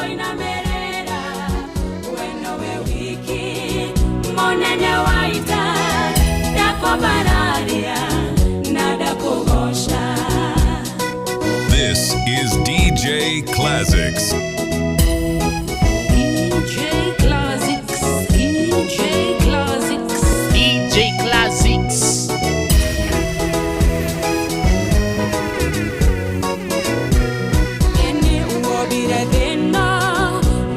Ngũinamĩrĩra, we nowe wiki mũnene wa ita, ndakwambararia na ndakũgoca. This is DJ Classics. DJ Classics, DJ Classics, DJ Classics. Ĩni wombire thĩ ĩno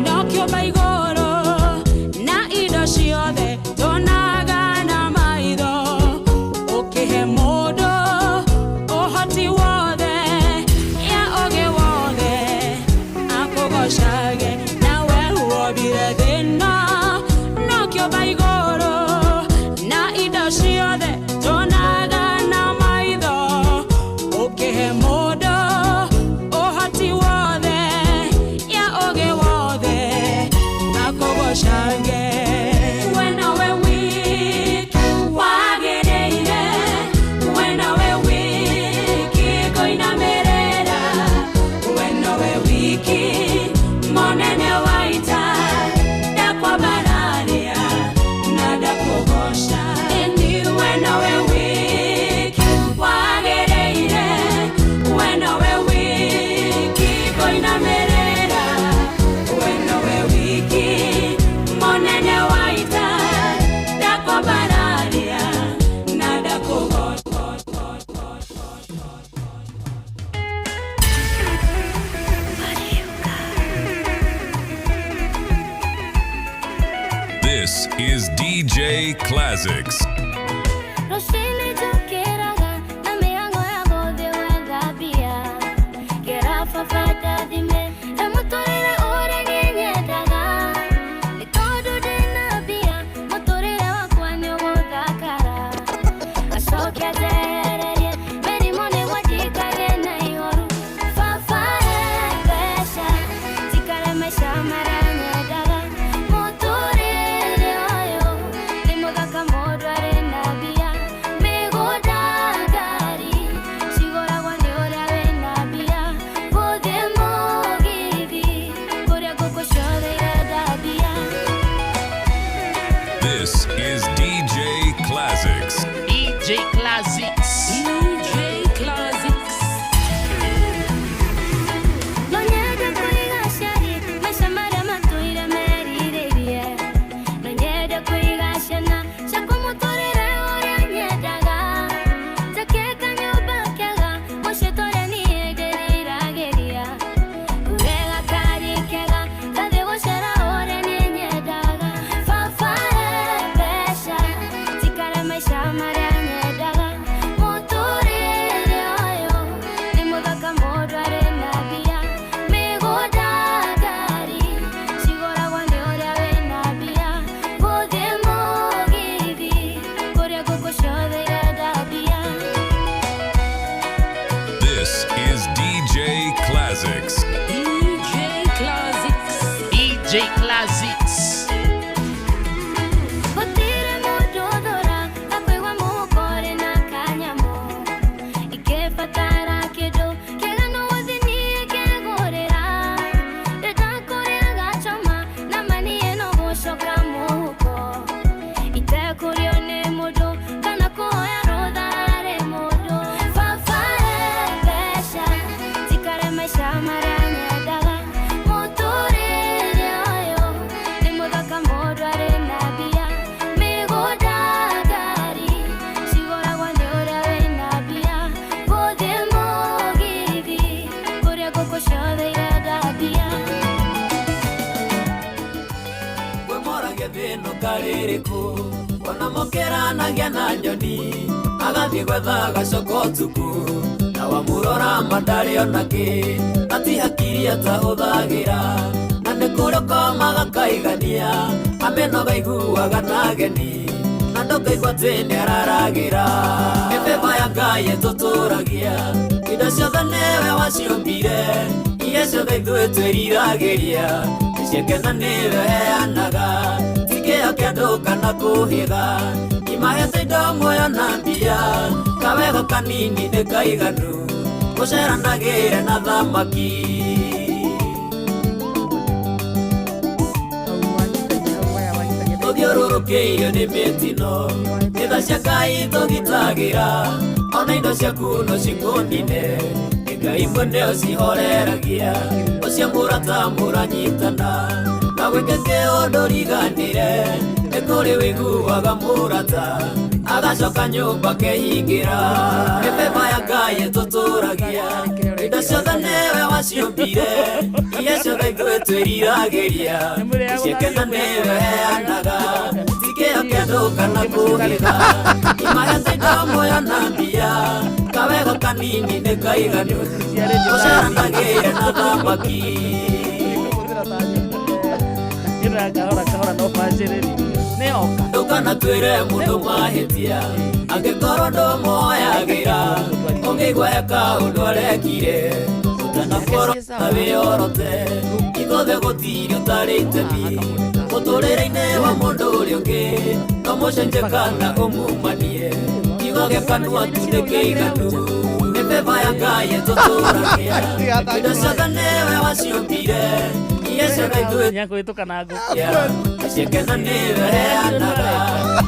na ũkĩũmba igũrũ na indo ciothe tuonaga na maitho, ũkĩhe mũndũ ũhoti wothe ya ũgĩ wothe akũgocage. Nawe wombire thĩ ĩno na ũkĩũmba igũrũ na indo ciothe tuonaga na maitho, ũkĩhe mũndũ ũhoti wothe ya ũgĩ wothe akũgocage. We nowe wiki wagĩrĩire, we nowe wiki ngũinamĩrĩra, we nowe wiki mũnene wa ita, ndakwambararia na ndakũgoca. Ĩni we nowe wiki wagĩrĩire, we nowe wiki ngũinamĩrĩra, we nowe wiki mũnene wa ita, ndakwambararia na ndakũgoca. This is DJ Classics. Rũcinĩ njũkĩraga na mĩhang'o ya gũthiĩ gwetha mbia, ngera baba ndathime na mũtũrĩre ũrĩa niĩ nyendaga, nĩ tondũ ndĩna mbia mũtũrĩre wakwa nĩ ũgũthakara, acoke anjehererie mĩrimũ nĩguo ndikagĩe na ihoru. Baba he mbeca njikare maica marĩa nyendaga, mũtũrĩre ũyũ nĩ mũthaka mũndũ arĩ na mbia, mĩgũnda ngari cigũragwo nĩ ũrĩa wĩna mbia, gũthiĩ mũgithi kũrĩa ngũkũ ciothe irenda mbia. This is DJ Classics. DJ Classics. DJ Classics. No nyende kũiga aciari maica marĩa matũire merirĩirie, no nyende kũiga ciana ciakwa mũtũrĩre ũrĩa nyendaga, njake kanyũmba kega mũciĩ ta ũrĩa niĩ ndĩriragĩria, ngũre gakari kega ngathiĩ gũcera ũrĩa niĩ nyendaga. Baba he mbeca njikare maica marĩa nyendaga, mũtũrĩre ũyũ nĩ mũthaka mũndũ arĩ na mbia, mĩgũnda ngari cigũragwo nĩ ũrĩa wĩna mbia, gũthiĩ mũgithi kũrĩa ngũkũ ciothe irenda mbia. This is DJ Classics. DJ Classics. DJ Classics. Gũtirĩ mũndũ ũthũra akũigua mũhuko ũrĩ na kanyamũ, ingĩbatara kĩndũ kĩega no gũthiĩ niĩ ngegũrĩra, ndenda kũrĩa gachoma na ma niĩ no gũcoka mũhuko, itekũrio nĩ mũndũ kana kũhoya rũtha harĩ mũndũ. Baba he mbeca njikare maica marĩa nyendaga, mũtũrĩre ũyũ nĩ mũthaka mũndũ arĩ na mbia, mĩgũnda ngari cigũragwo nĩ ũrĩa wĩna mbia, gũthiĩ mũgithi kũrĩa ngũkũ ciothe irenda mbia. Kwĩmoragia thĩno karĩrĩkũ ona mũkĩranagia na nyoni, agathiĩ gwetha gacoka ũtukũ na wamũrora mandarĩ onakĩ ati hakiri atahũthagĩra, na nĩ kũrĩ ũkomaga kaigania amenoga iguaga na ageni na ndũkaigua atĩ nĩ araragĩra. Mĩthemba ya Ngai ĩtũtũragia, indo ciothe nĩwe waciũmbire, iria ciothe ithuĩ twĩriragĩria ciakena nĩwe heanaga, ti kĩo kĩa andũ kana kũhĩga, imahete indo muoyo na mbia, kawega kanini nĩ kaiganu gũceranagĩre na thamaki. Tũthiũrũrũkĩirio nĩ mĩtino nĩ tha cia Ngai tũgitagĩra ona indo ciaku no cikũnine nĩ Ngai mwene ũcihoreragia ũcio mũrata mũranyitana na gwĩkĩke ũndũ riganĩre nĩ kũrĩ wĩiguaga mũrata agacoka nyũmba kehingĩra nĩ beba ya Ngai ĩtũtũragia indo ciothe nĩwe waciũmbire iria ciothe ithuĩ twĩriragĩria ciekena nĩwe heanaga ti kĩo kĩa andũ kana kũhitha imahete indo muoyo na mbia kawega kanini nĩ kaiganu ũcaranagĩire na thamaki Kahora kahora no bacĩrĩri nĩ oka ndũkana twĩre mũndũ mahĩtia angĩkorwo ndũmuoyagĩra ũngĩigua he kaũndũ arekire ũtanakorwo na wĩyorote ithuothe gũtirĩ ũtarĩ itemi mũtũrĩre-inĩ wa mũndũ ũrĩa ũngĩ no mũcenjie kana ũmumanie kiugo gĩa kanua tu nĩ kĩiganu nĩ beba ya Ngai ĩtũtũragia indo ciothe nĩwe waciũmbire iria ciothe ithuĩ nĩakũhĩtũka na ngũ ciekena nĩwe heanaga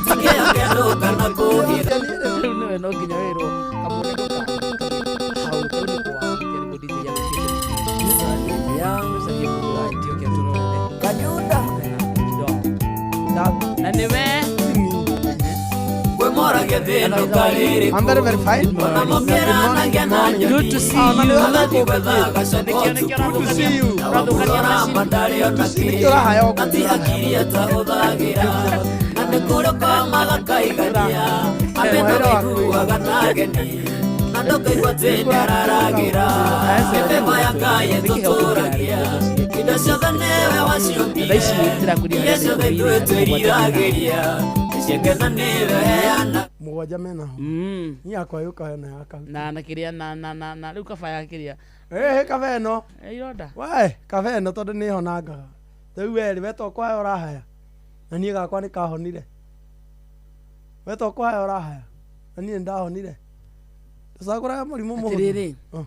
ti kĩo kĩa andũ kana kũhitha rĩu nĩwe no nginya wĩrwo kamũne ndũka hau rĩu nĩ kwa kĩarĩgo DJ agũkĩte ũcarie mũndũ wa Ethiopia tũrorere Kanyunda na nĩwe kwĩmoragia thĩna ũkarĩrĩkũ I'm very, very fine. ona mũkĩranagia na nyoni Good to see you. agathiĩ gwetha gacoka Nĩkĩo nĩkĩo ũtukũ Good to see you. na wamũrora mandarĩ ona kĩ Nĩkĩo ũrahaya ũguo? na ti hakiri atahũthagĩra na nĩ kũrĩ ũkomaga kaigania amena wĩiguaga na ageni na ndũkaigua atĩ nĩararagĩra nĩ beba ya Ngai ĩtũtũragia indo ciothe nĩwe waciũmbire Thaa ici ndĩrakwĩria iria ciothe ithuĩ twĩriragĩria ciekena nĩwe heana Mũgwanja mena ho. Niĩ yakwa yũkaga na ya kahuti. Na kĩrĩa na na na na rĩu kaba ya kĩrĩa Ĩhĩ kaba ĩno. Eh, ironda We, kaba ĩno tondũ nĩ ĩhonangaga. Rĩu werĩ we to kũhaya ũrahaya. Na niĩ gakwa nĩ kahonire. We to kũhaya ũrahaya. Na niĩ nĩndahonire. Tũcagũraga mũrimũ mũhũthũ. Atĩrĩrĩ. Oh,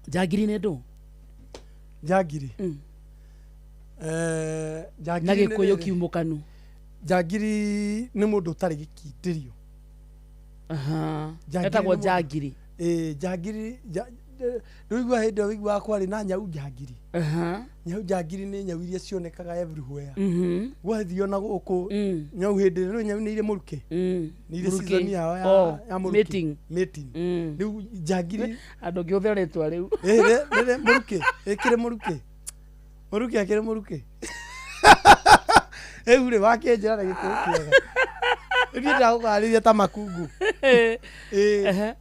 njangiri nĩ ndũ Njangiri. Mm. Eh, njangiri na nĩ gĩkũyũ rĩrĩ. kiumũkanu Njangiri nĩ mũndũ ũtarĩ gĩkindĩrio. Aha. Njangiri etagwo nĩ mũndũ- njangiri Ĩĩ, njangiri ndũigua hĩndĩ ĩyo wĩiguaga kwarĩ na nyau njangiri. Aha. Nyau njangiri nĩ nyau iria cionekaga everywhere. Mhm. Gwathiĩ ona gũkũ Mm. nyau hĩndĩ ĩrĩa nyau nĩ irĩ mũrukĩ. Mm. Nĩ irĩ Mũrukĩ. season yao ya, Oh, ya mũrukĩ. mating. Mating. Mm. Rĩu njangiri andũ ngĩhũthĩra rĩtwa rĩu ĩ rĩrĩ mũrukĩ ĩkĩrĩ mũrukĩ. Mũrukĩ akĩrĩ mũrukĩ. Rĩu rĩ wakĩnjĩra na gĩkũyũ kĩega. Rĩu niĩ ndagũkarĩria ta makungu. Ĩĩ. Ehe.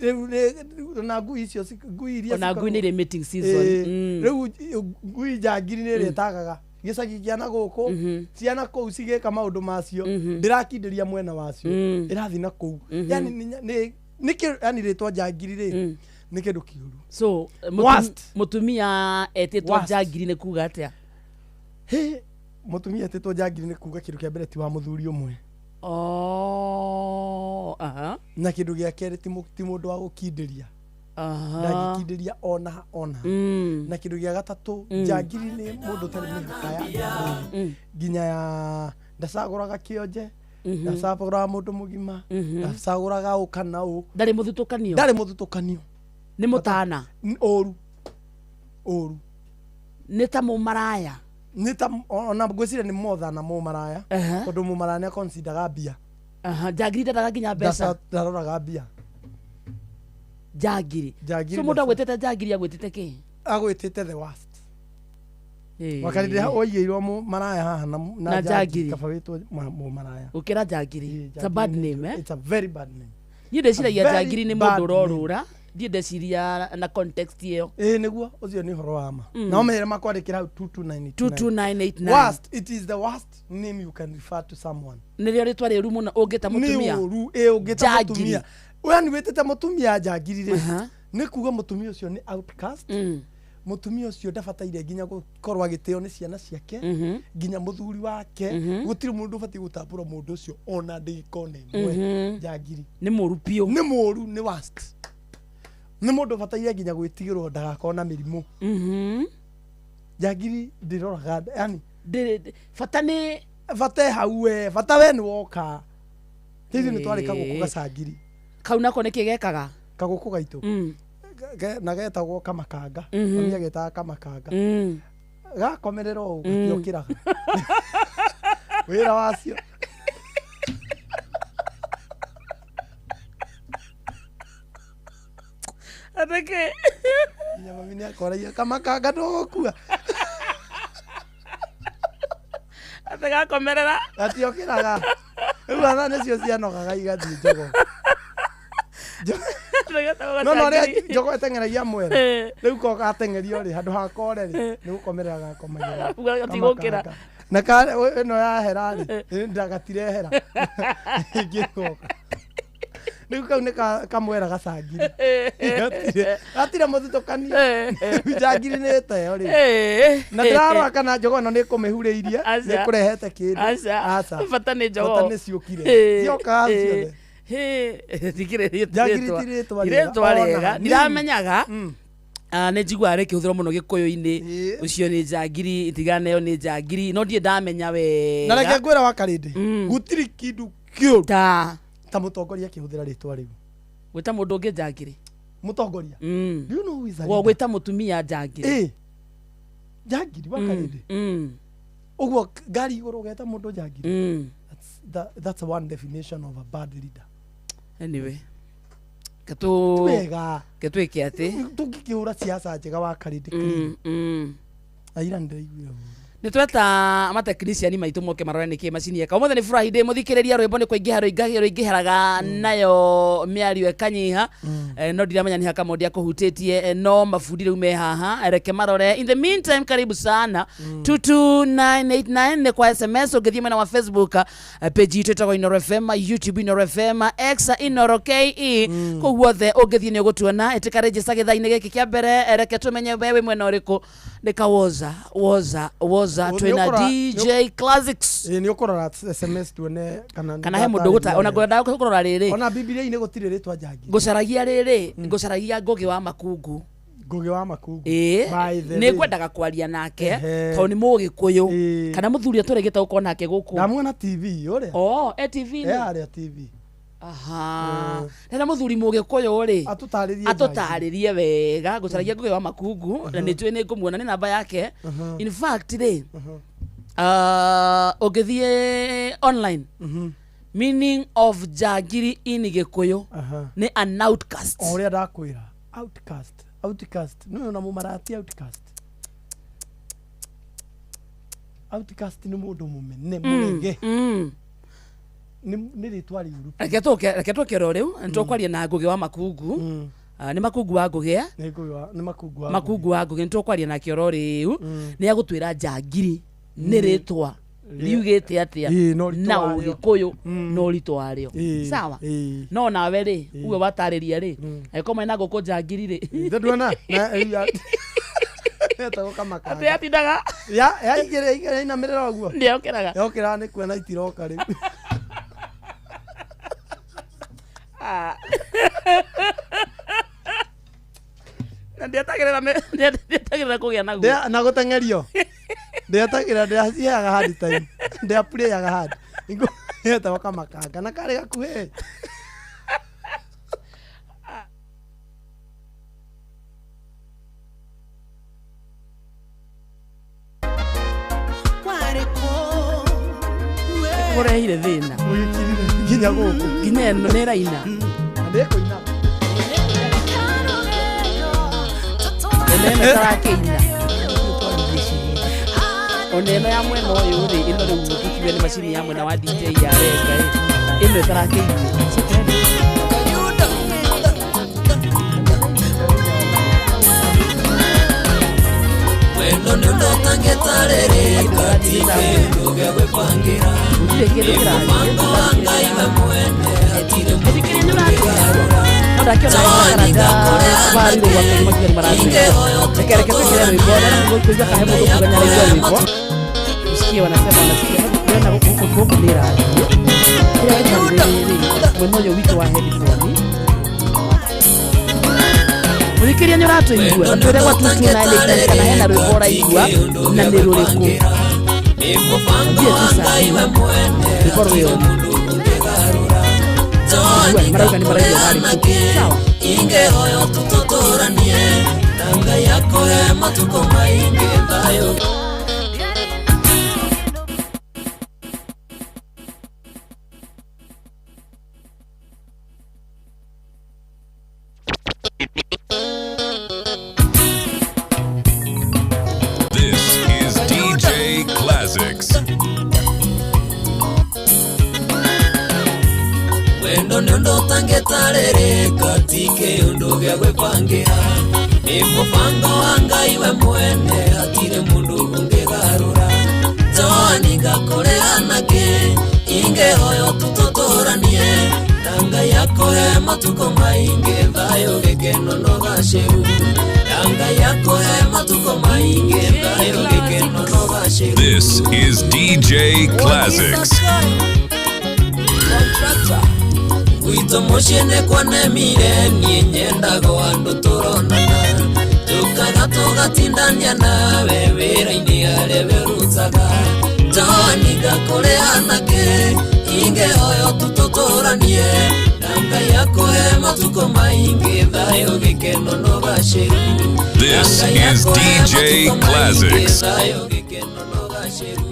Rĩu nĩ ona ngui icio ngui iria ona ngui nĩ cikoragwo- irĩ mating season Ĩĩ, Mm. rĩu ngui njangiri nĩ ĩrĩa ĩtagaga gĩcagi kĩa na gũkũ ciana kũu cigĩka maũndũ macio ndĩrakindĩria mwena wacio ĩrathiĩ na kũu yani yani rĩtwa njangiri rĩ nĩ kĩndũ kĩũru so Worst. mũtumia etĩtwo Worst. njangiri nĩ kuga atĩa Hĩ, mũtumia etĩtwo njangiri nĩ kuga kĩndũ kĩa mbere ti wa mũthuri ũmwe Oh, aha. na kĩndũ gĩa kerĩ ti mũndũ wa gũkindĩria Aha. ndangĩkindĩria ona ona Mm. na kĩndũ gĩa gatatũ njangiri nĩ mũndũ ũtarĩ mĩhaka ya rĩrĩ nginya ya ndacagũraga kĩonje ndacagũraga mũndũ mũgima ndacagũraga ũ kana ũ Ndarĩ mũthutũkanio ndarĩ mũthutũkanio nĩ mũtana ũru ũru nĩ ta mũmaraya nĩ ta ona ngwĩciria nĩ motha na mũmaraya Aha. tondũ mũmaraya nĩ akonsidaga mbia Aha, njangiri ndendaga nginya mbeca Ndaroraga mbia njangiri Njangiri so mũndũ ndaca- agwĩtĩte njangiri agwĩtĩte kĩ agwĩtĩte the worst Ĩĩ. wakarĩrĩa waigĩirwo mũmaraya haha Na na njangiri. njangiri kaba wĩtwo mũmaraya gũkĩra njangiri It's a bad name eh? It's a very bad name. Niĩ ndĩciragia A very njangiri nĩ bad mũndũ ũrorũra ndiĩ ndeciria na context ĩyo Ĩĩ nĩguo ũcio nĩ ũhoro wa ma nao mehere makwandĩkĩra hau 22989 22989 Worst, it is the worst name you can refer to someone. Nĩrĩo rĩtwa rĩũru mũno ũngĩta Nĩ mũtumia ũru ĩ ũngĩta Njangiri. mũtumia yani wĩtĩte mũtumia njangiri rĩ Aha. nĩ kuga mũtumia ũcio nĩ outcast Mm. Mũtumia ũcio ndabataire nginya gũkorwo agĩtĩo nĩ ciana ciake nginya mũthuri wake gũtirĩ mũndũ ũbatiĩ gũtambũra mũndũ ũcio ona ndĩgĩka ona ĩmwe njangiri Nĩ mũru biũ nĩ mũru nĩ worst nĩ mũndũ ũbataire nginya gwĩtigĩrwo ndagakorwo na mĩrimũ Mhm. njangiri ndĩroraga yani Ndĩrĩ- bata nĩ Bata hau we, bata we nĩ woka. Hizi nĩ twarĩ kagũkũ Ĩĩ. gacangiri. Kau nako nĩkĩ gekaga? Kagũkũ gaitũ. Na getagwo kamakanga. Mami agetaga kamakanga. Gakomerera ũũ gatiokĩraga. Wĩra wacio. Atĩkĩ? Nginya mami nĩ akoragia kamakanga ndũgũkua. Atĩ gakomerera. Gatiokĩraga. Rĩu ana nĩcio cianogaga igathiĩ njogo. No no rĩa njogo ĩteng'eragia mwera. Rĩu ko gateng'erio rĩ handũ ha kore rĩ nĩ gũkomerera gakomagĩra. Gatigũkĩra. Kamakanga. Na ka ĩno yahera rĩ ndagatirehera. Ingĩgoka. Rĩu kau nĩ kamwera gacangiri. Gatire mũthutũkanio. Njangiri nĩ teo rĩ. Na ndĩrarora kana njogo ĩno nĩ ĩkũmĩhurĩirie Aca. nĩ ĩkũrehete kĩndũ. Aca. Aca. Bata nĩ njogo. Bata nĩ ciũkire. Cioka ciothe. Thikĩrĩria. Njangiri ti rĩtwa rĩega. Rĩtwa Ona rĩega. hanini. Ndiramenyaga. Nĩ njiguaga rĩkĩhũthĩrwo mũno gĩkũyũ-inĩ. Ĩĩ. Ũcio nĩ njangiri, tigana ĩyo nĩ njangiri, no ndirĩ ndamenya Na reke wega. ngwĩra wa karĩndĩ. Gũtirĩ kĩndũ kĩũru Ta ta mũtongoria akĩhũthĩra rĩtwa rĩu. gwĩta mũndũ ũngĩ njangiri. Mũtongoria. Do you know who is a Gwo leader? gwĩta mũtumia njangiri. Ĩĩ. Njangiri wa karĩndĩ. Ũguo ngari igũrũ ũgeta mũndũ njangiri. That's one definition of a bad leader. Anyway. Ti wega. Ketwĩke atĩ. Tũngĩkĩhũra siasa njega wa karĩndĩ clean. Aira nĩndĩraiguire ũru. Nĩ tweta matekniciani maitũ moke marore nĩkĩ macini eka. Ũmũthĩ nĩ Friday, mũthikĩrĩria rwĩmbo nĩ kũingĩha rũingĩheraga nayo mĩario ĩkanyiha. No ndiramenya nĩ hakamondi akũhutĩtie, no mabundi rĩu me haha, reke marore. In the meantime, karibu sana. 22989 nĩ kwa SMS, ũngĩthiĩ mwena wa Facebook, page itũ ĩtagwo Inooro FM, YouTube Inooro FM, X Inooro KE. Kũu guothe ũngĩthiĩ nĩ ũgũtuona. Ĩtĩka register gĩthaa-inĩ gĩkĩ kĩa mbere, reke tũmenye we wĩ mwena ũrĩkũ. Nĩ ka woza woza woza twĩna DJ Classics. Ĩĩ, nĩ ũkũrora SMS tuone kana Kana he mũndũ gũta ona ngwendaga kũrora rĩrĩ. Ona Bibilia-inĩ gũtirĩ rĩtwa njangiri. Ngũcaragia rĩrĩ, ngũcaragia Ngũgĩ wa Makungu. Ngũgĩ wa Makungu. Ĩĩ, By the nĩ way. ngwendaga kwaria nake Ehe. tondũ nĩ mũgĩkũyũ. Ĩĩ. Kana mũthuri ũtũrĩgĩte gũkorwo nake gũkũ. Ndamuona TV ũrĩa. Oh, e TV-inĩ. E harĩa TV. Aha. Rĩrĩa mũthuri mũgĩkũyũ rĩ, Atũtarĩrie. atũtarĩrie wega. Ngũcaragia Ngũgĩ wa Makungu na nĩ njũĩ nĩ ngũmuona nĩ namba yake. In fact rĩ, ũngĩthiĩ online, meaning of njangiri in Gĩkũyũ nĩ an outcast. O ũrĩa ndakwĩra. Outcast. Outcast. Nĩ ona mũmarati outcast. Outcast nĩ mũndũ mũmene mũrege. Nĩ rĩtwa rĩũru. Reke tũke, reke tũke oro rĩu nĩ tũkwaria na Ngũgĩ wa Makungu. Nĩ Makungu wa Ngũgĩ, eh? Nĩ Ngũgĩ wa, nĩ Makungu wa Makungu wa Ngũgĩ nĩ tũkwaria nake oro rĩu. Nĩ agũtwĩra njangiri nĩ rĩtwa riugĩte atĩa Ĩĩ, na ũritũ na warĩo. ũgĩkũyũ na ũritũ warĩo. Sawa. No nawe rĩ, uge watarĩria rĩ, angĩkorwo mwena ngũkũ njangiri rĩ. Ithe nduona na etagwo kamakanga. Atĩ yatindaga. Ya yaigĩrĩra igĩrĩra inamĩrĩra ũguo. Ndĩokĩraga. Yokĩraga nĩ kuona itiroka rĩu. Na ndietagĩrĩra ndietagĩrĩra kũgĩa naguo. Na gũteng'erio. Ndietagĩrĩra, ndiaciheaga hard time. Ndiapurayaga hard. Etagwo kamakanga na karĩ gakuhĩ. Kũrehire thĩna. Ũgĩkirire nginya gũkũ. Nginya ĩno nĩ ĩraina. Na ndĩkũina. Ona ĩno ĩtarakĩina. Ona ĩno ya mwena ũyũ rĩ, ĩno rĩu tũkiuge nĩ macini ya mwena wa DJ ya Renga ĩ. Ĩno ĩtarakĩina. Wendo nĩ ũndũ ũtangĩtarĩrĩka, ti kĩndũ gĩa gwĩbangĩra. Gũtirĩ kĩndũ kĩrathiĩ. Mũbango wa Ngai we mwene, hatirĩ Mũthikĩrĩria nĩ ũratũigua. No ndakĩona karanda barirwo gwake makinya nĩ maratũigua. Reke reke twĩkĩre rwĩmbo, na kũigua kahe mũndũ kuga nĩ araigua rwĩmbo. Usikie wanasema wanasikia. Ndĩrona gũkũ gũkũ nĩ ĩrathiĩ. Kĩrĩa gĩtarĩ rĩrĩ, mwena ũyũ witũ wa headphone. Mũthikĩrĩria nĩ ũratũigua. Twĩre gwa 22989 kana hena rwĩmbo ũraigua na nĩ rũrĩkũ. Nĩ mũbango Ambie wa tu saa Ngai we mwene Rwĩmbo hatirĩ rwĩyo. mũndũ ũngĩgarũra. Marauga nĩ maraigua warĩ Njoani kũ. Sawa. ingĩhoyo tũtũtũranie na Ngai akũhe matukũ maingĩ thayũ. This is DJ Classics. Wendo nĩ ũndũ ũtangĩtarĩrĩka ti kĩũndũ gĩa gwĩbangĩra nĩ mũbango wa Ngai we mwene hatirĩ mũndũ ũngĩgarũra. Njoani ngakũrĩha nakĩ ingĩhoyo tũtũtũranie na Ngai akũhe matukũ maingĩ thayũ gĩkeno na ũgacĩru na Ngai akũhe matukũ maingĩ thayũ gĩkeno na ũgacĩru. This is DJ Classics. Gwitũ mũciĩ nĩ kwanemire niĩ nyendago andũ tũronana tũkaga tũgatindania nawe wĩra-inĩ harĩa wĩrutaga njoani ngakũrĩha nakĩ ingĩhoyo tũtũtũranie na Ngai akũhe matukũ maingĩ thayũ gĩkeno na ũgacĩru. This Na Ngai is akũhe DJ matukũ maingĩ, Classics. thayũ gĩkeno na ũgacĩru.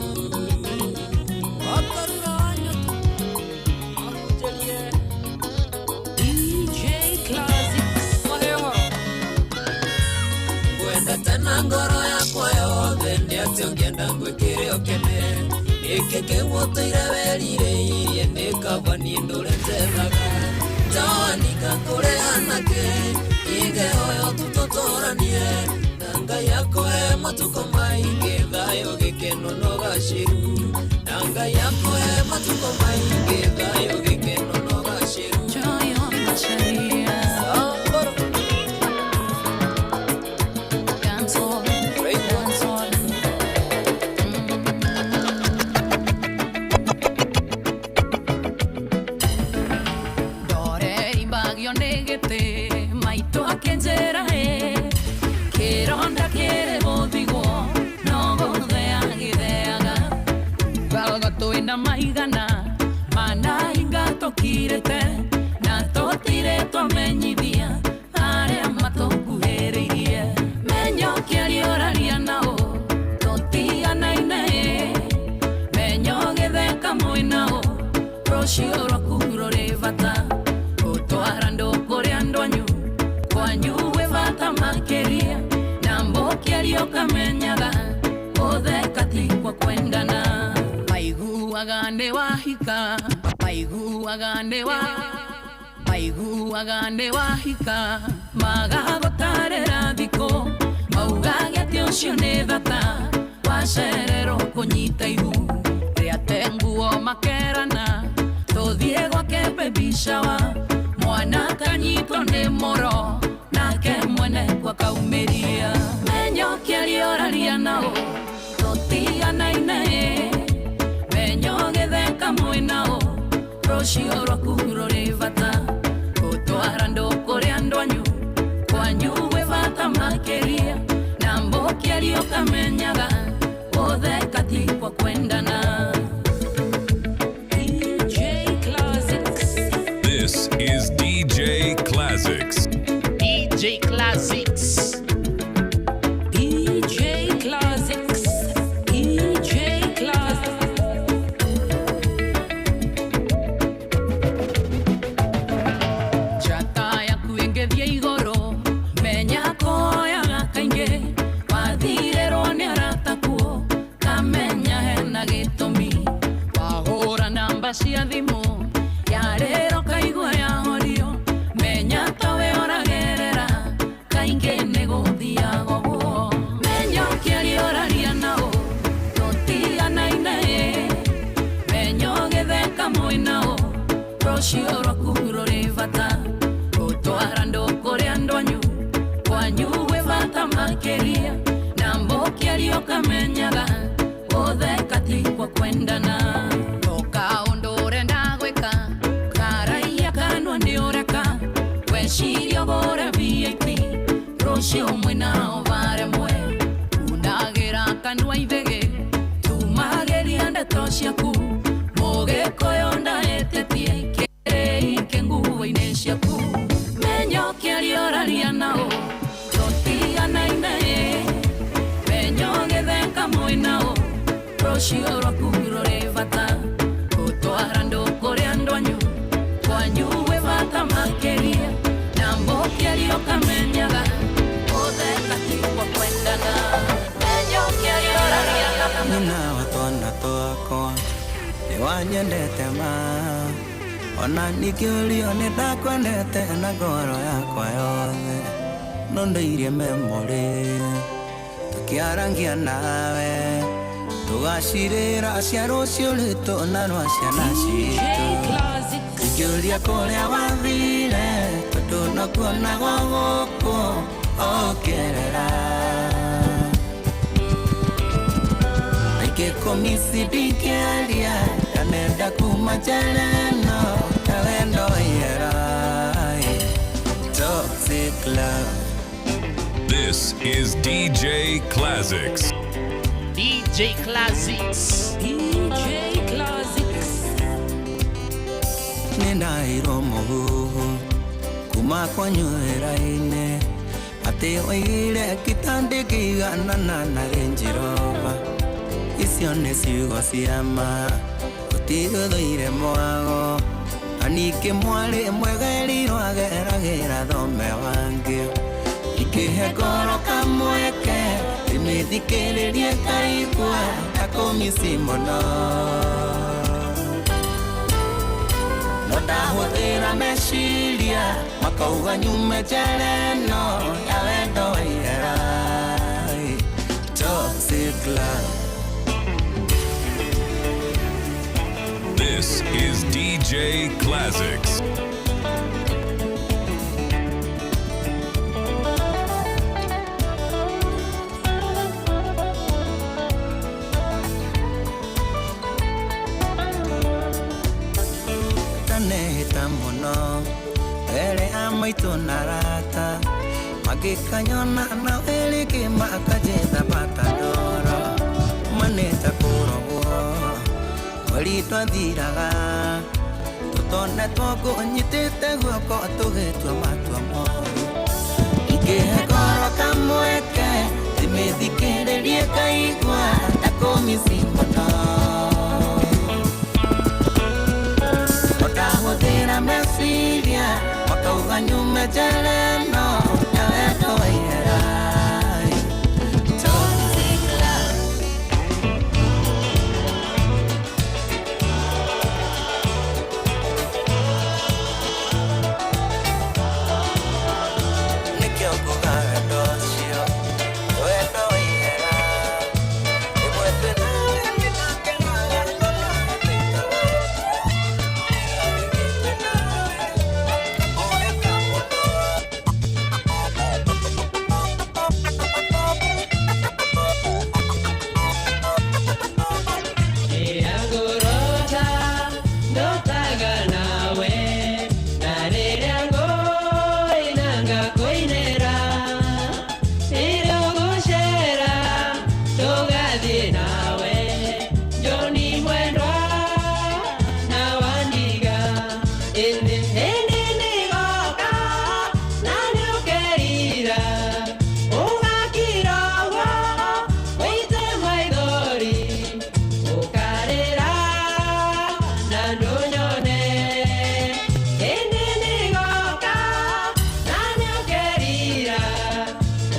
DJ Classics. Ngwendete na ngoro yakwa yothe nĩ atĩ ũngĩenda ngwĩkĩre ũkene nĩkĩ kĩu ũtũire werirĩirie nĩ kaba niĩ ndũre njethaga njoani ngakũrĩha nakĩ ingĩhoyo tũtũtũranie na Ngai akũhe matukũ maingĩ thayũ gĩkeno na ũgacĩru na Ngai akũhe matukũ maingĩ thayũ gĩkeno na ũgacĩru. Samboro. Ndorerimbagio nĩ gĩtĩ maitũ akĩnjĩra ĩ kĩronda kĩrĩ gũthigwo no gũthea gĩtheaga ugaga twĩna maigana manahinga tũkirĩte na tũtirĩ twamenyithia arĩa matũkuhĩrĩirie menyo kĩariũraria nao tũtiganaine ĩ menyo gĩtheka mwĩnao rũciũ rwaku rũrĩ bata gũtwara andũ kũrĩ andũ anyu kwanyu gwĩ bata makĩria na mbũkĩario kamenyaga gũtheka ti kwa kwendana maiguaga nĩ wahika maiguaga nĩ wa maiguaga nĩ wahika magagũtarĩra thikũ maugage atĩ ũcio nĩ thata wacererwo kũnyita ihu rĩate nguo makerana tũthiĩ gwake baby shower mwana kanyitwo nĩ mũro nake mwene kwa kaumĩria menyo kĩariũraria nao tũtiganaine ĩ menyo gĩtheka mwĩnao rũciũ rwaku rũrĩ bata gũtwara andũ kũrĩ andũ anyu kwanyu gwĩ bata makĩria na mbũkĩario kamenyaga gũtheka ti kwa kwendana. DJ Classics. This is DJ Classics. DJ Classics. DJ Classics. DJ Classics. Njata yaku ĩngĩthiĩ igũrũ menya kuoyaga kaingĩ wathirĩrwo nĩ arata kuo kamenya hena gĩtũmi wahũra namba cia thimũ yarĩro kaigua yahorio menya tawe ũragerera kaingĩ nĩ gũthiaga ũguo menya ũkĩariũraria nao tũtiganaine ĩ menya ũgĩtheka mwĩnao rũciũ rwaku rũrĩ bata gũtwara andũ kũrĩ andũ anyu kwanyu gwĩ bata makĩria na mbũkĩario kamenyaga gũtheka ti kwa kwendana toka ũndũ ũrenda gwĩka karaia kanua nĩ ũreka weciria ũgũre VIP rũciũ mwĩnao baremwe unagĩra kanua ithĩgĩ tuma ndeto ciaku Mũgĩkũyũ ndaĩtĩtie kĩrĩike nguo-inĩ ciaku Menya ũkĩaria ũraria nao tũtiganaine Menya ũgĩtheka mwĩ nao rũciũ rwaku rũrĩ bata Gũtwara andũ kũrĩ andũ anyu kwanyu gwĩ bata makĩria na mũkĩaria ũkamenyaga gũtheka ti gwa kwendana Menya ũkĩaria ũraria nao Nyina wa twana twakwa nĩwanyendete ma ona ningĩũrio nĩndakwendete na ngoro yakwa yothe no ndũirie memory tũkĩarangia nawe tũgacirĩra cia rũciũ rwitũ na rwa ciana citũ ingĩũria kũrĩa wathire tondũ nokuonagwo gũkũ ũkĩrĩra Ingĩkũmisi ndingĩaria ndanenda kuma njera ĩno ya wendo ihera Toxic love. This is DJ Classics. DJ Classics. DJ Classics. Nĩndaheirwo mũhuhu kuma kwanyu wĩra-inĩ atĩ oigire kitandĩkĩiganana na Range Rover icio nĩ ciugo cia ma gũtirĩ ũthũire mwago na ningĩ mwarĩ mwega erirwo ageragĩra thome wangĩ ingĩhe ngoro kamweke ndĩmĩthikĩrĩrie ngaigua ndakũmici mũno no ndahũthĩra meciria makauga nyume njera ĩno ya wendo wa ihera Toxic love. This is DJ Classics. Ndanehĩta mũno mbere ya maitũ na arata magĩkanyona na ĩrĩngĩ makanjetha bata ndoro manĩte kũrogwo mweri twathiraga tũtonetwo ngũnyitĩte guoko tũgĩtua matua moru ingĩhe ngoro kamweke ndĩmĩthikĩrĩrie ngaigua ndakũmici mũno ndahũthĩra meciria makauga nyume njera ĩno ya wendo wa ihera Toxic love. Nĩkĩo nguga wendo ũcio wendo wa ihera rĩmwe twĩ nawe nĩndakenaga no nawe tũikaraga Ngorota ndotaga nawe na rĩrĩa ngũina ngakũinĩra rĩrĩa ũgũcera tũgathiĩ nawe Joni mwendwa na wandiga ĩndĩ hĩndĩ nĩgoka na nĩũkerira ũgakira ũguo wĩite maithori ũkarĩra na ndũnyone hĩndĩ nĩgoka na nĩũkerira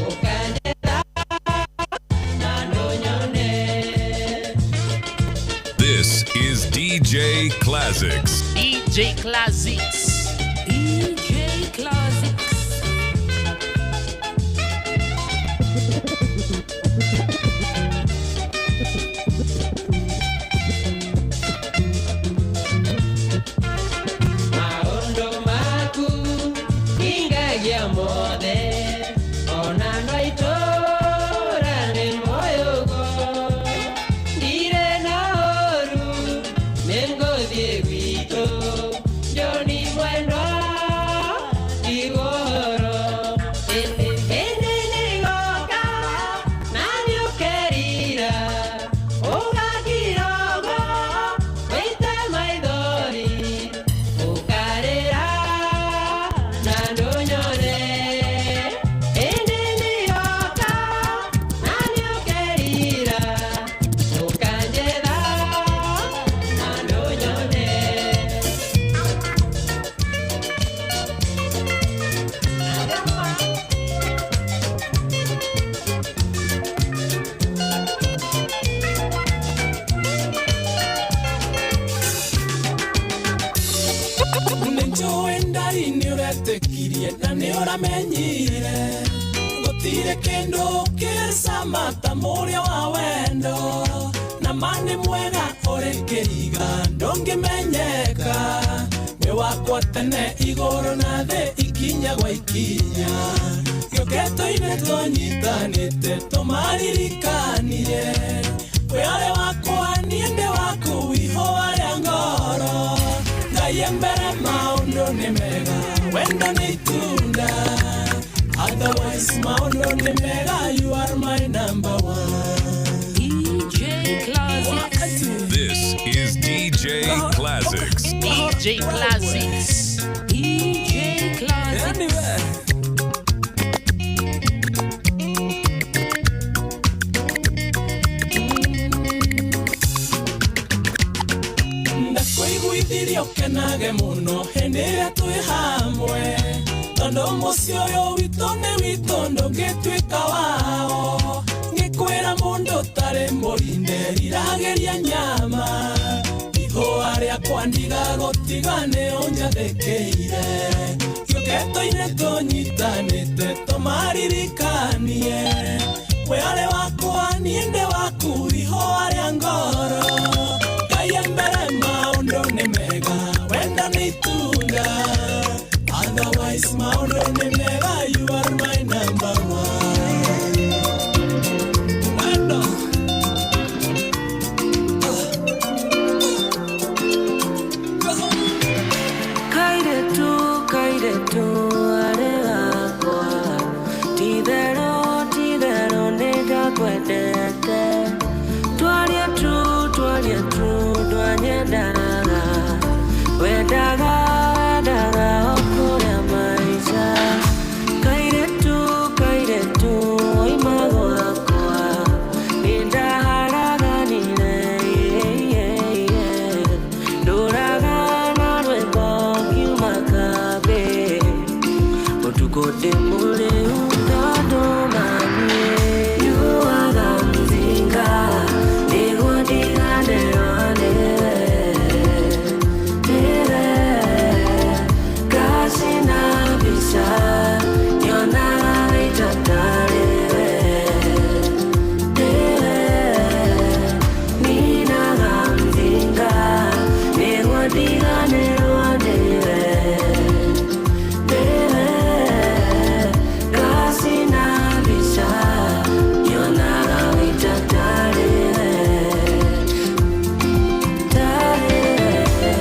ũkanjetha na ndũnyone. This is DJ Classics. DJ Classics. DJ Classics. Maũndũ maku hingagia mothe ona andũ a itũũra nĩ moĩ ũguo ndirĩ na ũũru nĩngũthiĩ gwitũ Joni mwendwa ndigũhota. Ũramenyire gũtirĩ kĩndũ kĩcama ta mũrĩo wa wendo na ma nĩ mwega ũrĩ kĩriga ndũngĩmenyeka wĩ wakwa tene igũrũ na thĩ ikinya gwa ikinya gĩũkĩto-inĩ tũnyitanĩte tũmaririkanie wĩ arĩ wakwa niĩ ndĩ waku ihũa rĩa ngoro Ngai e mbere maũndũ nĩ mega wendo nĩ itunda otherwise maũndũ nĩ mega you are my number one. DJ Classics. This is DJ Classics. DJ Classics. DJ Classics. Anyway. Ndakũiguithirie ũkenage mũno hĩndĩ ĩrĩa twĩ hamwe tondũ mũciĩ ũyũ witũ nĩ witũ ndũngĩtuĩka wao ngĩkwĩra mũndũ ũtarĩ mũrinde riragĩria nyama ihũa rĩakwa ndigagũtiga nĩ ũnjathĩkĩire gĩũkĩto-inĩ tũnyitanĩte tũmaririkanie wĩ arĩ wakwa niĩ ndĩ waku ihũa rĩa ngoro Ngai e mbere maũndũ nĩ mega wendo nĩ itunda otherwise maũndũ nĩ mega you are my number one. Wendo. Kairetu, kairetu, arĩ wakwa Titherũ, titherũ nĩndakwendete Twarie tu, twarie tu, ndwanyendaga Wendaga, wendaga o kũrĩa maica Kairetu, kairetu, oima gwakwa Nĩndaharaganire, yeah, yeah. Ndũraga na rwĩmbo ngiuma kambĩ ũtukũ ndĩ mũrĩu tondũ mami nyuaga mzinga nĩguo ndiganĩrwo nĩwe nĩwe ngacina mbica nyonaga itatarĩwe nĩwe ninaga mzinga nĩguo ndiganĩrwo nĩwe nĩwe ngacina mbica nyonaga itatarĩwe tarĩwe.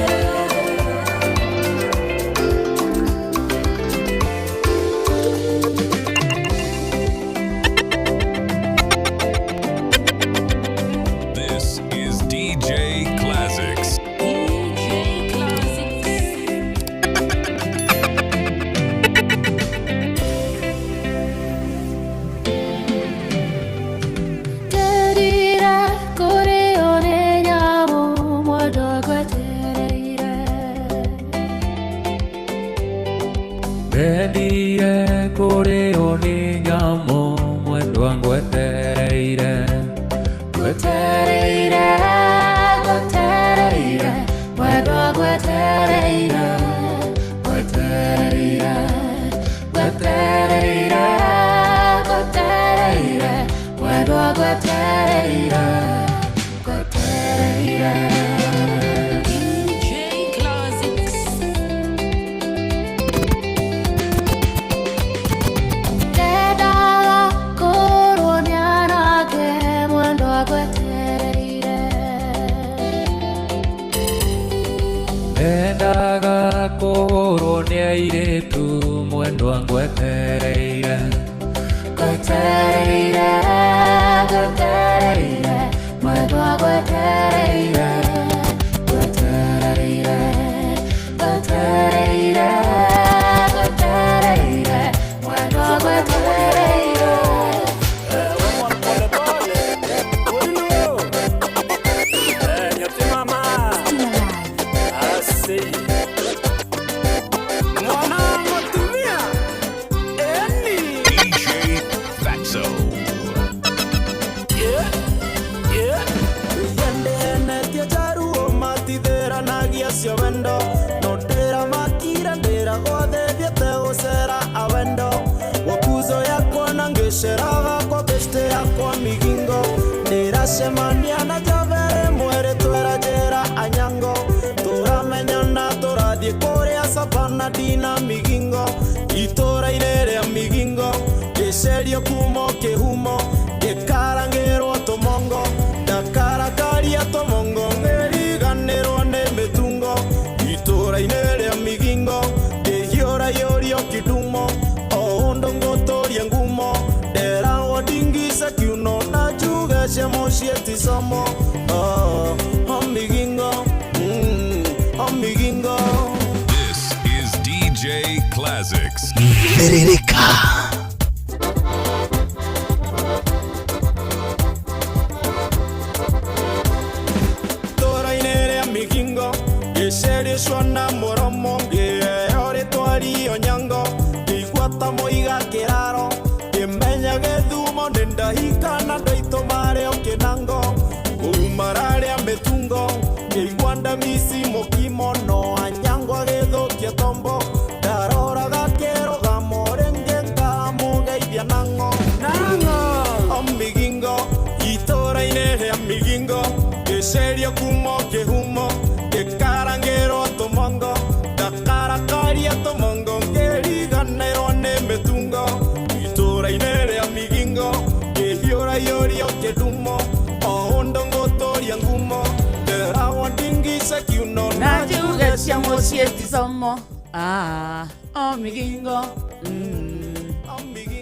This is DJ Classics. DJ Classics. Terire kũrĩo nĩ nyamũ mwendwa ngwetereire Ndendire kũrĩo nĩ nyamũ mwendwa ngwetereire ngwetereire ngwetereire mwendwa ngwetereire ngwetereire ngwetereire ngwetereire mwendwa ngwetereire ngwetereire. DJ Classics. Ndendaga kũrwo nĩ anake mwendwa ngwetereire Ndendaga kũgũrwo nĩ airĩtu mwendwa ngwetereire ngwetereire ngwetereire mwendwa ngwetereire ngwetereire ngwetereire ngwetereire mwendwa ngwetereire. DJ Fatso. Yeah, yeah. Tũracemania na Njavere mwĩrĩ twĩra njĩra Anyango. Tũramenyana tũrathiĩ kũrĩa Savana ndina Migingo. Itũra-inĩ rĩa Migingo ngĩcerio kumo kĩhumo ngĩkarangĩrwo tũmongo ndakarakaria tũmongo ngĩriganĩrwo nĩ mĩtungo. Itũra-inĩ rĩa Migingo ngĩhiũraiũrio kĩdumo o ũndũ ngũtũria ngumo nderagwo ndingica kiuno na njuge cia mũciĩ ti somo. Oh, oh, Migingo, oh, Migingo. This is DJ Classics. Thiririka. Itũra-inĩ rĩa Migingo ngĩcerio cwana mũromo ngĩheo rĩtwa Onyango ngĩigua ta mũiga kĩraro ngĩmenya gĩthumo nĩ ndahika na andũ aitũ marĩ o kĩnango kũu mararĩa mĩtungo ngĩigua ndamici mũkimo no Anyango agĩthũkia tombo ndaroraga kĩrũgamo rĩngĩ ngamũgeithia nang'o o Migingo. Itũra-inĩ rĩa Migingo ngĩcerio kumo kĩhumo ngĩkarangĩrwo tũmongo ndakarakaria tũmongo ngĩriganĩrwo nĩ mĩtungo. Itũra-inĩ rĩa Migingo ngĩhiũraiũrio kĩdumo o ũndũ ngũtũria ngumo nderagwo ndingica kiuno na njuge cia mũciĩ ti somo. Ah, oh, Migingo.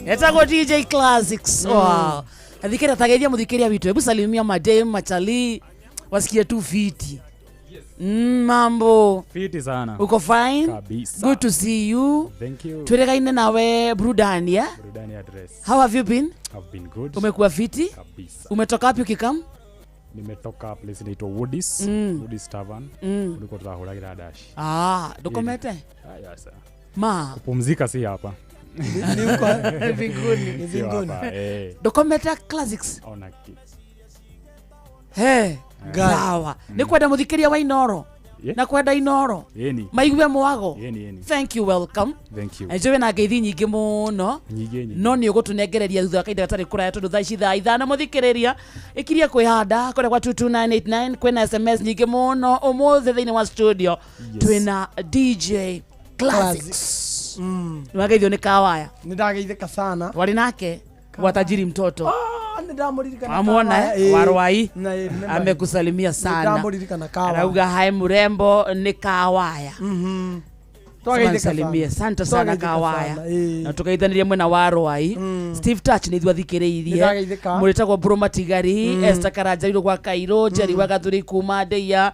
Etagwo DJ Classics. Wow. Athikĩrĩria tageithia mũthikĩria witũ, hebu salimia madem machali wasikie tu fiti. Mambo Fiti sana. uko fine? Kabisa. Good to see you. Thank you. Twĩrĩgaine nawe burudani, eh? Burudani address. How have you been? I've been good. Umekuwa fiti? Kabisa. Umetoka wapi ukikam? Nimetoka place inaitwa Woodies, Woodies Tavern. Kuliko tutahuragira dash. Ah, ndukomete? Ah, yes. Ma. Kupumzika si hapa. Ni huko mbinguni. Sio hapa, eh. Ndukomete Classics. Ona kids. He. Sawa. Nĩ kwenda mũthikĩria wa Inoro. Na kwenda Inoro. Yeni. Maigue mwago. Yeni, yeni. Thank you, welcome. Thank you. Enjoy na ngeithi nyingĩ mũno. Nyingĩ nyingĩ. No nĩ ũgũtũnengereria thutha wa kahinda gatarĩ kũraya tondũ thaa ici thaa 5 mũthikĩrĩria ĩkirie kwĩhanda kũrĩa kwa 22989 kwĩna SMS nyingĩ mũno ũmũthĩ thĩinĩ wa studio. Twĩna DJ Classics. Nĩwageithio nĩ Kawaya. Nĩ ndageithĩka sana. Twarĩ nake watajiri mtoto. Nĩndamũririkana Amwona Kawaya, eh, Warwai na amekusalimia sana. Nĩndamũririkana Kawaya. Arauga hai murembo nĩ Kawaya. Twageithĩka Salimie sana. asante sana Twageithĩka Kawaya. sana, ĩĩ. Na tukaithanirie mwena wa Rwai. Steve Touch nĩ ithuĩ athikĩrĩirie. Nĩndageithĩka. Mũrĩtagwo Mbũrũ Matigari, Esther Karanja gwa Kairũ, Njeri wa Gathuri kuma Ndeia,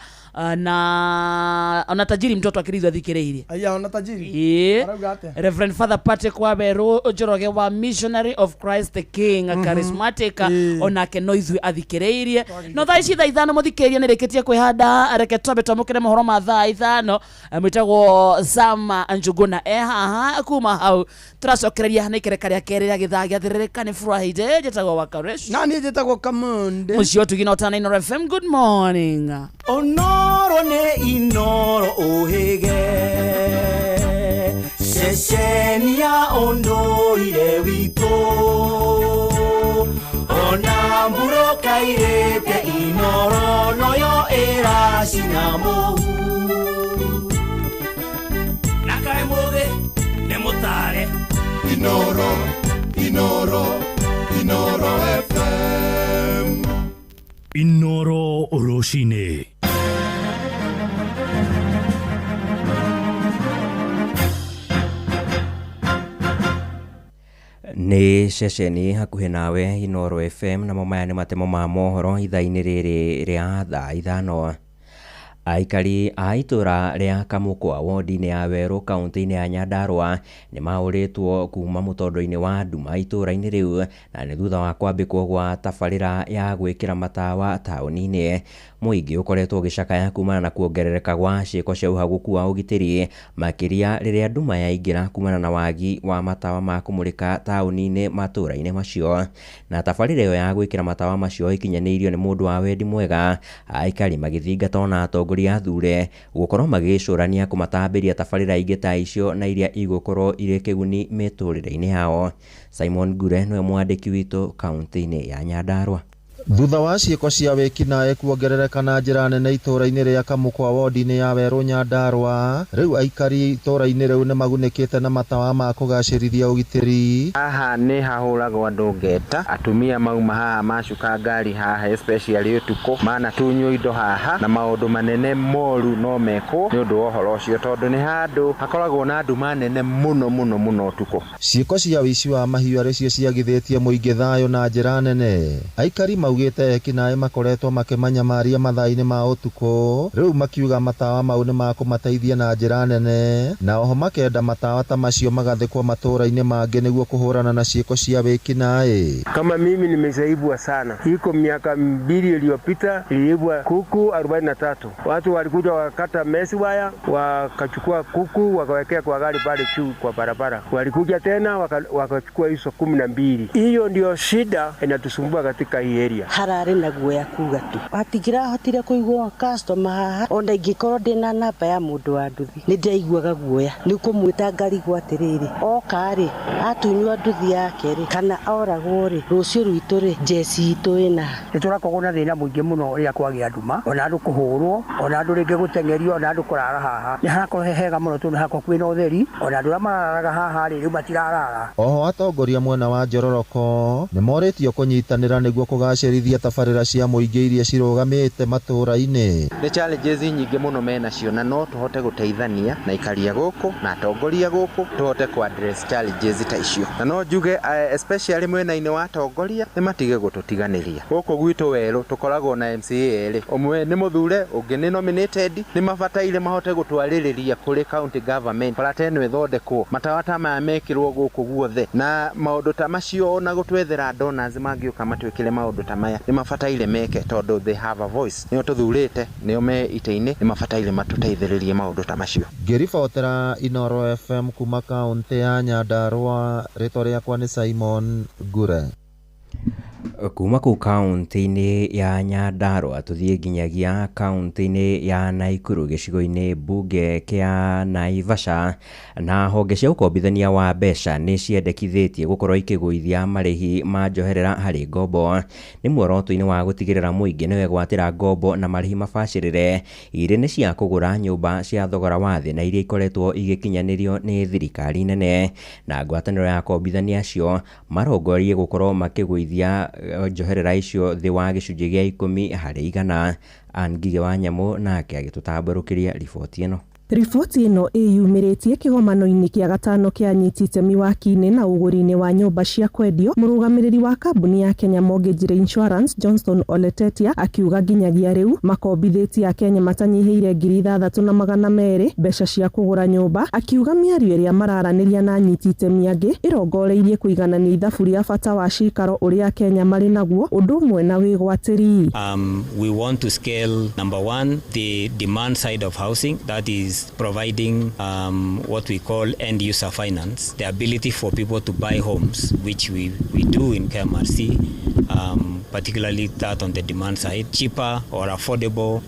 na ona tajiri mtoto akĩrĩ ithuĩ athikĩrĩirie. Aya, ona tajiri. Ĩĩ. Arauga atĩa? Reverend Father Patrick Waweru Njoroge wa Missionary of Christ the King charismatic onake no ithuĩ athikĩrĩirie. No thaa ici thaa 5 mũthikĩrĩria nĩ rĩkĩtie kwĩhanda, reke twambe twamũkĩre mohoro ma thaa 5. Mwĩtagwo Sam Njuguna e haha kuma hau tũracokereria na ikereka rĩa kerĩ rĩa gĩthaa gĩa thĩrĩrĩka nĩ Friday. Njĩtagwo Wakaresh Na niĩ njĩtagwo Kamunde. Mũciĩ wa Ũtugi na Ũtana Inoro FM. Good morning. Onoro nĩ Inoro ũhĩge ceceni ya ũndũire witũ ona mburoka irĩte Inoro noyo ĩracina mũhu na kaĩ mũthĩ nĩ mũtare Inoro, Inoro, Inoro FM. Inoro rũcinĩ. Nĩ ceceni hakuhĩ nawe Inoro FM, namo maya nĩ matemo ma mohoro ithaa-inĩ rĩrĩ rĩa thaa 5. Aikari a itũra rĩa Kamũkwa wodi-inĩ ya Werũ kaũntĩ-inĩ ya Nyandarũa nĩ maũrĩtwo kuma mũtondo-inĩ wa nduma itũra-inĩ rĩu, na nĩ thutha wa kwambĩkwo gwa tabarĩra ya gwĩkĩra matawa taũni-inĩ. Mũingĩ ũkoretwo ũgĩcakaya kumana na kuongerereka gwa ciĩko cia ũhagũku wa ũgitĩri, makĩria rĩrĩa nduma yaingĩra kumana na wagi wa matawa ma kũmũrĩka taũni-inĩ matũra-inĩ macio. Na tabarĩra ĩyo ya gwĩkĩra matawa macio ĩkinyanĩirio nĩ mũndũ wa wendi mwega, aikari magĩthingata ona atongoria athure gũkorwo magĩcũrania kũmatambĩria tabarĩra ingĩ ta icio na iria igũkorwo irĩ kĩguni mĩtũrĩre-inĩ yao. Simon Ngure nĩwe mwandĩki witũ kaũntĩ-inĩ ya Nyandarũa. Thutha wa ciĩko cia wĩkinaĩ kuongerereka na njĩra nene itũũra-inĩ rĩa Kamũkwa wodi-inĩ ya Werũ Nyandarua, rĩu aikari itũũra-inĩ rĩu nĩmagunĩkĩte na matawa ma kũgacĩrithia ũgitĩri. Haha nĩ hahũragwo andũ ngeta, atumia mauma haha macuka ngari haha especially ũtukũ, manatunywo indo haha na maũndũ manene moru no mekwo nĩ ũndũ wa ũhoro ũcio tondũ nĩ handũ hakoragwo na nduma nene mũno mũno mũno ũtukũ. Ciĩko cia ũici wa mahiũ arĩ cio ciagithĩtie mũingĩ thayũ na njĩra nene. Aikari maugĩte ekinaĩ makoretwo makĩmanyamaria mathaa-inĩ ma ũtukũ, rĩu makiuga matawa mau nĩmakũmateithia na njĩra nene, na oho makenda matawa ta macio magathĩkwo matũũra-inĩ mangĩ nĩguo kũhũrana na ciĩko cia wĩkinaĩ. Kama mimi nimeishaibwa sana, iko miaka 2 iliyopita niliibwa kuku 43. Watu walikuja wakakata mesi waya, wakachukua kuku wakawekea kwa gari pale juu kwa barabara. Walikuja tena wakachukua hizo 12. Hiyo ndio shida inatusumbua katika hii area. Hararĩ na guoya kuga tu hatingĩrahotire kũigwo customer haha ona ingĩkorwo ndĩna namba ya mũndũ wa nduthi nĩ ndĩraiguaga guoya nĩ kũmwĩta ngarigwo atĩrĩrĩ oka rĩ atunywo nduthi yake rĩ kana oragwo rĩ rũciũ rwitũ rĩ njeci itũ ĩna. Nĩ tũrakorwo na thĩna mũingĩ mũno rĩrĩa kwagĩa nduma ona andũ kũhũrwo ona andũ rĩngĩ gũteng'erio ona andũ kũrara haha nĩ harakorwo he hega mũno tondũ hakorwo kwĩna ũtheri ona andũ arĩa marararaga haha rĩ rĩu matirarara. Oho atongoria mwena wa Njororoko nĩ morĩtio kũnyitanĩra nĩguo kũgacĩrithia tabarĩra cia mũingĩ iria cirũgamĩte matũũra-inĩ. Nĩ challenges nyingĩ mũno menacio na no tũhote gũteithania na ikaria gũkũ na atongoria gũkũ tũhote ku address challenges ta icio. Na no njuge especially mwena-inĩ wa atongoria nĩ matige gũtũtiganĩria. Gũkũ gwitũ werũ tũkoragwo na MCA erĩ, ũmwe nĩ mũthure ũngĩ nĩ nominated, nĩ mabataire mahote gũtwarĩrĩria kũrĩ county government bara ta ĩno ĩthondekwo, matawa ta maya mekĩrwo gũkũ guothe na maũndũ ta macio ona gũtwethera donors mangĩũka matwĩkĩre maũndũ ta maya nĩ mabataire meke tondũ they have a voice, nĩo tũthurĩte nĩo me itĩ-inĩ nĩ mabataire matũteithĩrĩrie maũndũ ta macio. Ngĩribotera Inooro FM kuma kaũntĩ ya Nyandarua, rĩtwa rĩakwa nĩ Simon Ngure. Kuma kũu kaũntĩ-inĩ ya Nyandarua tũthiĩ nginyagia kaũntĩ-inĩ ya Naikuru gĩcigo-inĩ mbunge kĩa Naivasha, na honge cia ũkombithania wa mbeca nĩ ciendekithĩtie gũkorwo ikĩgũithia marĩhi ma njoherera harĩ ngombo nĩ muoroto-inĩ wa gũtigĩrĩra mũingĩ nĩwegwatĩra ngombo na marĩhi mabacĩrĩre. Irĩ nĩ cia kũgũra nyũmba cia thogora wa thĩ na iria ikoretwo igĩkinyanĩrio nĩ thirikari nene, na ngwatanĩro ya akombithania acio marongoreirie gũkorwo makĩgũithia njoherera icio thĩ wa gĩcunjĩ gĩa 10 harĩ 100. Ann Ngigĩ wa Nyamũ nake agĩtũtambũrũkĩria riboti ĩno. Riboti ĩno ĩyumĩrĩtie kĩgomano-inĩ kĩa gatano kĩa anyiti itemi waki-inĩ na ũgũri-inĩ wa nyũmba cia kwendio. Mũrũgamĩrĩri wa kambuni ya Kenya Mortgage Reinsurance Johnston Oletetia akiuga nginyagia rĩu makombithĩtie Akenya matanyihĩire 6,200 mbeca cia kũgũra nyũmba. Akiuga mĩario ĩrĩa mararanĩria na anyiti itemi angĩ ĩrongoreirie kũiganania ithabu rĩa bata wa cikaro ũrĩa Akenya marĩ naguo ũndũ ũmwe na wĩgwatĩri. We want to scale, number one, the demand side of housing, that is providing what we call end user finance, the ability for people to buy homes, which we do in KMRC, particularly that on the demand side, cheaper or affordable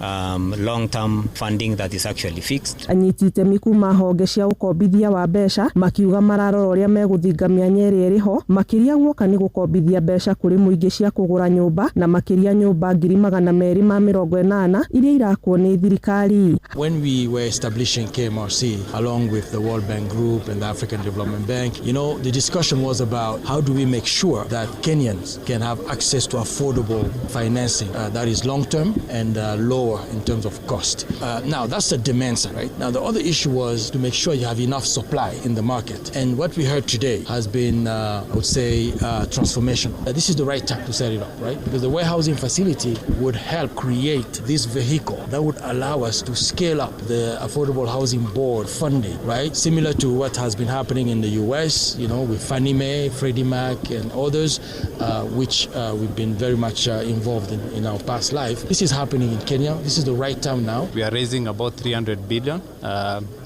long-term funding that is actually fixed. Anyiti itemi kuma honge cia ũkombithia wa mbeca makiuga mararora ũrĩa megũthinga mĩanya ĩrĩa ĩrĩ ho makĩria guoka nĩ gũkombithia mbeca kũrĩ mũingĩ cia kũgũra nyũmba na makĩria nyũmba 280,000 iria irakwo nĩ thirikari. When we were establishing KMRC along with the World Bank Group and the African Development Bank, you know, the discussion was about how do we make sure that Kenyans can have access to affordable financing that is long-term and lower in terms of cost. Now, that's the demand side, right? Now, the other issue was to make sure you have enough supply in the market. And what we heard today has been, I would say, transformational. This is the right time to set it up, right? Because the warehousing facility would help create this vehicle that would allow us to scale up the Affordable Housing Board funding, right? Similar to what has been happening in the US, you know, with Fannie Mae, Freddie Mac, and others, which we've been very much involved in our past life. This is happening in Kenya. This is the right time now. We are raising about 300 billion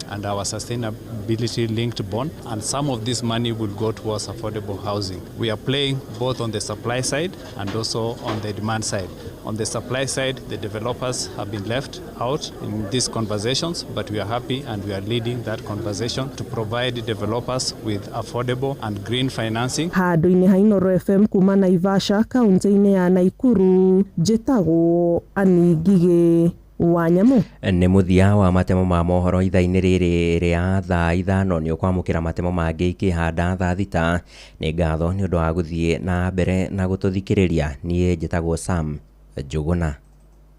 and our sustainability linked bond, and some of this money will go towards affordable housing. We are playing both on the supply side and also on the demand side. On the supply side, the developers have been left out in these conversations, but we are happy and we are leading that conversation to provide developers with affordable and green financing. Handũ-inĩ ha Inooro FM kuma Naivasha kaunti-inĩ ya Naikuru, njĩtagwo Annie Ngigĩ wa Nyamũ. Nĩ mũthia wa matemo ma mohoro ithaa-inĩ rĩrĩ rĩa thaa 5. Nĩ ũkwamũkĩra matemo mangĩ ikĩhanda thaa 6. Nĩ ngatho nĩ ũndũ wa gũthiĩ na mbere na gũtũthikĩrĩria. Niĩ njĩtagwo Sam Njũgũna.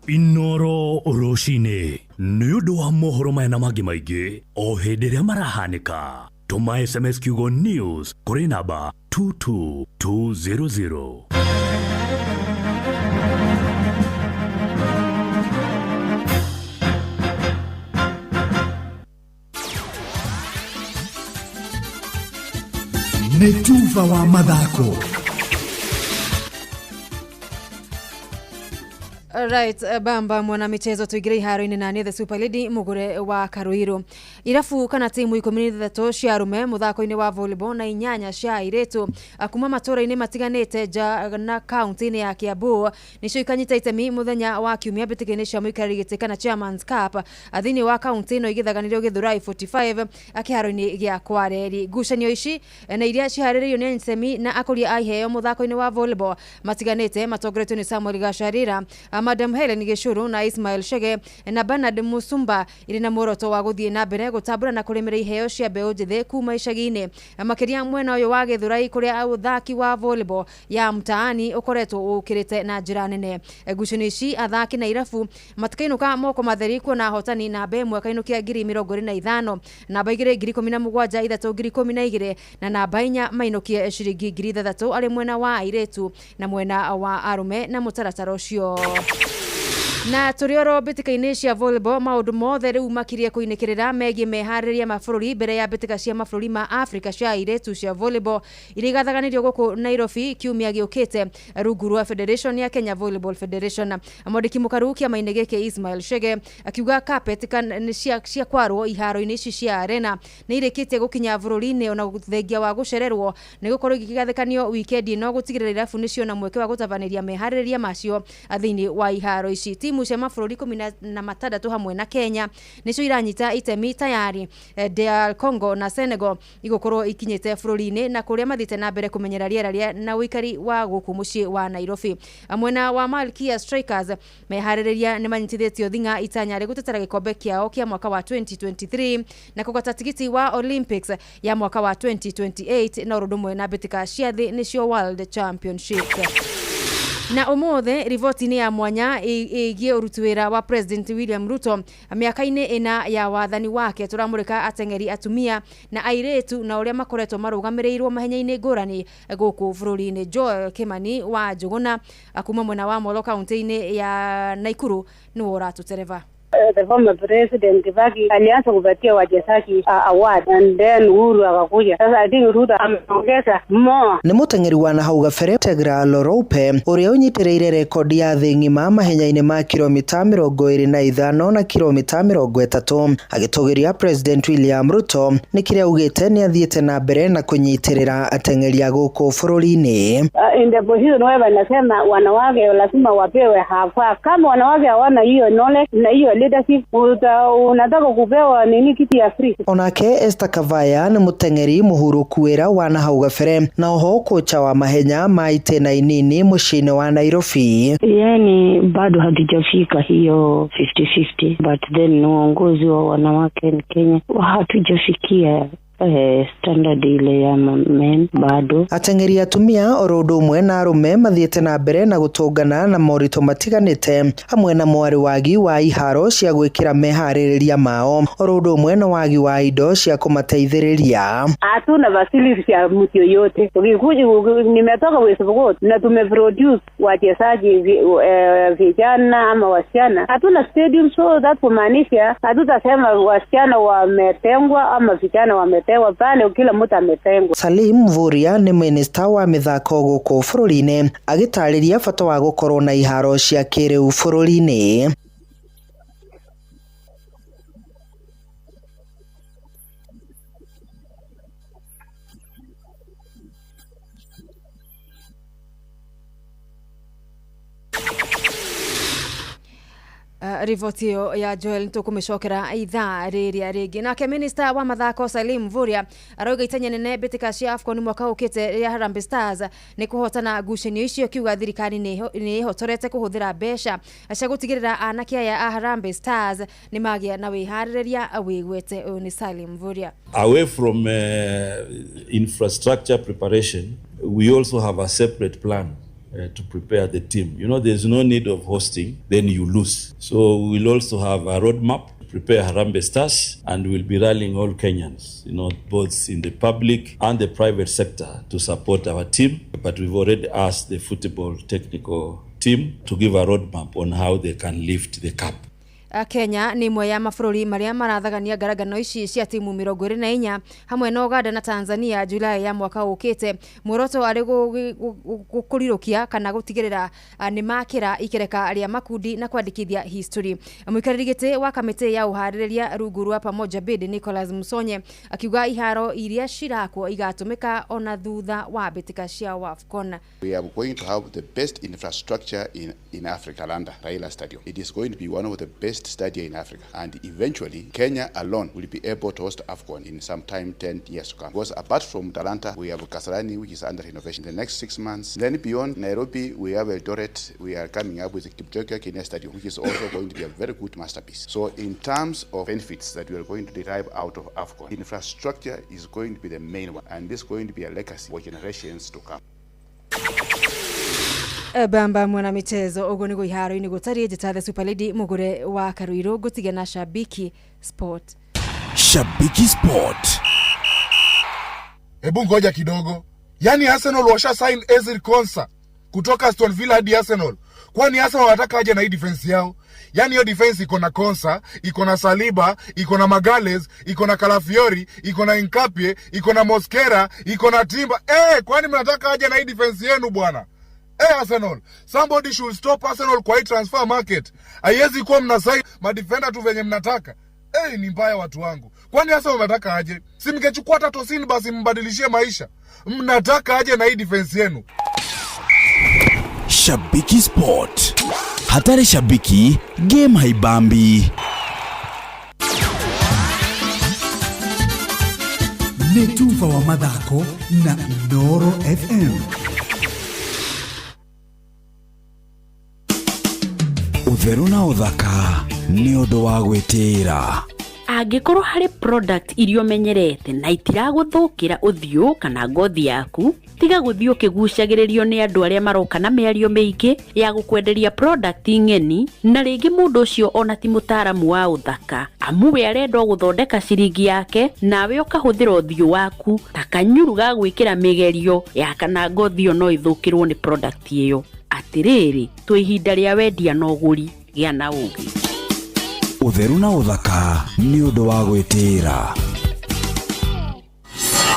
Inooro rũcinĩ nĩ ũndũ wa mohoro maya na mangĩ maingĩ o hĩndĩ ĩrĩa marahanĩka. Tũma SMS kiugo news kũrĩ namba 22200. Nĩ tuba wa mathako. Right, bamba mwana michezo tuingire iharo-inĩ na nĩ the Super Lady Mugure wa Karuiru. Irabu kana timu 13 cia arume muthako-inĩ wa volleyball na 8 cia airĩtu kuma matũra-inĩ matiganĩte nja na kaunti-inĩ ya Kiambu nĩcio ikanyita itemi muthenya wa kiumia mbĩtĩka-inĩ cia mũikarĩri gĩtĩ kana Chairman's Cup thĩinĩ wa kaunti ĩno igĩthaganĩrio Gĩthũrai 45 kĩharo-inĩ gĩa Kwareri. Ngucanio ici na iria ciharĩrĩirio nĩ itemi na akũria a iheo muthako-inĩ wa volleyball matiganĩte matongoretio nĩ Samuel Gacharira, Madam Helen Gĩcũrũ na Ismail Chege na Bernard Musumba irĩ na muoroto wa gũthiĩ na mbere gũtambũra na kũrĩmĩra iheo cia mbeũ njĩthĩ kuma icagi-inĩ makĩria mwena ũyũ wa Gĩthũrai kũrĩa ũthaki wa volleyball ya mtaani ũkoretwo ũkĩrĩte na njĩra nene. Ngucanio ici athaki na irabu matikainũka moko matheri kuona ahotani namba 1 kainũkia 25,000, namba 2 17,000, 3 12,000 na namba 4 mainũkie ciringi 6,000 arĩ mwena wa airĩtu na mwena wa arũme na mũtaratara ũcio. Na tũrĩ oro mbĩtĩka-inĩ cia volleyball maũndũ mothe rĩu makirie kũinĩkĩrĩra megiĩ meharĩrĩria ma bũrũri mbere ya mbĩtĩka cia mabũrũri ma Africa cia airĩtu cia volleyball iria igathaganĩrio gũkũ Nairobi kiumia gĩũkĩte rungu rwa Federation ya Kenya Volleyball Federation. Mwandĩki mũkaru kĩama-inĩ gĩkĩ Ismail Chege akiuga carpet cia kwarwo iharo-inĩ ici cia arena nĩ irĩkĩtie gũkinya bũrũri-inĩ ona thengia wa gũcererwo nĩ gũkorwo igĩgathĩkanio wikendi ĩno gũtigĩrĩra irabu nĩciona mweke wa gũtabanĩria meharĩrĩria macio thĩinĩ wa iharo ici. Timu cia mabũrũri 16 hamwe na Kenya nĩcio iranyita itemi tayari. DR Congo na Senegal igũkorwo ikinyĩte bũrũri-inĩ na kũrĩa mathiĩte na mbere kũmenyera rĩera rĩa na ũikari wa gũkũ mũciĩ wa Nairobi. Mwena wa Malkia Strikers meharĩrĩria nĩ manyitithĩtio thing'a itanya rĩ gũtetera gĩkombe kĩao kĩa mwaka wa 2023 na kũgata tigiti wa Olympics ya mwaka wa 2028 na ũndũ ũmwe na mbĩtĩka cia thĩ nĩcio World Championships. Na ũmũthĩ riboti-inĩ ya mwanya ĩgiĩ ũruti wĩra wa President William Ruto mĩaka-inĩ 4 ya wathani wake tũramũrĩka ateng'eri atumia na airĩtu na ũrĩa makoretwo marũgamĩrĩirwo mahenya-inĩ ngũrani gũkũ bũrũri-inĩ. Joel Kimani wa Njũgũna kuma mwena wa Molo kaunti-inĩ ya Naikuru nĩwe ũratũtereba. The former president Kibaki alianza kupatia wachezaji award and then Uhuru akakuja. Sasa I think Ruto ameongeza more. Nĩ mũteng'eri wa nahau gabere Tegra Loroupe ũrĩa ũnyitĩrĩire rekodi ya thĩ ng'ima mahenya-inĩ ma kilomita 25 na kilomita 30 agĩtũgĩria President William Ruto nĩ kĩrĩa augĩte nĩ athiĩte na mbere na kũnyitĩrĩra ateng'eri a gũkũ bũrũri-inĩ. In the position where wanasema wanawake lazima wapewe hafaa. Kama wanawake hawana hiyo knowledge na hiyo leadership, unataka kupewa nini kiti ya free. Onake Esther Kavaya nĩ mũteng'eri mũhurũku wĩra wa nahau gabere na oho kocha wa mahenya ma itĩna inini mũciĩ-inĩ wa Nairobi. Yani bado hatujafika hiyo 50-50, but then uongozi wa wanawake in Kenya hatujafikia standard ile ya men bado. Ateng'eri atumia oro ũndũ ũmwe na arũme mathiĩte na mbere na gũtũngana na moritũ matiganĩte hamwe na mwarĩ wagi wa iharo cia gwĩkĩra meharĩrĩria mao oro ũndũ ũmwe na wagi wa indo cia kũmateithĩrĩria. Hatuna facilities ya mtu yoyote. Ukikuja nimetoka West Pokot na tumeproduce wachezaji vijana ama wasichana. Hatuna stadium, so that kumaanisha hatutasema wasichana wametengwa ama vijana wametengwa pale, kila mtu ametengwa. Salim Mvurya nĩ minista wa mĩthako gũkũ bũrũri-inĩ agĩtarĩria bata wa gũkorwo na iharo cia kĩrĩu bũrũri-inĩ. Riboti ĩyo ya Joel nĩtũkũmĩcokera ithaa rĩrĩa rĩngĩ. Nake minista wa mathako Salim Mvurya arauga itanya nene mbĩtĩka cia AFCON mwaka ũkĩte rĩa Harambee Stars nĩ kũhotana ngucanio icio, kiuga thirikari nĩ ĩhotorete kũhũthĩra mbeca cia gũtigĩrĩra anake aya a Harambee Stars nĩ magĩa na wĩharĩrĩria wĩgwete. Ũyũ nĩ Salim Mvurya. Away from infrastructure preparation, we also have a separate plan to prepare the team. You know, there's no need of hosting, then you lose. So we'll also have a roadmap to prepare Harambee Stars, and we'll be rallying all Kenyans, both in the public and the private sector to support our team. But we've already asked the football technical team to give a roadmap on how they can lift the cup. Kenya nĩ ĩmwe ya mabũrũri marĩa marathagania ngarangano ici cia timu 24 hamwe na Uganda na Tanzania Julai ya mwaka ũkĩte. Muoroto arĩ gũkũrirũkia kana gũtigĩrĩra nĩ makĩra ikereka rĩa makundi na kwandĩkithia history. Mũikarĩri gĩtĩ wa kamĩtĩ ya ũharĩrĩria rungu rwa Pamoja Bid Nicholas Musonye akiuga iharo iria cirakwo igatũmĩka ona thutha wa mbĩtĩka cia WAFCON. We are going to have the best infrastructure in Africa, Landa, Raila Stadium. It is going to be one of the best stadia in Africa, and eventually Kenya alone will be able to host AFCON in some time 10 years to come. Because apart from Talanta, we have Kasarani, which is under renovation in the next 6 months. Then beyond Nairobi, we have Eldoret. We are coming up with the Kipchoge Kenya Stadium, which is also going to be a very good masterpiece. So in terms of benefits that we are going to derive out of AFCON, infrastructure is going to be the main one, and this is going to be a legacy for generations to come. Bamba mwana michezo uguo niguo iharo-inĩ gũtariĩ. Njĩta the Super Lady mũgũre wa Karuirũ ngũtige na Shabiki Sport. Shabiki Sport. Hebu ngoja kidogo. Yaani Arsenal washa sign Ezri Konsa kutoka Aston Villa hadi Arsenal. Kwani Arsenal wanataka aje na hii defense yao? Yaani hiyo defense iko na Konsa, iko na Saliba, iko na Magalhaes, iko na Calafiori, iko na Hincapie, iko na Mosquera, iko na Timber. Kwani mnataka aje na hii defense yenu bwana? Arsenal, somebody should stop Arsenal kwa hii transfer market. Haiwezi kuwa mna sign madefender tu venye mnataka. Ni mbaya watu wangu. Kwani Arsenal mnataka aje? Si mngechukua hata Tosin basi mbadilishie maisha. Mnataka aje na hii defense yenu? Shabiki Sport. Hatari shabiki, game haibambi. Nĩ tuba wa mathako na Inooro FM. Ũtheru na ũthaka nĩ ũndũ wa gwĩtĩĩra. Angĩkorwo harĩ product iria ũmenyerete na itiragũthũkĩra ũthiũ kana ngothi yaku, tiga gũthiĩ ũkĩgucagĩrĩrio nĩ andũ arĩa maroka na mĩario mĩingĩ ya gũkwenderia product ng'eni, na rĩngĩ mũndũ ũcio ona ti mũtaaramu wa ũthaka, amu we arenda o gũthondeka ciringi yake nawe ũkahũthĩra ũthiũ waku ta kanyuru ga gwĩkĩra mĩgerio ya kana ngothi ĩyo no ĩthũkĩrwo nĩ product ĩyo. Atĩrĩrĩ, twĩ ihinda rĩa wendia na ũgũri, gĩa na ũgĩ. Ũtheru na ũthaka nĩ ũndũ wa gwĩtĩĩra.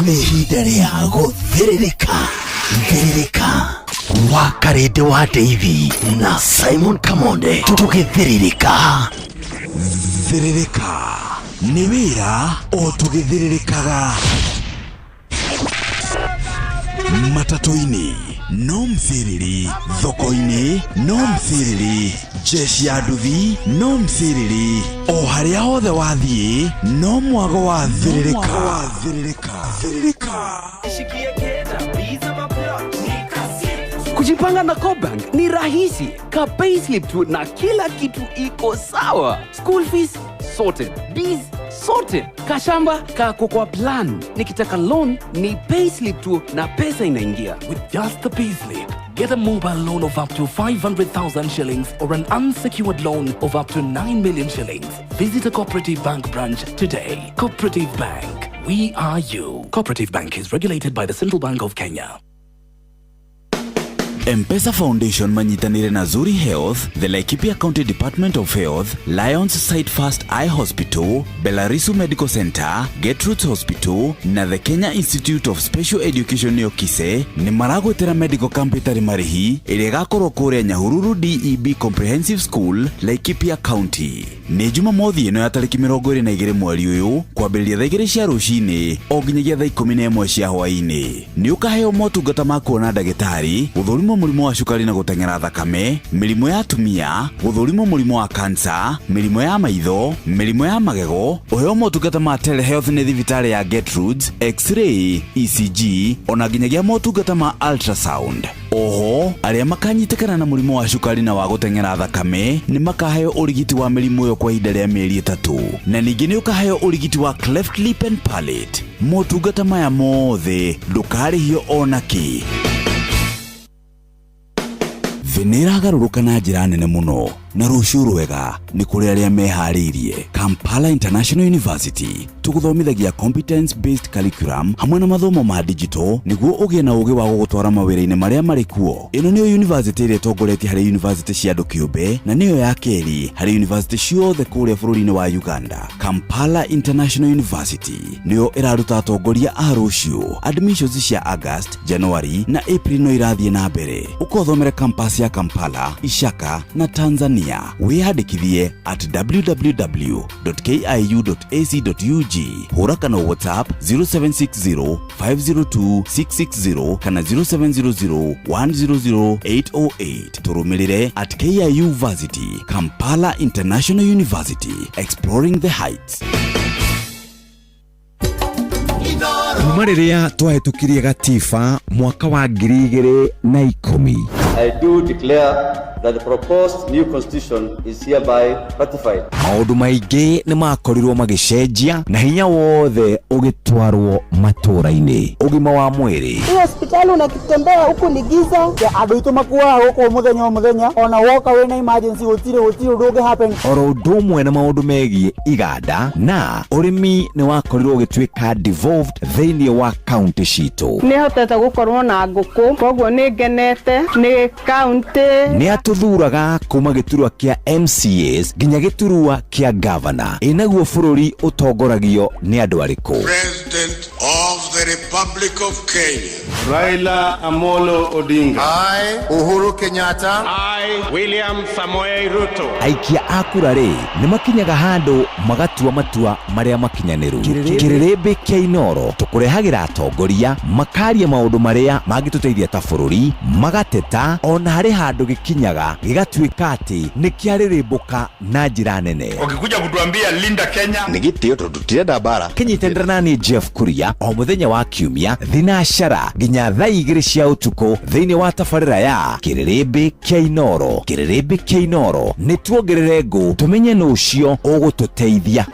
Nĩ ihinda rĩa gũthĩrĩrĩka thĩrĩrĩka wa Karĩndĩ wa Davy na Simon Kamonde, tũgĩthĩrĩrĩka. Thĩrĩrĩka nĩ wĩra o tũgĩthĩrĩrĩkaga. Matatũ-inĩ no mthĩrĩri, thoko-inĩ no mthĩrĩri, jeshi ya nduthi no mthĩrĩri, o harĩa hothe wathiĩ no mwago wa thĩrĩrĩka. Thĩrĩrĩka. Kujipanga na CoBank ni rahisi. Ka payslip tu na kila kitu iko sawa. School fees sorted, biz sorted, kashamba kako kwa plan. Nikitaka loan ni payslip tu na pesa inaingia. With just the payslip, get a mobile loan of up to 500,000 shillings or an unsecured loan of up to 9 million shillings. Visit a Cooperative Bank branch today. Cooperative Bank, we are you. Cooperative Bank is regulated by the Central Bank of Kenya. M-Pesa Foundation manyitanire na Zuri Health, the Laikipia County Department of Health, Lions Sight First Eye Hospital, Belarisu Medical Center, Gertrude's Hospital na the Kenya Institute of Special Education nĩo KISE nĩ maragwĩtĩra medical camp ĩtarĩ marĩhi ĩrĩa ĩgakorwo kũrĩa Nyahururu DEB Comprehensive School, Laikipia County. Nĩ Jumamothi ĩno ya tarĩki 22 mweri ũyũ kwambĩrĩria thaa 2 cia rũcinĩ o nginyagia thaa 11 cia hwaĩ-inĩ. Nĩ ũkaheo motungata ma kuona ndagĩtarĩ, gũthũrimwo Gũthũrimwo mũrimũ wa cukari na gũteng'era thakame, mĩrimũ ya atumia, gũthũrimwo mũrimũ wa kansa, mĩrimũ ya maitho, mĩrimũ ya magego, ũheo motungata ma telehealth nĩ thibitarĩ ya Gertrudes, X-ray, ECG ona nginyagia motungata ma ultrasound. Oho arĩa makanyitĩkana na mũrimũ wa cukari na wa gũteng'era thakame nĩ makaheo ũrigiti wa mĩrimũ ĩyo kwa ihinda rĩa mĩeri 3, na ningĩ nĩ ũkaheo ũrigiti wa cleft lip and palate. Motungata maya mothe ndũkarĩhio ona kĩ. Thĩ nĩ ĩragarũrũka na njĩra nene mũno, na rũciũ rwega nĩ kũrĩ arĩa meharĩirie. Kampala International University tũgũthomithagia competence based curriculum hamwe na mathomo ma digital nĩguo ũgĩe na ũgĩ wa gũgũtwara mawĩra-inĩ marĩa marĩ kuo. Ĩno nĩyo university ĩrĩa ĩtongoretie harĩ university cia andũ kĩũmbe, na nĩyo ya kerĩ harĩ university ciothe kũrĩa bũrũri-inĩ wa Uganda. Kampala International University nĩyo ĩraruta atongoria a rũciũ. Admissions cia August, January na April no irathiĩ na mbere. Ũkothomere campus ya Kampala, Ishaka na Tanzania. Wĩyandĩkithie at www.kiu.ac.ug. Hũra kana WhatsApp 0760 502 660 kana 0700 100 808. Tũrũmĩrĩre at KIU Varsity, Kampala International University, exploring the heights. Kuma rĩrĩa twahĩtũkirie gatiba mwaka wa 2010. I do declare that the proposed new constitution is hereby ratified. Maũndũ maingĩ nĩ makorirwo magĩcenjia na hinya wothe ũgĩtwarwo matũũra-inĩ. Ũgima wa mwĩrĩ, Hii hospitali unakitembea huku ni giza. Andũ aitũ makuaga gũkũ mũthenya o mũthenya, ona woka wĩna emergency gũtirĩ ũndũ ũngĩ happen. Oro ũndũ ũmwe na maũndũ megiĩ iganda na ũrĩmi nĩ wakorirwo ũgĩtuĩka devolved thĩinĩ wa kaunti citũ. Nĩ hotete gũkorwo na ngũkũ, koguo nĩ ngenete nĩ kaunti. Nĩ atũthuraga kuma gĩturwa kĩa MCAs nginya gĩturwa kĩa gavana. Ĩ naguo bũrũri ũtongoragio nĩ andũ arĩkũ? President of the Republic of Kenya. Raila Amolo Odinga. I, Uhuru Kenyatta. I, William Samoei Ruto. Aikia a kura rĩ nĩ makinyaga handũ magatua matua marĩa makinyanĩru. Kĩrĩrĩmbĩ kĩa Inooro tũkũrehagĩra atongoria makaria maũndũ marĩa mangĩtũteithia ta bũrũri, magateta ona harĩ handũ gĩkinyaga gĩgatuĩka atĩ nĩ kĩarĩrĩmbũka na njĩra nene. Ukikuja kutuambia Linda Kenya nĩ gĩtĩo tondũ tũtirenda mbara. Kĩnyitanĩra nani Jeff Kuria o mũthenya wa kiumia thinacara nginya thaa 2 cia ũtukũ thĩinĩ wa tabarĩra ya Kĩrĩrĩmbĩ kĩa Inooro. Kĩrĩrĩmbĩ kĩa Inooro nĩ tuongerere ngũ tũmenye nũ ũcio ũgũtũteithia.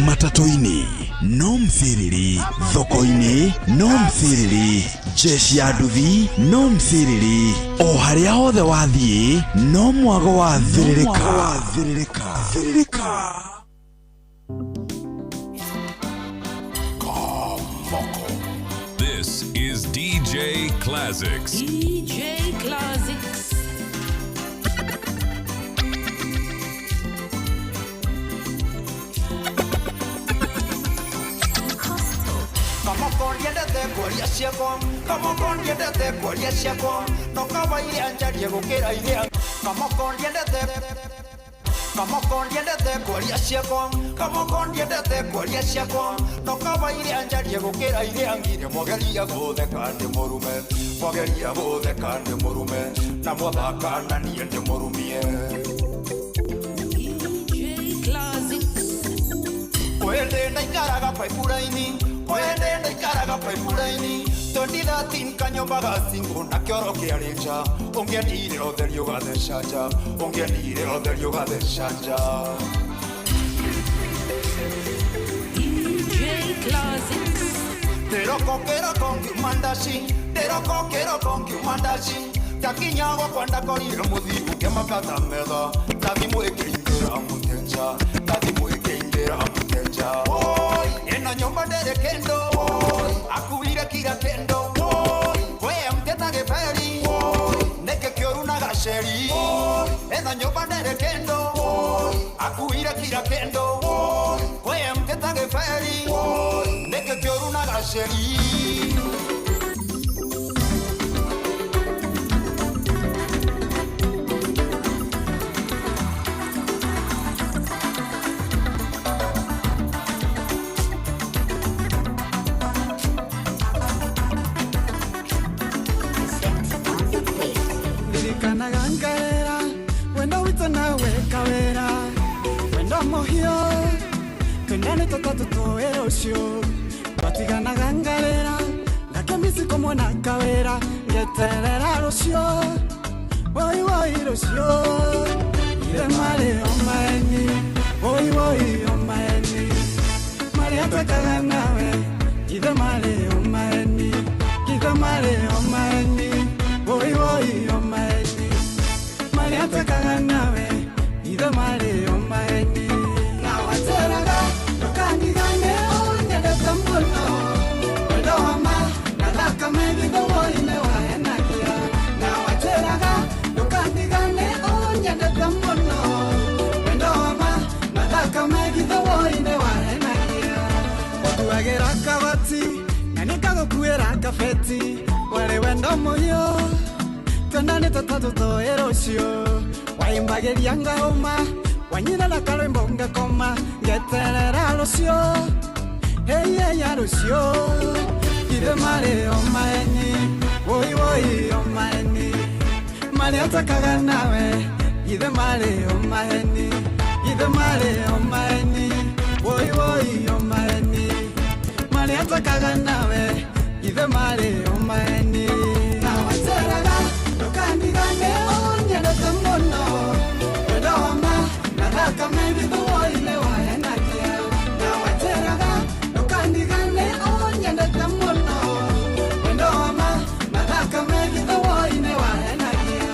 Matatũ-inĩ no mthiriri, thoko-inĩ no mthiriri, jeshi ya nduthi no mthiriri, o harĩa hothe wathiĩ no mwago wa thĩrĩrĩka. Thĩrĩrĩka. This is DJ Classics. DJ Classics. Kamoko ndiendete kwaria ciakwa, no kawaire anjarie gũkĩra iria. Kamoko ndiendete, kamoko ndiendete kwaria ciakwa, kamoko ndiendete kwaria ciakwa, no kawaire anjarie gũkĩra iria. Ngire mwageria gũtheka ndĩ mũrume, mwageria gũtheka ndĩ mũrume, na mwathaka na niĩ ndĩ mũrumie. Kwende ndaikaraga paipuraini, kwende ndaikaraga paipuraini, 2013 kanyomba gacingo na kĩoro kĩarĩ nja, ũngĩendire ũtheri ũgatheca nja, ũngĩendire ũtheri ũgatheca nja. Ndĩroko kĩroko ngiuma ndaci, ndĩroko kĩroko ngiuma ndaci, ndakinya gwakwa ndakorire mũthigu ngĩmakata metha, na thimũ ĩkĩingĩra mũtenja, na thimũ ĩkĩingĩra mũtenja. Oi, ĩno nyũmba ndĩrĩ kĩndũ, oi, akuire kira kĩndũ, oi, we mteta gĩberi, oi, nĩkĩ kĩũru na gaceri, oi, ĩno nyũmba ndĩrĩ kĩndũ, oi, akuire kira kĩndũ, oi, we mteta gĩberi, oi, nĩkĩ kĩũru na gaceri. Twatiganaga ngarera wendo witũ nawe kawera wendo mũhiũ twendane tũtatũ tũĩ rũciũ twatiganaga ngarera ngakemisi kũmwona kawĩra ngeterera rũciũ woi woi rũciũ ithe marĩ o maeni woi woi o maeni marĩa twekaga nawe ithe marĩ o maeni ithe marĩ o maeni woi woi o maeni marĩa twekaga nawe ithe marĩ o maeni na wateraga ndũkandigane ũnyendete mũno wendo wa ma na thakame gĩthũa-inĩ wahenagia na wateraga ndũkandigane ũnyendete mũno wendo wa ma na thakame gĩthũa-inĩ wahenagia wakuagĩra kabati na nĩngagũkuĩra kabeti warĩ wendo mũhiũ twendane tũtatũ tũĩ rũciũ waimbagĩria ngahũma wanyina na karwĩmbo ngakoma ngeterera rũciũ heiyeya rũciũ ithe marĩ o maeni woi woi o maeni marĩa twekaga nawe ithe marĩ o maeni ithe marĩ o maeni woi woi o maeni marĩa twekaga nawe ithe marĩ o maeni na wateraga ndũkandigane ũnyendete mũno wendo wa ma na thakame gĩthũa-inĩ wahenagia na wateraga ndũkandigane ũnyendete mũno wendo wa ma na thakame gĩthũa-inĩ wahenagia.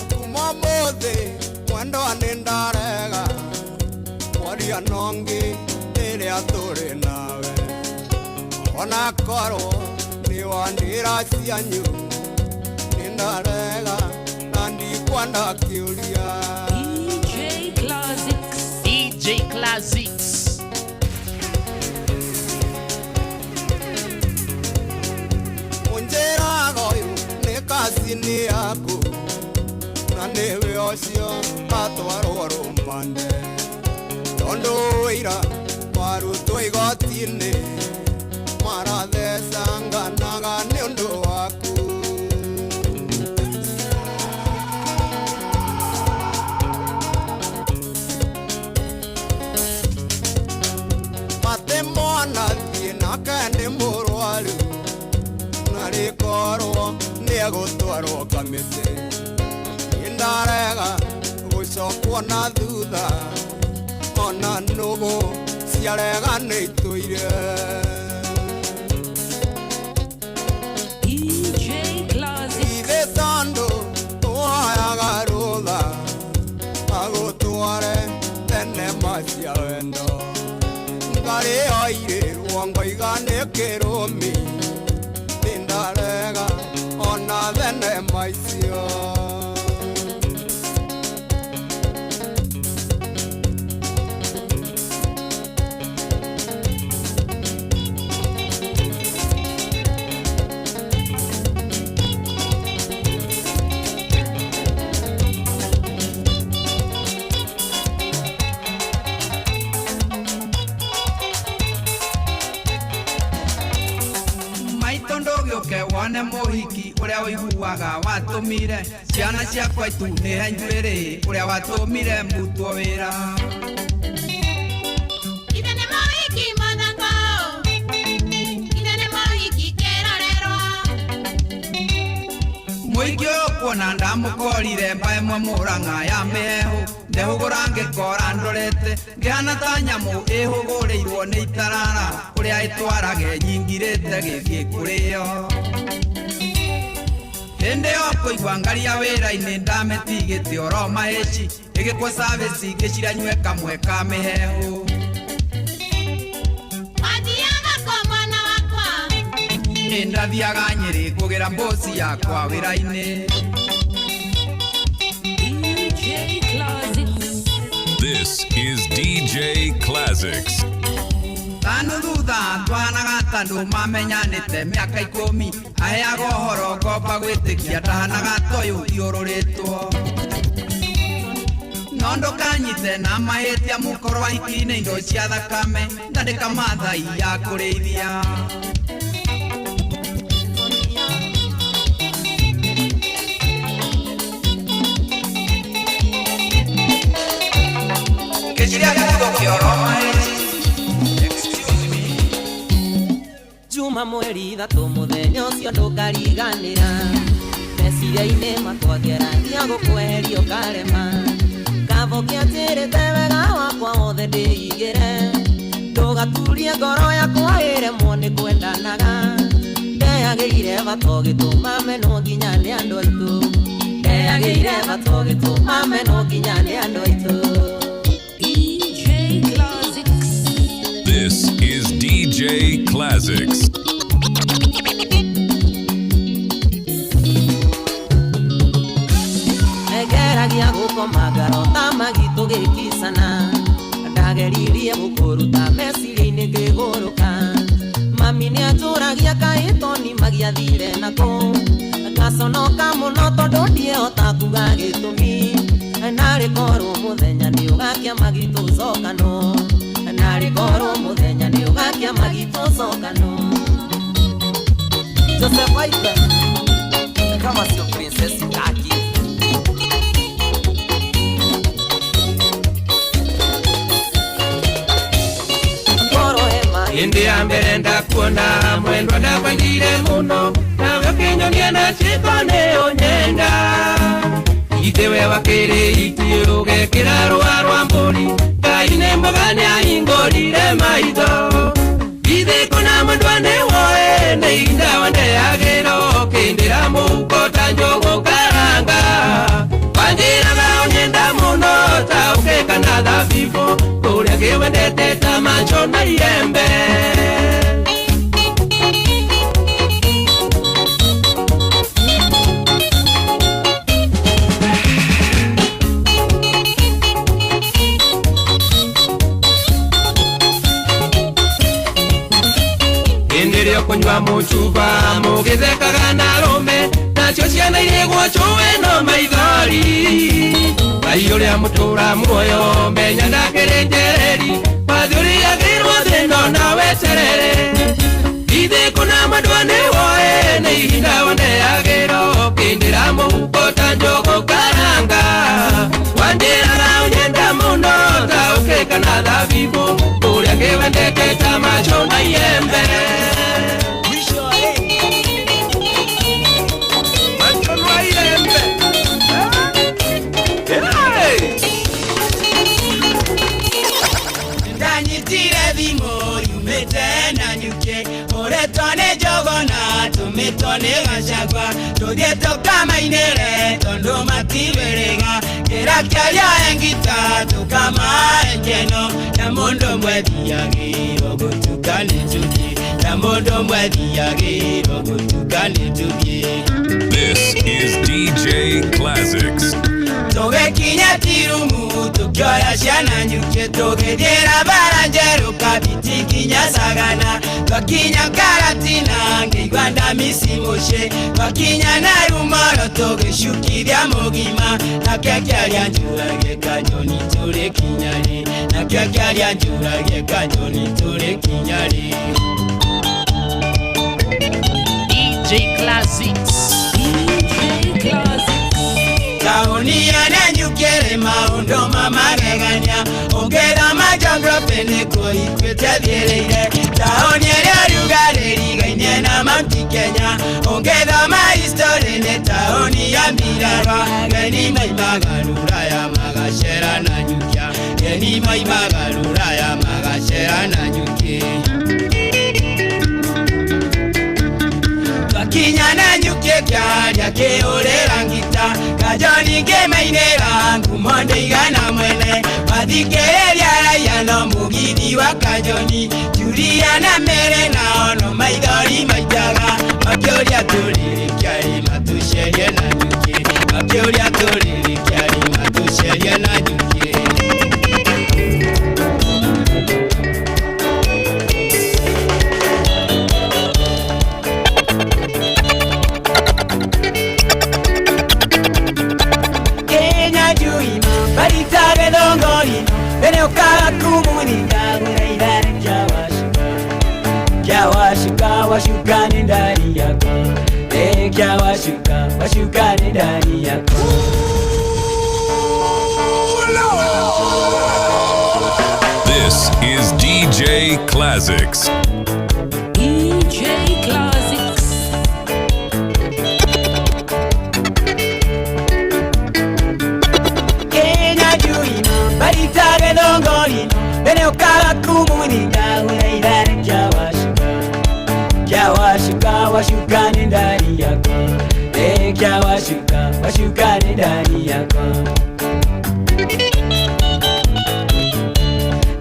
Kuma mũthĩ mwendwa nĩ ndarega kwaria nongi rĩrĩa tũrĩ nawe onakorwo nĩ wandĩra cianyu nĩ ndarega na ndikwenda kĩũria. DJ Classics. DJ Classics. Ũnjĩraga ũyũ nĩ kacini yaku na nĩwe ũcio atwarwo rũmande tondũ ũira warutwo igoti-inĩ marathecanganaga nĩ ũndũ waku. Mate mwana thiĩ nake nĩ mũrwaru na rĩkorwo nĩegũtwarwo kamĩtĩ ndarega gũcokwo na thutha ona nũgũ ciarega nĩ itũire. DJ Classics. Ithe tondũ tũhoyaga rũtha agũtware thenema cia wendo ngarĩo irĩrwo ngoiga nĩ kĩrũmi nĩ ndarega ona thenema icio. Wone mũhiki ũrĩa ũiguaga watũmire ciana ciakwa itunĩhe njuĩrĩ ũrĩa watũmire mbutwo wĩra. Ithe nĩ mũhiki mũthaka, ithe nĩ mũhiki kĩrorerwa. Mũhiki ũyũ kuona ndamũkorire mbaĩ ĩmwe Mũrang'a ya mĩheehũ ndehũgũra ngĩkora ndorete ngĩhana ta nyamũ ĩhũgũrĩirwo nĩ itarara ũrĩa ĩtwarage nyingirĩte gĩthiĩ kũrĩo. Hĩndĩ ĩyo kũigua ngaria wĩra-inĩ ndametigĩte oro mahĩci ĩgĩkwo service ngĩcira nyue kamwe ka mĩheehũ. Wathiaga kũ mwana wakwa? Nĩ ndathiaga Nyĩrĩ kũgĩra mboci yakwa wĩra-inĩ. DJ Classics. This is DJ Classics. Tanu thutha twanaga tandũ mamenyanĩte mĩaka 10 Aheaga ũhoro ngomba gwĩtĩkia ndahanaga toyũ thiũrũrĩtwo. No ndũkanyite na mahĩtia mũkorwo ahiki-inĩ indo cia thakame ndandĩka mathai ya kũrĩithia. Kĩciria gĩtugo kĩoro mahĩti. Juma mweri ithatũ mũthenya ũcio ndũkariganĩra meciria-inĩ makwa ngeragia gũkweheria ũkarema kabo kĩanjĩrĩte wega wakwa wothe ndĩigĩre ndũgaturie ngoro yakwa ĩremwo nĩ kwendanaga ndeyagĩire bata ũgĩtũma menwo nginya nĩ andũ aitũ ndeyagĩire bata ũgĩtũma menwo nginya nĩ andũ aitũ. DJ Classics. This is DJ Classics. Ngeragia gũkoma ngarota magitũ gĩkicana ndageririe gũkũruta meciria-inĩ ngĩgũrũka mami nĩanjũragia kaĩ toni magiathire nakũ ngaconoka mũno tondũ ndiehota kuga gĩtũmi narĩ korwo mũthenya nĩ ũgakia magitũ cokano narĩ korwo mũthenya nĩ ũgakia magitũ cokano. Joseph Waita kama sio princess taki. Hĩndĩ ya mbere ndakuona mwendwa ndakwendire mũno nawe ũkĩnyonia na ciĩko nĩ ũnyenda itĩ we wakĩrĩ itiĩ ũgekĩra rũa rwa mbũri Ngai nĩ mwega nĩahingũrire maitho ithĩ kũna mwendwa nĩ woe nĩ ihinda wandeagĩra ũkĩndĩra mũhuko ta njũgũ karanga wanjĩraga ũnyenda mũno ta ũkeka na thabibũ kũrĩa ngĩwendete ta macho na iembe. Hĩndĩ ĩrĩa ũkũnyua mũcuba mũgĩthekaga na arũme nacio ciana irĩgwo cũĩ no maithori Ngai ũrĩa mũtũra muoyo menya ndakĩrĩ njereri wathũriagĩrwo thĩna na weterere ithĩ kũna mwendwa nĩ woe nĩ ihinda wandeagĩrwo ũkĩndĩra mũhuko ta njũgũ karanga wanjĩraga ũnyenda mũno ta ũkeka na thabibũ kũrĩa ngĩwendete ta macho na iembe. Macho na iembe. Hey! Ndanyitire thimũ yumĩte na nyuke ũretwo nĩ njogona tũmĩtwo nĩ gacagua tũthiĩ tũkamainĩre tondũ matiwĩrĩga kĩra kĩaria engita tũkamae keno na mũndũ mwethiagĩrwo gũtuka nĩ tũthiĩ na mũndũ mwethiagĩrwo gũtuka nĩ tũthiĩ. This is DJ Classics. Tũgĩkinya tirumu tũkĩoya ciana nyuke tũgĩthiĩra bara njerũ kabiti nginya Sagana twakinya Karatina ngĩigua ndamisi mũciĩ twakinya Narumoro tũgĩcukithia mũgima nake kĩaria njũrage kanyoni tũrĩ kinya rĩ nake kĩaria njũrage kanyoni tũrĩ kinya rĩ. DJ Classics. DJ Classics. Taũni ya Nanyuki maũndũ ma magegania ũngĩthoma geography nĩkuo ikuĩte thiĩrĩire taũni ĩrĩa ũrugarĩ ĩrigainie na Mount Kenya ũngĩthoma history nĩ taũni ya mbirarwa ngeni maimaga rũraya magacera Nanyukia ngeni maimaga rũraya magacera Nanyuki. Twakinya Nanyuki kĩaria kĩũrĩra ngita kajoni ngĩmainĩra ngumo ndĩigana mwene mathikĩrĩria raia no mũgithi wa kajoni Julia na Mary nao no maithori maitaga makĩũria tũrĩrĩkia-rĩ matũcerie Nanyuki makĩũria tũrĩrĩkia-rĩ matũcerie Nanyuki. washukani ndani yako, Rekia washuka washukani ndani yako. This is DJ Classics. DJ Classics. Kenya juino baritare dongorino bene okaba kumuninga uleira rekia washuka kia washuka washukani ndani yako, Rekia washuka washukani ndani yako.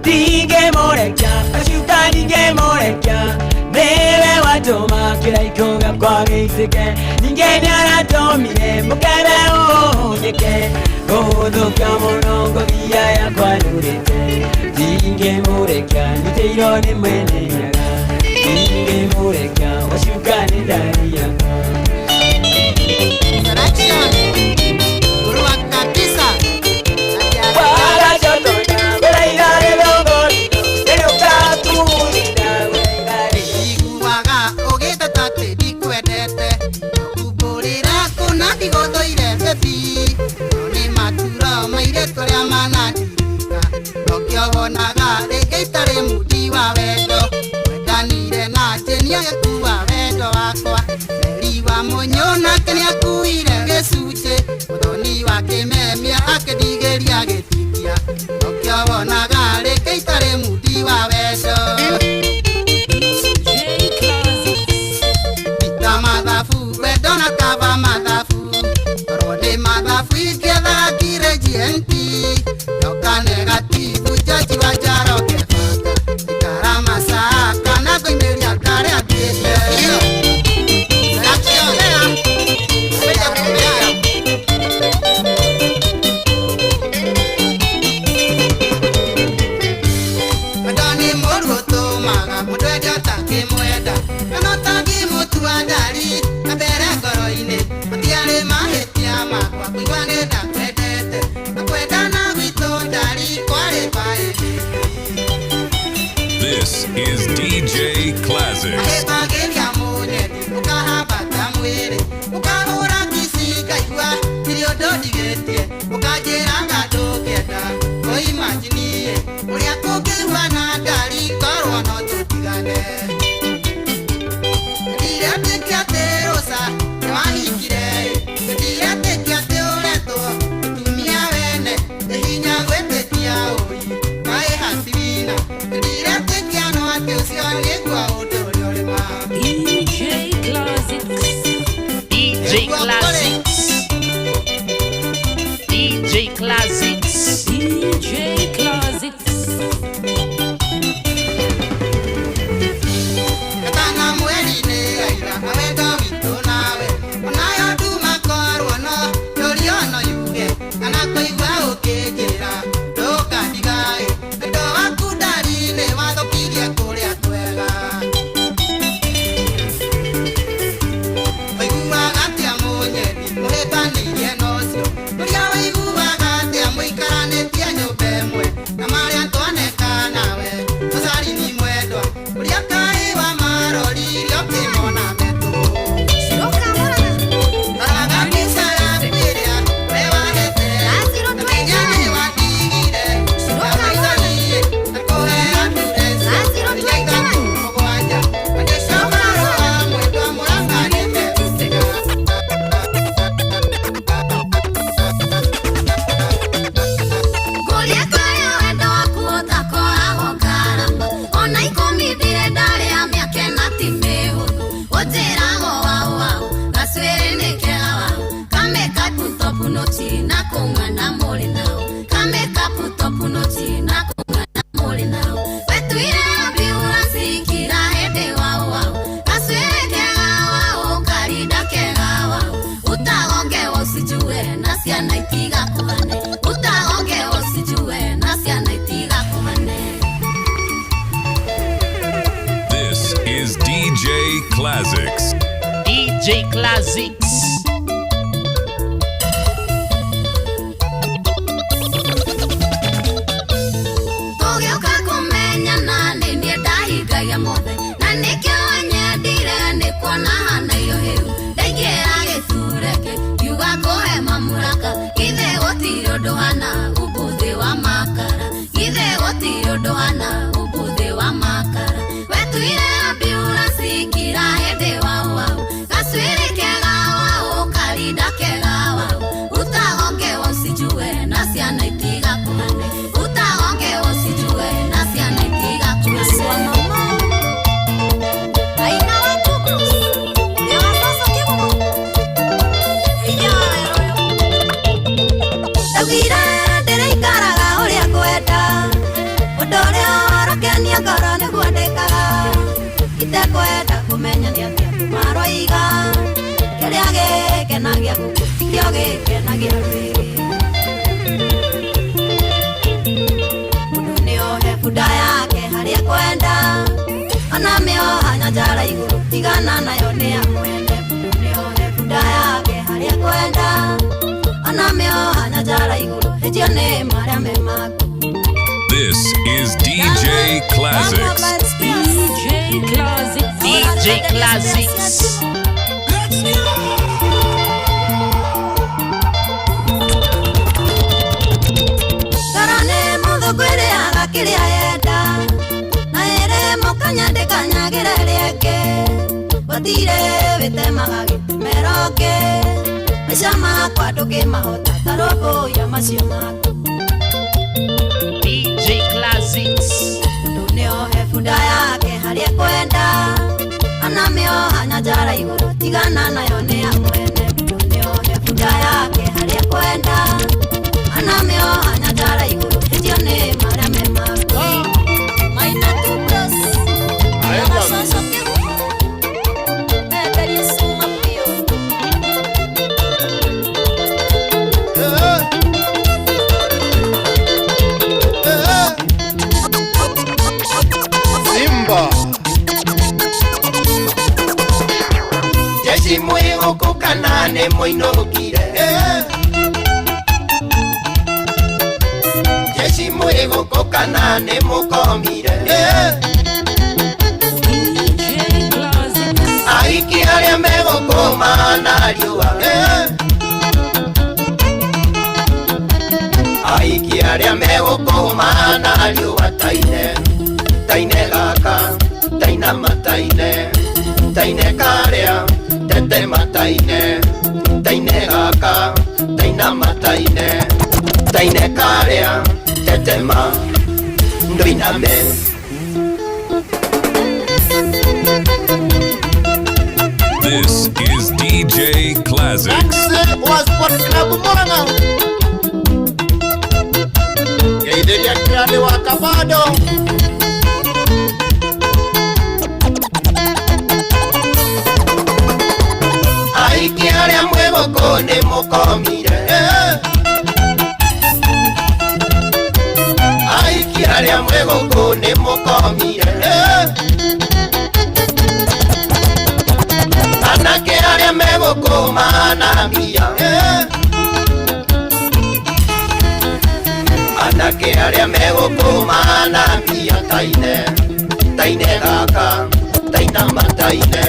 Dinge morekia washuka dinge morekia newe watoma kiraiko gakwa gĩitĩke ningĩ nĩaratomire mũkebe ũhũnyĩke gũthũka mũno ngothia yakwa nurĩte ndingĩmũrekia nyitĩirwo nĩ mwene nyaga ndingĩmũrekia wacuka nĩ ndani yakwa. This is DJ Classics. DJ Classics. DJ Classics. DJ Classics. DJ Classics. This is DJ Classics. DJ Classics. Tũgĩũka kũmenyana nĩ niĩ ndahingagia mothe na nĩkĩo nyendire. Ndaugire ndĩrĩikaraga ũrĩa ngwenda, ũndũ ũrĩa ũrakenia ngoro nĩguo ndĩkaga. Itekwenda kũmenya nĩ atĩa andũ maroiga, kĩrĩa gĩkenagia gũkũ tikĩo gĩkenagia rwĩgĩ. Mũndũ nĩohe bunda yake harĩa ekwenda, ona mĩoha nyanjara igũrũ tigana nayo nĩ ya mwene. Mũndũ nĩohe bunda yake harĩa ekwenda, ona mĩoha nyanjara igũrũ hĩtio nĩ marĩa me maku. This is DJ Classics. DJ Classics. DJ Classics. Ngoro nĩ mũthũngũ ĩrĩaga kĩrĩa yenda, na ĩrĩ mũkanya ndĩkanyagĩra ĩrĩa ĩngĩ. Gũtirĩ wĩtemaga gĩtemero ũngĩ, maica makwa ndũngĩmahota ta rũmbũiya macio maku. DJ Classics. Mũndũ nĩohe bunda yake harĩa ekwenda, ona mĩoha nyanjara igũrũ tigana nayo nĩ ya mwene. Mũndũ nĩohe bunda yake harĩa ekwenda, ona mĩoha nyanjara igũrũ hĩtio nĩ marĩa me maku. Maina tu bros, Simba Jeshi mwĩgũkũ kana nĩ mũinũkire, jeshi mwĩgũkũ kana nĩ mũkomire, aiki arĩa megũkũma na riũa, aiki arĩa megũkũma na riũa taine taine gaka taina mataine taine karĩa tete mataine taine gaka taina mataine taine karĩa tetema ndoiname. This is DJ Classics. Was Sport Club Murang'a. Geithiria Kirani wa Kabado. Aiki arĩa mwĩgũkũ nĩ mũkomire, aiki arĩa mwĩgũkũ nĩ mũkomire, anake arĩa megũkũma na mbia, anake arĩa megũkũma na mbia taine taine gaka taina mataine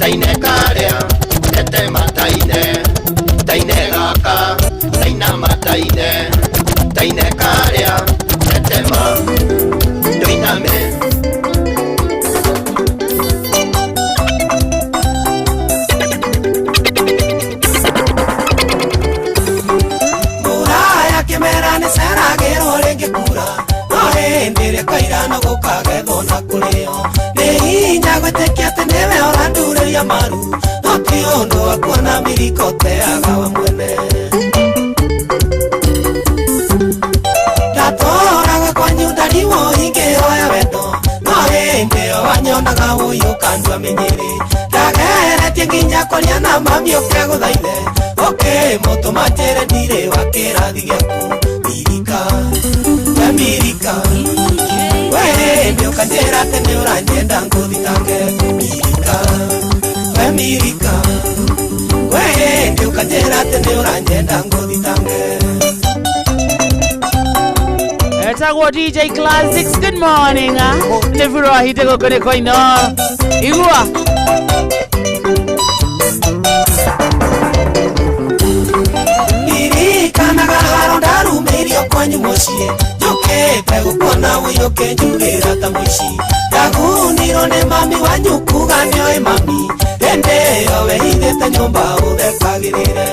taine karĩa tete mataine taine gaka taina mataine taine karĩa tetema ndoiname. Mbura ya kĩmera nĩ ceragĩrwo rĩngĩ kura, no hĩndĩ ĩrĩa kwaira no gũkagethwo na kũrĩo. Nĩ hinya gwĩtĩkia atĩ nĩwe ũrandurĩria maru, no ti ũndũ wa kuona mĩriko teaga wa mwene. Ndatũraga kwanyu ndariwo ingĩhoya wendo, no hĩndĩ ĩyo wanyonaga ũyũ ũkandua mĩnyĩrĩ. Ndageretie nginya kwaria na mami ũke gũthaithe, ũkĩmũtũma njĩre ndirĩ wa kĩrathi gĩaku. Mirika, we Mirika, we hĩndĩ ũkanjĩra atĩ nĩ ũranyenda ngũthitange. Mirika, we Mirika, we hĩndĩ ũkanjĩra atĩ nĩ ũranyenda ngũthitange. Etagwo DJ Classics. Good morning. Nĩ furahite gũkũ nĩ kwa Inooro. Igua. Ndirikanaga haro ndarumĩirio kwanyu mũciĩ, njũkĩte gũkuona ũyũ ũkĩnjugĩra ta mũici. Ndagunirwo nĩ mami wanyu kuga nĩoĩ mami, hĩndĩ ĩyo wehithĩte nyũmba ũthekagĩrĩre.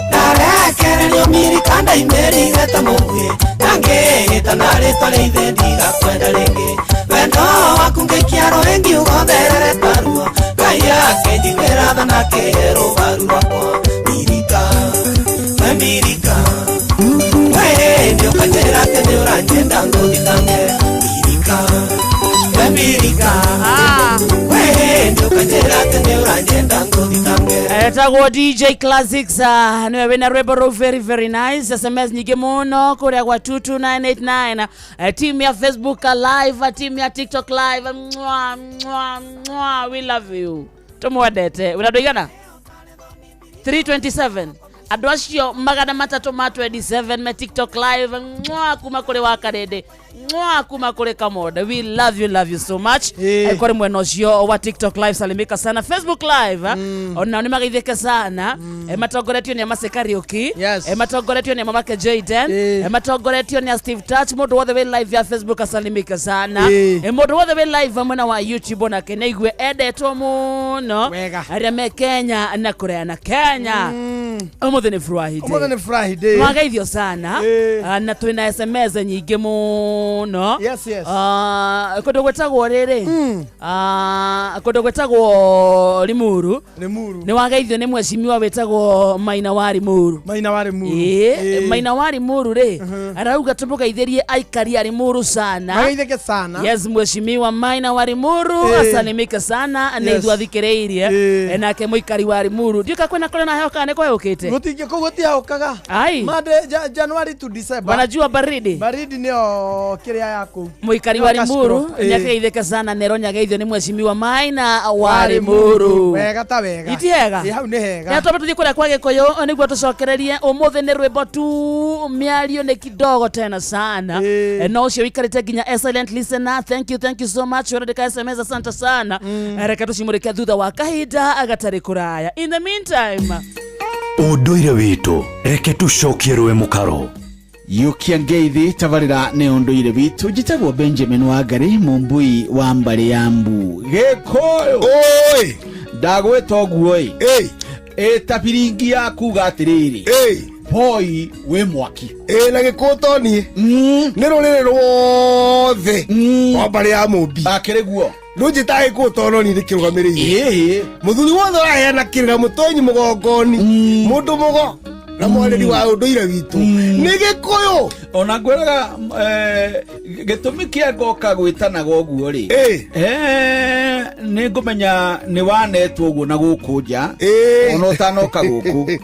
Ndarekererio mirika ndaimĩrire ta mũguĩ, na ngĩĩta na rĩtwa rĩa ithe ndigakwenda rĩngĩ. Wendo waku ngĩikia rũĩ ngiuga ũtherere ta ruo, Ngai akĩnjiguĩra tha na akĩhe rũbaru rwakwa. Etagwo DJ Classics, niwe wina rwimbo rũu very very nice. SMS nyingĩ mũno kũrĩa gwa 22989, team ya Facebook live, team ya TikTok live. Mwa, mwa, mwa, we love you, tũmwendete. Wĩna andũ aigana? 327, andũ acio 327 me TikTok live. Mwa, kuma kũrĩ wa Karĩndĩ, mwa, kuma kũrĩ Kamonde, we love you, love you so much. Kũrĩ mwena ũcio wa TikTok live, salimika sana. Facebook live, onao nĩ mageithĩke sana. Matongoretio nĩ Amase Kariuki, matongoretio nĩ mamake Jaden, matongoretio nĩ Steve Touch. Mũndũ wothe wĩ live ya Facebook asalimike sana. Mũndũ wothe wĩ live mwena wa YouTube onake nĩ aigue endetwo mũno. Arĩa me Kenya na kũraya na Kenya, ũmũthĩ nĩ Friday. Ũmũthĩ nĩ Friday. Mwageithio sana. Na twĩna SMS nyingĩ mũno. Yes. Kũndũ gwĩtagwo rĩrĩ, kũndũ gwĩtagwo Limuru. Limuru. Nĩ wageithio nĩ mwecimiwa wĩtagwo Maina wa Limuru. Maina wa Limuru. Ĩĩ, Maina wa Limuru rĩ, arauga tũmũgeithĩrie aikari a Limuru sana. Mageithĩke sana. Yes, mheshimiwa Maina wa Limuru asalimike sana nĩ ithuĩ athikĩrĩirie. Nake mũikari wa Limuru, ndiũka kwĩna kũrĩa na heho kana nĩ kwehũkĩte? Gũtingĩ kũu gũtiahũkaga. Ai. Mande January to December. Wanajua baridi. Baridi nĩyo kĩrĩa ya kũu. Mũikari wa Nĩyo cash Limuru crop. nĩageithĩke sana, nero nyageithio nĩ mheshimiwa Maina wa Limuru. Wega ta wega. Iti hega? Ĩ, hau nĩ hega. Na twambe tũthiĩ kũrĩa kwa Gĩkũyũ nĩguo tũcokererie. Ũmũthĩ nĩ rwĩmbo tu, mĩario nĩ kidogo tena sana. No ũcio ũikarĩte nginya a silent listener, thank you, thank you so much. Ũrandĩka SMS, asante sana. Reke tũcimũrĩke thutha wa kahinda gatarĩ kũraya. In the meantime, Ũndũire witũ, reke tũcokie rũĩ mũkaro. Yukia ngeithi tabarĩra nĩ ũndũire witũ. Njĩtagwo Benjamin Wangari, mũmbui wa mbarĩ ya mbu Gĩkũyũ. Oi. Ndagwĩta ũguo ĩ ĩta biringi ya kuga atĩrĩrĩ, boy wĩ mwaki. Ĩ, na Gĩkũyũ to niĩ, nĩ rũrĩrĩ rwothe wa mbarĩ ya mũmbi. Akĩrĩ guo. Ndũnjĩtaga Gĩkũyũ to no niĩ ndĩkĩrũgamĩrĩire. Ĩĩ. Mũthuri wothe ũraheana kĩrĩra, mũtonyi, mũgongoni, mũndũ mũgo na mwarĩri wa ũndũire witũ nĩ Gĩkũyũ. Ona ngwĩraga, gĩtũmi kĩa ngoka gwĩtanaga ũguo rĩ, nĩ ngũmenya nĩ wanetwo ũguo na gũkũ nja ona ũtanoka gũkũ.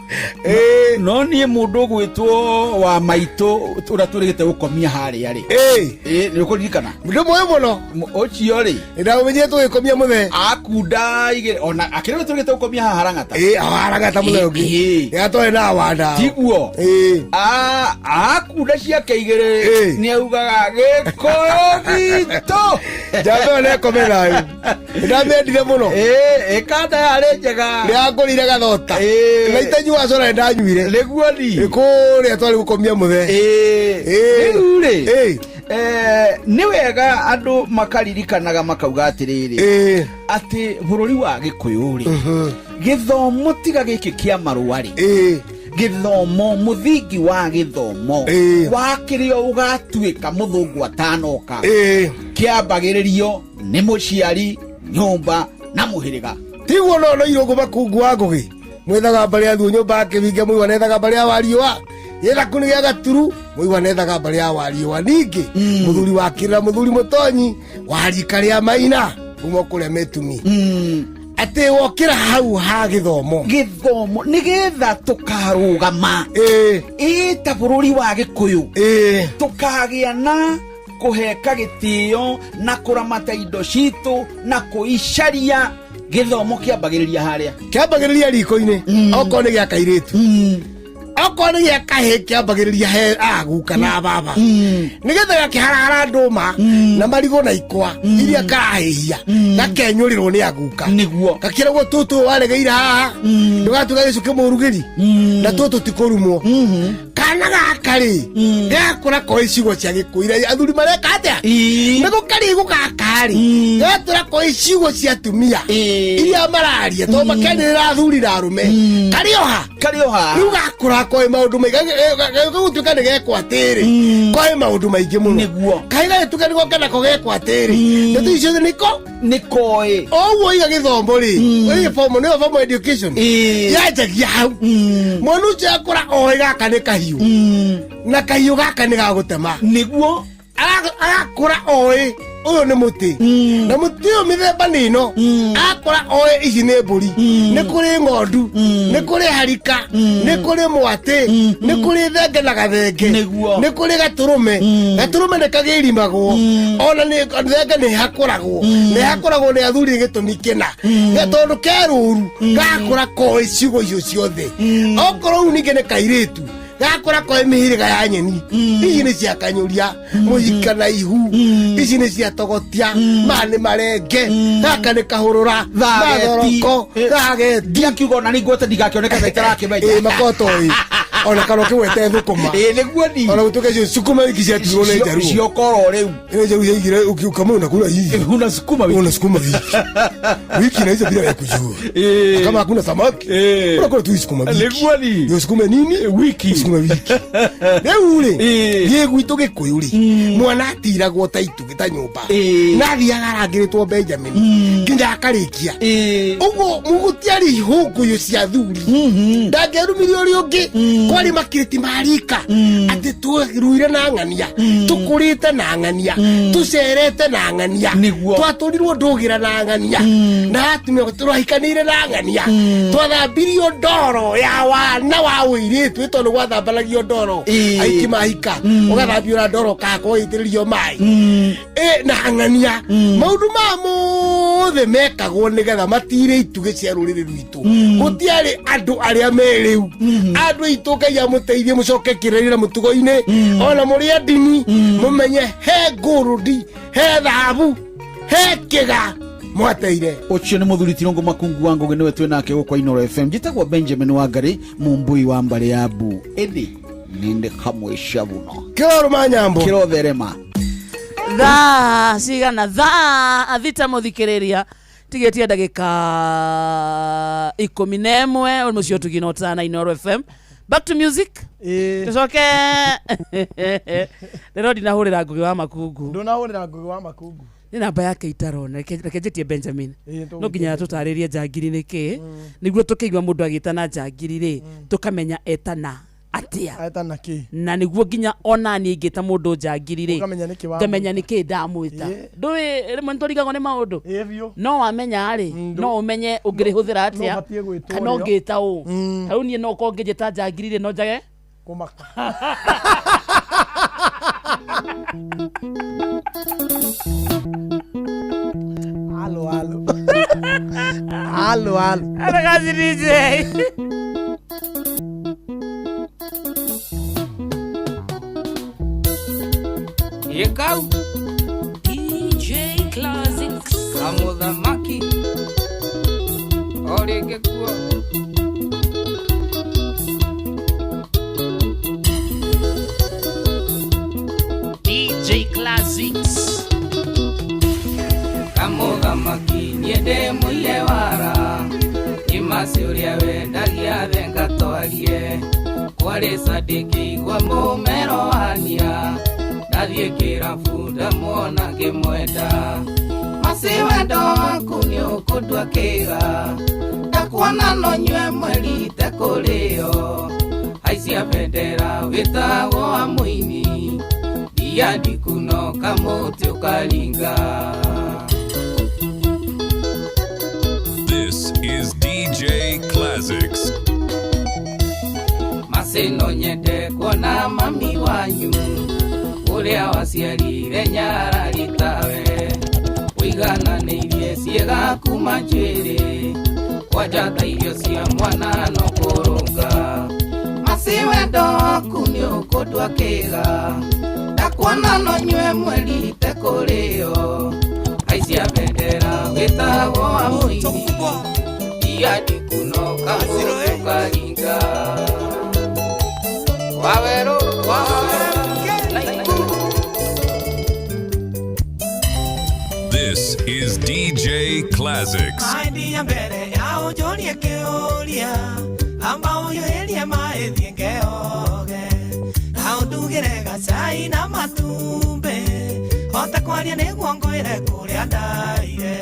No niĩ mũndũ ũgwĩtwo wa maitũ ũrĩa tũrĩgĩte gũkomia harĩa rĩ, nĩ ũkũririkana? Ndĩmũĩ mũno. Ũcio rĩ, ndamũmenyire tũgĩkomia mũthee. Akunda igĩrĩ ona akĩrĩ tũrĩgĩte gũkomia haha Harang'ata. Ĩ, Harang'ata mũthee ũngĩ gatwarĩ na wanda. Tiguo? Akunda ciake igĩrĩ nĩ augaga Gĩkũyũ gitũ. Njamba ĩyo nekome nayo, ndamĩendire mũno. Ĩkanda yarĩ njega. Nĩangũrire gathota na itanyua cora, nĩndanyuire. Nĩguo ni kũrĩa twarĩ gũkomia mũthee. Rĩu rĩ, nĩ wega andũ makaririkanaga makauga atĩrĩrĩ, atĩ bũrũri wa Gĩkũyũ rĩ, gĩthomo tiga gĩkĩ kĩa marũa rĩ, gĩthomo, mũthingi wa gĩthomo wa kĩrĩa ũgatuĩka mũthũngũ atanoka kĩambagĩrĩrio nĩ mũciari, nyũmba na mũhĩrĩga. Tiguo? No no irũngũ makungu wa ngũgĩ mwethaga mbarĩ ya thuo, nyũmba ya kĩbinge mũigua nethaga mbarĩ ya wariũa, gĩthaku nĩ gĩa gaturu mũigua nethaga mbarĩ ya wariũa. Ningĩ mũthuri wa kĩrĩra, mũthuri mũtonyi wa rika rĩa Maina kuma kũrĩa mĩtumi, atĩ wokĩra hau ha gĩthomo. Gĩthomo nĩgetha tũkarũgama ĩ ta bũrũri wa Gĩkũyũ, tũkagĩa na kũheka gĩtĩo na kũramata indo citũ na kũicaria. Gĩthomo kĩambagĩrĩria harĩa. Kĩambagĩrĩria riko-inĩ, okorwo nĩ gĩa kairĩtu, okorwo nĩ gĩa kahĩ kĩambagĩrĩria he aguka na baba, nĩgetha gakĩharahara ndũma na marigũ na ikwa iria karahĩhia, gakenyũrĩrwo nĩ aguka. Nĩguo. Gakĩragwo, tũtũ waregeire haha ndũgatuĩka gĩcukĩ mũrugĩri na tũtũ ti kũrumwo. Kana gaka rĩ, gakũra koĩ ciugo cia Gĩkũyũ iria athuri mareka atĩa, nĩgũ karigũ gaka rĩ, gatũra koĩ ciugo cia atumia iria mararia, tondũ makenĩrĩra athuri na arũme, karĩ oha. Karĩ oha. Rĩu gakũra koĩ maũndũ maingĩ, gagũtuĩka nĩ gekwo atĩrĩ, koĩ maũndũ maingĩ mũno. Nĩguo. Kaĩ gagĩtuĩka nĩgo kenako gekwo atĩrĩ, ndeto icio nĩko Nĩkoĩ. Oguo iga gĩthomo rĩ, ĩ formal, nĩyo formal education yanjagia hau. Mwana ũcio akũra oĩ gaka nĩ kahiũ na kahiũ gaka nĩ gagũtema. Nĩguo. Arakũra oĩ Ũyũ nĩ mũtĩ na mũtĩ ũyũ mĩthemba nĩ ĩno. Akora oe ici nĩ mbũri, nĩ kũrĩ ng'ondu, nĩ kũrĩ harika, nĩ kũrĩ mwatĩ, nĩ kũrĩ thenge na gathenge, nĩ kũrĩ gatũrũme. Gatũrũme nĩ kagĩrimagwo, ona nĩ thenge nĩ hakũragwo, nĩ hakũragwo nĩ athuri nĩ gĩtũmi kĩna. Nĩ tondũ ke rũru gakũra koĩ ciugo icio ciothe. Okorwo rĩu ningĩ nĩ kairĩtu gakũra koĩ mĩhĩrĩga ya nyeni, ici nĩ cia kanyũria mũhika na ihu, ici nĩ cia togotia, maya nĩ marenge, gaka nĩ kahũrũra, mathoroko, thageti. Ndiakiuga ona ningwete ndigakĩoneka ta itarakĩmenya. Ĩ makotoĩ ona kana ũkĩgwete thũkũma. Ĩ nĩguo ni. Ona gũtuĩka icio sukuma wiki ciatuirwo nĩ njaruo. Ciokoro rĩu. Nĩ njaruo ciaigire kama unakula hii. Una sukuma wiki. Una sukuma wiki. Wiki inaisha bila ya kujua. Kama hakuna samaki. Unakula tu sukuma wiki. Nĩguo ni. Ndio sukume nini? Wiki. Sukuma wiki. Rĩu rĩ, gĩ gwitũ Gĩkũyũ rĩ, mwana atiragwo ta itugĩ ta nyũmba. Na athiaga arangĩrĩtwo Benjamin nginya akarĩkia. Ũguo gũtiarĩ hũngũyũ cia thuri. Ndangĩarumirie ũrĩa ũngĩ. Kwarĩ makirĩti ma rika. Atĩ tũruire na ng'ania, tũkũrĩte na ng'ania, tũcerete na ng'ania, twatũrirwo ndũgĩra na ng'ania, na atumia tũrahikanĩire na ng'ania, twathambirio ndoro ya wana wa ũirĩtu tondũ gwathambanagio ndoro aiki mahika, ũgathambio na ndoro kakwo ũgaitĩrĩrio maĩ. Ĩ, na ng'ania maũndũ maya mothe mekagwo nĩgetha matire itugĩ cia rũrĩrĩ rwitũ. Gũtiarĩ andũ arĩa me rĩu andũ aitũ. Ngai amũteithie mũcoke kĩrĩra na mũtugo-inĩ, ona mũrĩ a ndini mũmenye he ngũrũndi, he thahabu, he kĩga mwateire. Ũcio nĩ mũthuri Tirũngũ Makungu wa Ngũgĩ, nĩwe twĩ nake gũkũ Inooro FM. Njĩtagwo Benjamin Wangari Mũmbui wa mbarĩ ya Mbu, ĩndĩ nĩndĩ kamũica mũno. Kĩrorũma nyambo. Kĩrotherema. Thaa cigana? Thaa 6 mũthikĩrĩria tigĩtie ndagĩka 11. Ũyũ mũcio tugina ũtana Inooro FM. Back to music tũcoke. Rĩro ndinahũrĩra Ngũgĩ wa Makungu. Ndũnahũrĩra Ngũgĩ wa Makungu. Nĩ namba yake itarona. Reke njĩtie Benjamin. Ĩĩ, No nginya tũtarĩrie njangiri nĩ kĩ, nĩguo tũkĩigua mũndũ agĩtana njangiri rĩ, tũkamenya etana atĩa. Etana kĩ. Na nĩguo nginya ona niĩ ingĩta mũndũ njangiri rĩ, Ũkamenya nĩkĩ wamwĩta. Ngamenya nĩkĩ ndamwĩta. Ndũĩ rĩmwe nĩtũrigagwo nĩ maũndũ. Ĩĩ biũ. No wamenya rĩ, no ũmenye ũngĩrĩhũthĩra atĩa No ũbatiĩ gwĩtwo kana rĩo. ũngĩta ũ. Tarĩu niĩ no ũkorwo ngĩnjĩta njangiri rĩ, no njage kũmaka. Halo, halo. Halo, halo. Ragazzi DJ. Ĩkau. DJ Classics. Kamũthamaki o rĩngĩ kuo. DJ Classics. Kamũthamaki niĩ ndĩ mũiye wara imaci ũrĩa wendagia thenga twarie kwarĩ sadiki gwa mũmero wania ndathiĩ kĩrabu ndamuona ngĩmwenda maci wendo waku nĩ ũkũndua kĩga ndakuona no nyue mweri tekũrĩo haicia bendera wĩtagwo wa mũini ndia ndikuno kamũtĩ ũkaringa. This is DJ Classics. Masino nyende kuona mami wanyu ũrĩa waciarire nyarari tawe ũigananĩirie ciĩga kuma njuĩrĩ kwanja ta irio cia mwana no kũrũnga maci wendo waku nĩ ũkũndua kĩga ndakuona no nyue mweri tekũrĩo aicia bendera wĩtagwo wa mũini ia ndikuno kamũtĩ ũkaringa wawerũ This is DJ Classics. Maendia mbere ya ũnjũrie kĩũria amba ũiyũrĩrie maĩ thiĩ ngeoge na ũndugĩre gacai na matumbĩ hota kwaria nĩguo ngwĩre kũrĩa ndaire.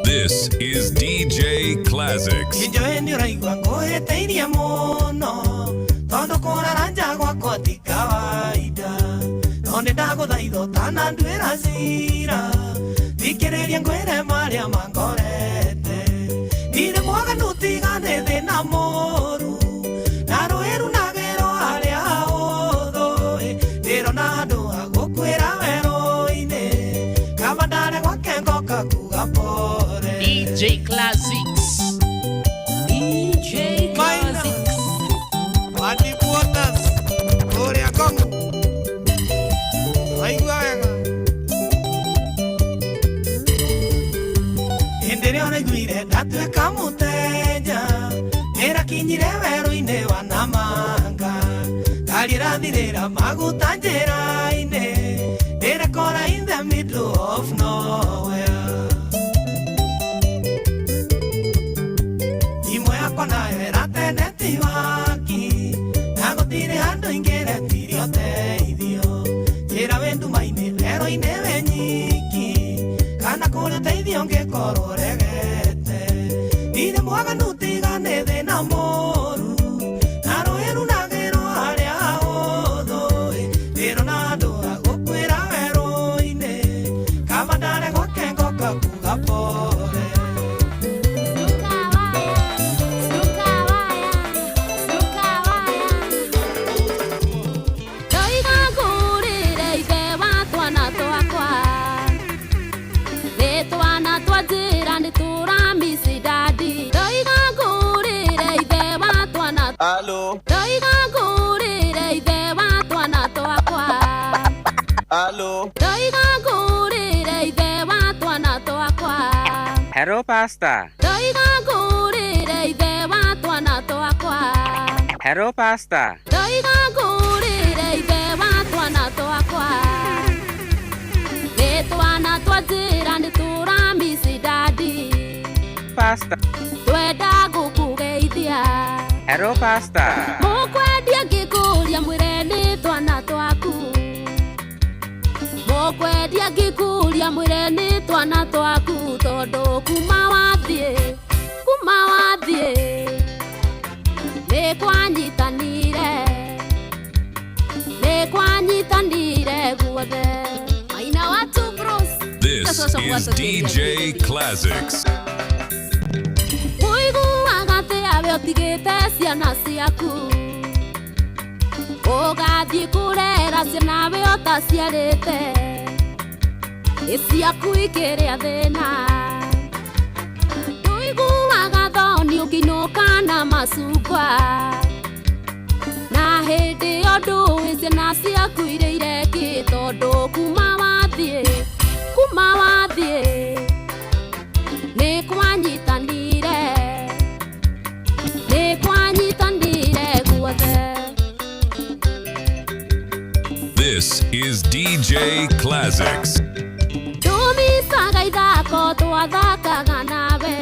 This is DJ Classics. Injoĩ nĩ ũraigua ngũhĩtĩirie mũno tondũ kũrara nja gwakwa ti kawaida no nĩ ndagũ Ndagũthaitha ũtananduĩra cira thikĩrĩria ngwĩre marĩa mangorete ndirĩ mwaganu tiga nĩ thĩna mũru na rũĩru na gero harĩa hũthũ ndĩrona handũ ha gũkuĩra werũ-inĩ kaba ndare gwake ngoka kuga pore. DJ Classics. DJ Classics. Waters kũrĩa Kong'u waigua wega Hĩndĩ ĩrĩa ũraiguire ndatuĩka mũteja nĩrakinyire werũ-inĩ wa Namanga ngari ĩrathirĩra maguta njĩra-inĩ ndĩrekora in the middle of nowhere Thimũ yakwa nayo ĩrate netiwaki na gũtirĩ handũ ingĩretirie ũteithio njĩra wĩ nduma-inĩ werũ-inĩ wĩ nyiki kana kũrĩ ũteithio ũngĩkorwo ũregete ndirĩ mwaganu tiga nĩ thĩna mũru na rũĩru na gĩro harĩa hũthũ ndĩrona handũ ha gũkuĩra werũ-inĩ kaba ndare gwake ngoka kuga pore. Ndoiga ngũrĩre ithe wa twana twakwa nĩ twana twa njĩra nĩ tũramici dadi ndoiga ngũrĩre ithe wa twana. Halo. Ndoiga ngũrĩre ithe wa twana twakwa. Halo. Ndoiga ngũrĩre ithe wa twana twakwa. Hello, Pastor. Ndoiga ngũrĩre ithe wa twana twakwa. Hello, Pastor. Ndoiga ngũrĩre ithe wa twana twakwa nĩ twana twa njĩra nĩ tũramici dadi Pastor. twenda gũkũgeithia. Hello, Pastor. Mũkwendia ngĩkũria mwĩre nĩ twana twaku mũkwendia ngĩkũria mwĩre nĩ twana twaku tondũ kuma wathiĩ nĩ kwanyitanire guothe maina wa two bros. This is DJ Classics. Ũiguaga atĩa we ũtigĩte ciana ciaku ũgathiĩ kũrera ciana we ũtaciarĩte ĩ ciaku ikĩrĩa thĩna ndũiguaga thoni ũkĩinũka na macungwa na hĩndĩ ĩyo ndũĩ ciana ciaku irĩire kĩ tondũ kuma wathiĩ nĩ kwanyitanire guothe. This is DJ Classics. Ndumicaga ithako twathakaga nawe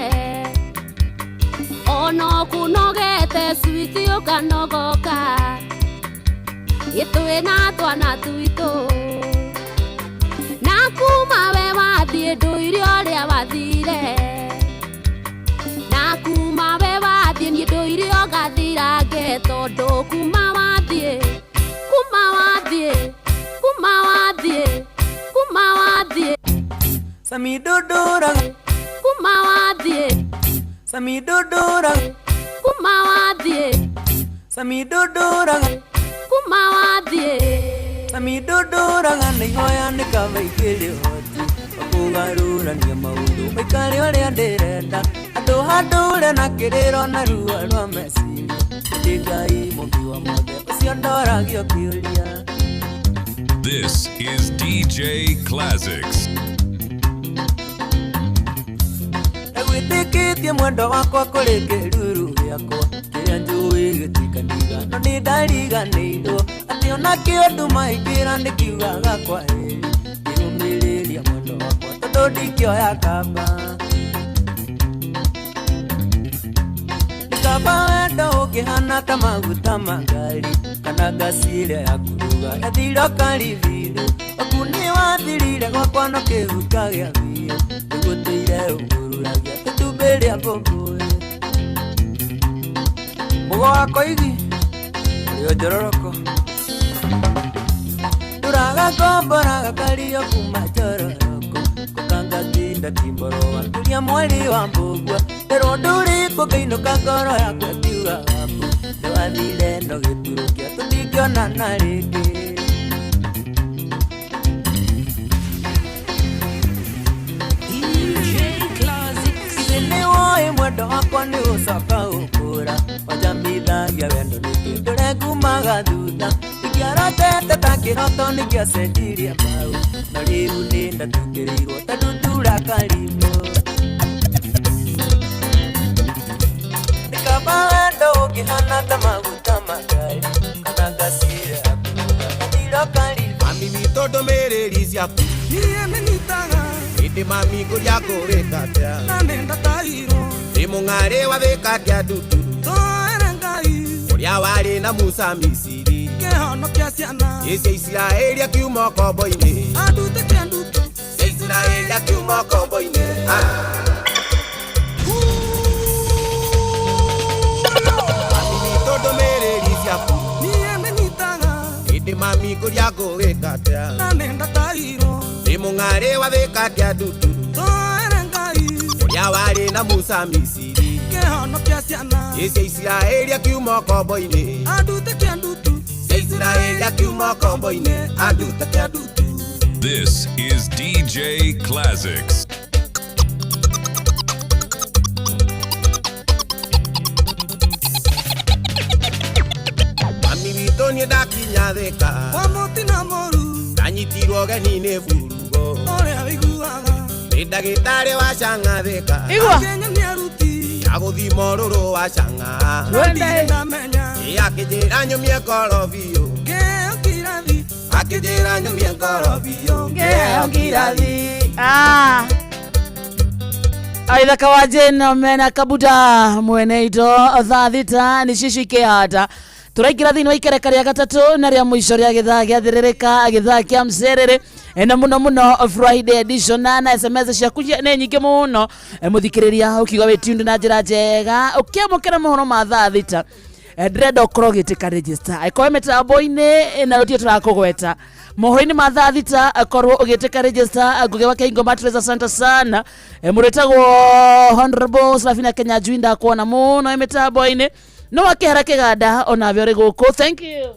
ona ũkũnogete switi ũkanogoka ĩtwĩ na twana twitũ na kuma we wathiĩ ndũire ũrĩa wathire na kuma we wathiĩ niĩ ndũire ũgathirange tondũ kuma wathiĩ kuma wathiĩ kuma wathiĩ kuma wathiĩ Samidodora kuma wathiĩ Samidodora kuma wathiĩ Samidodora kuma wathiĩ Samidodora na ihoya nĩ kaba ikĩrĩ ũhoti wa kũgarũrania maũndũ maikare ũrĩa ndĩrenda andũ handũre na kĩrĩro na ruo rwa meciria ndĩ Ngai mũmbi wa mothe ũcio ndoragio kĩũria. This is DJ Classics. Ndagwĩtĩkĩtie mwendo wakwa kũrĩ kĩruru gĩakwa kĩrĩa njũĩ gĩtikaniga no nĩ ndariganĩirwo atĩ ona kĩo nduma ingĩra nĩkiugaga kwa heri ngĩrũmĩrĩria mwendo wakwa tondũ ndingĩoya kamba nĩ kaba wendo ũngĩhana ta maguta ma ngari kana ngasi ĩrĩa ya kũruga yathira ũkaribirũ waku nĩ wathirire gwakwa no kĩhuka gĩa biũ nĩgũtĩire ũgũruragia itumbĩ rĩa mbũmbũĩ mũgo wa koigi ũrĩ o njororoko ndũraga Ngakombora gakario kuma chororoko Kukangatinda timboro Tulia mwali wa mbugwa Pero nduriko kainuka ngoro yakwa kiuga wapu Nĩwathire no gĩturukia tũtingĩonana rĩngĩ. Nĩwoĩ mwendo wakwa nĩ ũcoka ũkũra Wanjamithagia wendo nĩkĩ ndũrengumaga thutha Ingĩarotete ta kĩroto nĩngĩacenjirie mau No rĩu nĩndatukĩrĩirwo ta ndutura karimũ Nĩ kaba wendo ũngĩhana ta maguta makali Kana ngacira gathiro karimũ. Mami witũ ndũmĩrĩri ciaku Niĩ nĩnyitaga Ĩndĩ mami ngũria ngũrĩka atĩa na nĩndatairwo Ndĩ mũng'arĩ wathĩka kĩa nduturu Tũere Ngai Ũrĩa warĩ na Musa Misiri Kĩhonokia ciana Ĩ cia Isiraeli akiuma ũkombo-inĩ Andute kĩa ndutu Cia Isiraeli akiuma ũkombo-inĩ. Mami witũ ndũmĩrĩri ciaku Niĩ nĩnyitaga Ĩndĩ mami ngũria ngũrĩka atĩa na nĩndatairwo Ndĩ mũng'arĩ wathĩka kĩa nduturu Tũere Ngai Ũrĩa warĩ na Musa Misiri Kĩhonokia ciana Ĩ cia Isiraeli akiuma ũkombo-inĩ Andute kĩa ndutu Cia Isiraeli akiuma ũkombo-inĩ Andute kĩa ndutu. This is DJ Classics. Mami witũ niĩ ndakinya Thĩka Kwa mũtino mũru Ndanyitirwo ũgeni nĩ burugo Ũrĩa wĩiguaga Nĩ ndagĩtarĩ wa cang'a Thĩka Igua. Akĩnyonia aruti Ya gũthima ũrũrũ wa cang'a Ndirĩ ndamenya Ĩ akĩnjĩra nyũmie ngoro biũ Ngĩheo kirathi Akĩnjĩra nyũmie ngoro biũ Ngĩheo kirathi. Ah. Aithaka wa Jane mena kabuda mwene ito thaa thita nĩ cicio ikĩhata tũraingĩra thĩinĩ wa ikereka rĩa gatatũ na rĩa mũico rĩa gĩthaa gĩa thĩrĩrĩka gĩthaa kĩa mcerere na mũno mũno Friday edition na SMS ciaku nĩ nyingĩ mũno mũthikĩrĩria ũkiuga wĩ tuned na njĩra njega ũkĩamũkĩra mohoro ma thaa thita ndĩrenda ũkorwo ũgĩtĩka register angĩkorwo wĩ mĩtambo-inĩ na rũtio tũrakũgweta mohoro-inĩ ma thaa thita korwo ũgĩtĩka register Ngugi wa Kĩhingo Matreza asante sana mũrĩtagwo Honorable Serafina Kenya Njui ndakuona mũno wĩ mĩtambo-inĩ no wakĩhara kĩganda onawe ũrĩ gũkũ thank you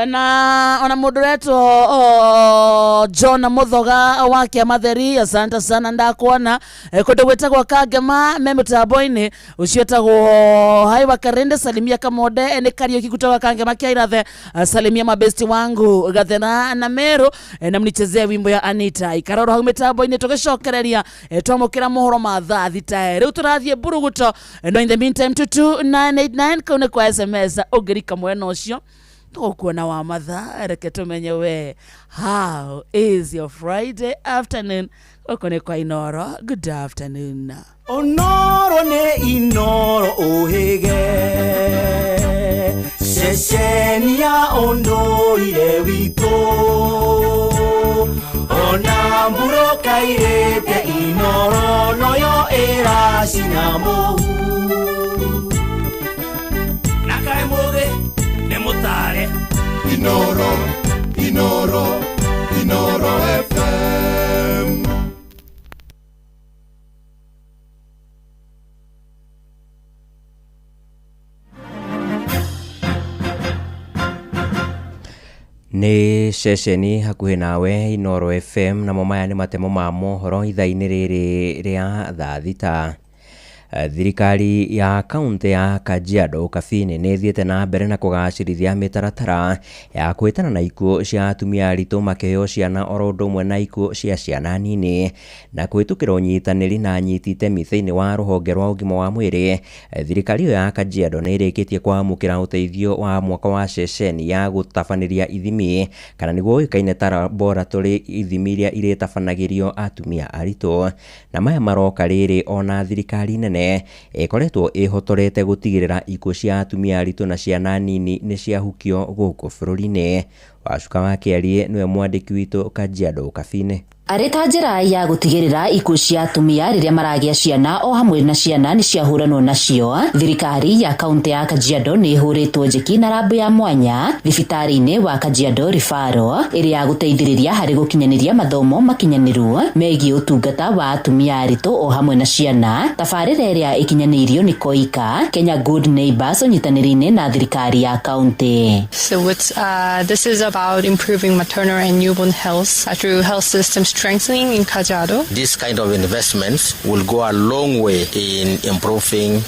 na ona mũndũ ũretwo John Muthoga wa Kĩamatheri asante sana ndakuona kũndũ gwĩtagwo Kangema me mĩtambo-inĩ ũcio etagwo Hai wa Karende salimia Kamonde nĩ Kariuki kutoka Kangema kia Irathe salimia mabesti wangu Gathena na Meru na mnichezee wimbo ya Anita ikaroro hau mĩtambo-inĩ tũgĩcokereria twamũkĩra mohoro ma thaa thita rĩu tũrathiĩ mburuguto no in the meantime 22989 kau nĩ kwa SMS ũngĩrika mwena ũcio tũgũkuona wa mathaa reke tũmenye we how is your Friday afternoon gũkũ nĩ kwa Inoro good afternoon. Onoro nĩ Inoro ũhĩge ceceni ya ũndũire witũ ona mburoka irĩte Inoro noyo ĩracina mũhu na kaĩ mũthĩ nĩ mũtare Inoro, Inoro, Inoro FM. Nĩ ceceni hakuhĩ nawe Inoro FM namo maya nĩ matemo ma mohoro ithaa-inĩ rĩrĩ rĩa thaa thita. Thirikari ya kaunti ya Kajiado Kabini nĩ ĩthiĩte na mbere na kũgacĩrithia mĩtaratara ya kwĩtana na ikuũ cia atumia aritũ makĩheo ciana oro ũndũ ũmwe na ikuũ cia ciana nini na kũhĩtũkĩra ũnyitanĩri na anyiti itemi thĩinĩ wa rũhonge rwa ũgima wa mwĩrĩ. Thirikari ĩyo ya Kajiado nĩ ĩrĩkĩtie kwamũkĩra ũteithio wa mwaka wa ceceni ya gũtabanĩria ithimi kana nĩguo ũĩkaine ta laboratory ithimi iria irĩtabanagĩrio atumia aritũ na maya maroka rĩrĩ ona thirikari nene ĩkoretwo ĩhotorete gũtigĩrĩra ikuũ cia atumia aritũ na ciana nini nĩ ciahukio gũkũ bũrũri-inĩ. Wacuka wa Kĩarie nĩwe mwandĩki witũ Kajiado Kabine. Arĩ ta njĩra ya gũtigĩrĩra ikuũ cia atumia rĩrĩa maragĩa ciana o hamwe na ciana nĩ ciahũranwo nacio, thirikari ya kaunti ya Kajiado nĩ ĩhũrĩtwo njeki na rambu ya mwanya thibitarĩ-inĩ wa Kajiado Referral ĩrĩa ya gũteithĩrĩria harĩ gũkinyanĩria mathomo makinyanĩru megiĩ ũtungata wa atumia aritũ o hamwe na ciana. Tabarĩra ĩrĩa ĩkinyanĩirio nĩ KOICA, Kenya Good Neighbors ũnyitanĩri-inĩ na thirikari ya kaunti. So it's, this is about improving maternal and newborn health through health system strengthening in Kajiado. This kind of investments will go a long way in improving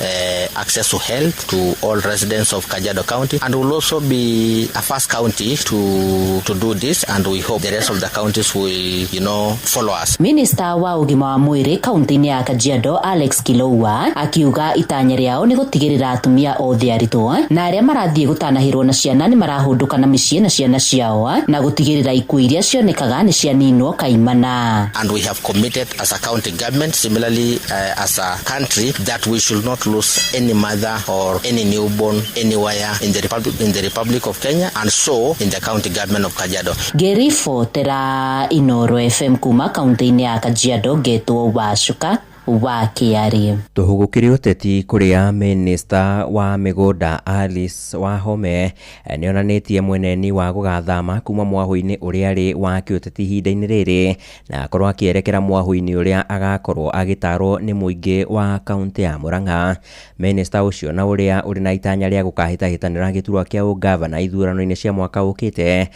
access to health to all residents of Kajiado County, and will also be a first county to do this, and we hope the rest of the counties will follow us. Minista wa ũgima wa mwĩrĩ kaunti-inĩ ya Kajiado Alex Kilowa akiuga itanya rĩao nĩ gũtigĩrĩra atumia othe aritũ na arĩa marathiĩ gũtanahĩrwo na ciana nĩ marahũndũka na mĩciĩ na ciana ciao na gũtigĩrĩra ikuũ iria cionekaga nĩ cianinwo kaimana. And we have committed as a county government, similarly as a country, that we should not lose any mother or any newborn anywhere in the Republic of Kenya, and so in the county government of Kajiado. Ngĩribotera Inoro FM kuma kaunti-inĩ ya Kajiado, ngetwo Wacuka wa Kĩarie. Tũhũgũkĩre ũteti kũrĩa minista wa mĩgũnda Alice Wahome nĩonanĩtie mweneni wa gũgathama kuma mwahũ-inĩ ũrĩa arĩ wa kĩũteti ihinda-inĩ rĩrĩ na akorwo akĩerekera mwahũ-inĩ ũrĩa agakorwo agĩtarwo nĩ mũingĩ wa kaunti ya Murang'a. Minista ũcio na ũrĩa ũrĩ na itanya rĩa gũkahĩtahĩtanĩra gĩturwa kĩa ũgavana ithurano-inĩ cia mwaka ũkĩte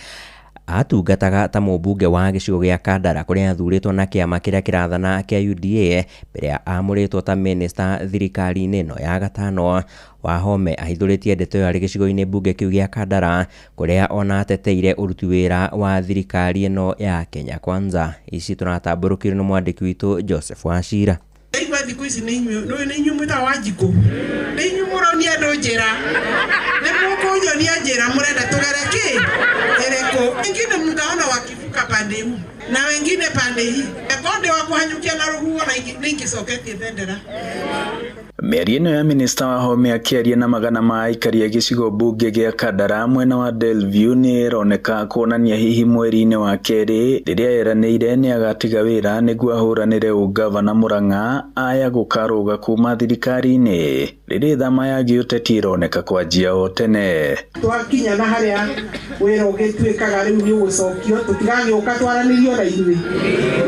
atungataga ta mũmbunge wa gĩcigo gĩa Kandara kũrĩa athurĩtwo na kĩama kĩrĩa kĩrathana kĩa UDA mbere ya amũrĩtwo ta minista thirikari-inĩ ĩno ya gatano. Wahome ahithũrĩtie ndeto ĩyo arĩ gĩcigo-inĩ mbunge kĩu gĩa Kandara kũrĩa ona ateteire ũruti wĩra wa thirikari ĩno ya Kenya Kwanza. Ici tũratambũrũkĩrio nĩ mwandĩki witũ Joseph Wachira. Ndaigua thikũ ici nĩ inyuĩ mwĩtagwo Wanjikũ, nĩ inyuĩ mũronia andũ njĩra, nĩ mũkũnyonia njĩra mũrenda tũgere kĩ ĩrĩkũ. Wengine mtaona wakivuka pande huu na wengine pande hii, konde wa kuhanyũkia na rũhuho na ningĩcoketie bendera. Mĩario ĩno ya minista Wahome akĩaria na magana ma aikari a gĩcigo mbunge gĩa Kandara mwena wa Delview nĩ ĩroneka kuonania hihi mweri-inĩ wa kerĩ rĩrĩa eranĩire nĩ agatiga wĩra nĩguo ahũranĩre ũgavana Murang'a aya gũkarũga kuma thirikari-inĩ rĩrĩ thama ya gĩũteti ĩroneka kwanjia o tene. Twakinya na harĩa wĩra ũgĩtuĩkaga rĩu nĩ ũgũcokio, tũtigagĩũka twaranĩrio na ithuĩ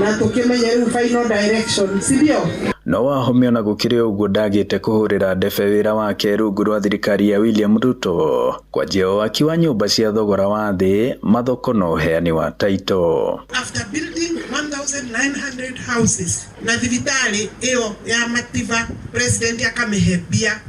na tũkĩmenye rĩu final direction, si ndio? No Wahome ona gũkĩrĩ ũguo ndagĩte kũhũrĩra ndebe wĩra wake rungu rwa thirikari ya William Ruto kwanjia waki wa nyũmba cia thogora wa thĩ, mathoko na ũheani wa taito. After building 1900 houses na thibitarĩ ĩyo ya Mativa, president akamĩhe mbia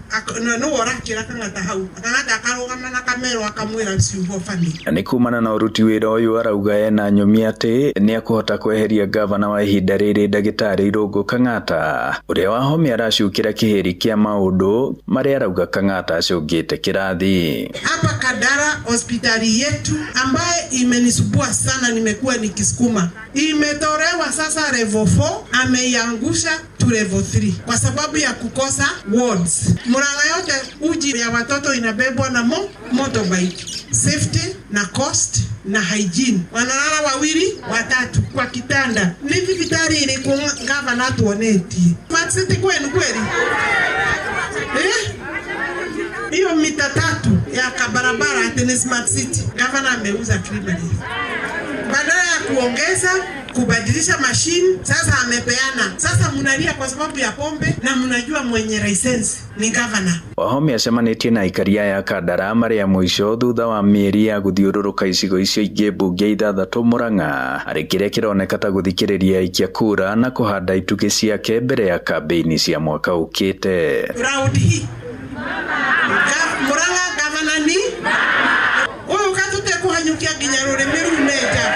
na nĩwe ũrakĩra Kang'ata hau, Kang'ata akarũgama na kamero akamwĩra ciugo bani. Na nĩ kumana na ũruti wĩra ũyũ arauga ena nyũmia atĩ nĩ akũhota kweheria gavana wa ihinda rĩrĩ ndagĩtarĩ Irũngũ Kang'ata ũrĩa Wahome aracukĩra kĩhĩri kĩa maũndũ marĩa arauga Kang'ata acũngĩte kĩrathi. Hapa Kandara hospitali yetu ambaye imenisubua sana, nimekuwa nikisukuma, imetolewa sasa level 4, ameiangusha to level 3 kwa sababu ya kukosa wards. Murang'a yote uji ya watoto inabebwa na motorbike. Safety na cost na hygiene, wanalala wawili watatu kwa kitanda. Ni hospitali iliku gavana tuonetie Smart City kwenu kweli hiyo mita 3 ya kabarabara ati ni Smart City. Gavana ameuza Kimberly badala ya kuongeza kubadilisha machine, sasa amepeana. Sasa mnalia kwa sababu ya pombe na mnajua mwenye license ni governor. Wahome acemanĩtie na aikaria ya Kandara marĩa mũico thutha wa mĩeri ya gũthiũrũrũka icigo icio ingĩ mbunge ithathatũ Murang'a arĩ kĩrĩa kĩroneka ta gũthikĩrĩria aikia kura na kũhanda itugĩ ciake mbere ya kambĩini cia mwaka ũkĩte. Round hii Murang'a governor ni ũyũ katũtekũhanyũkia nginya rũrĩmĩ rũu nenja.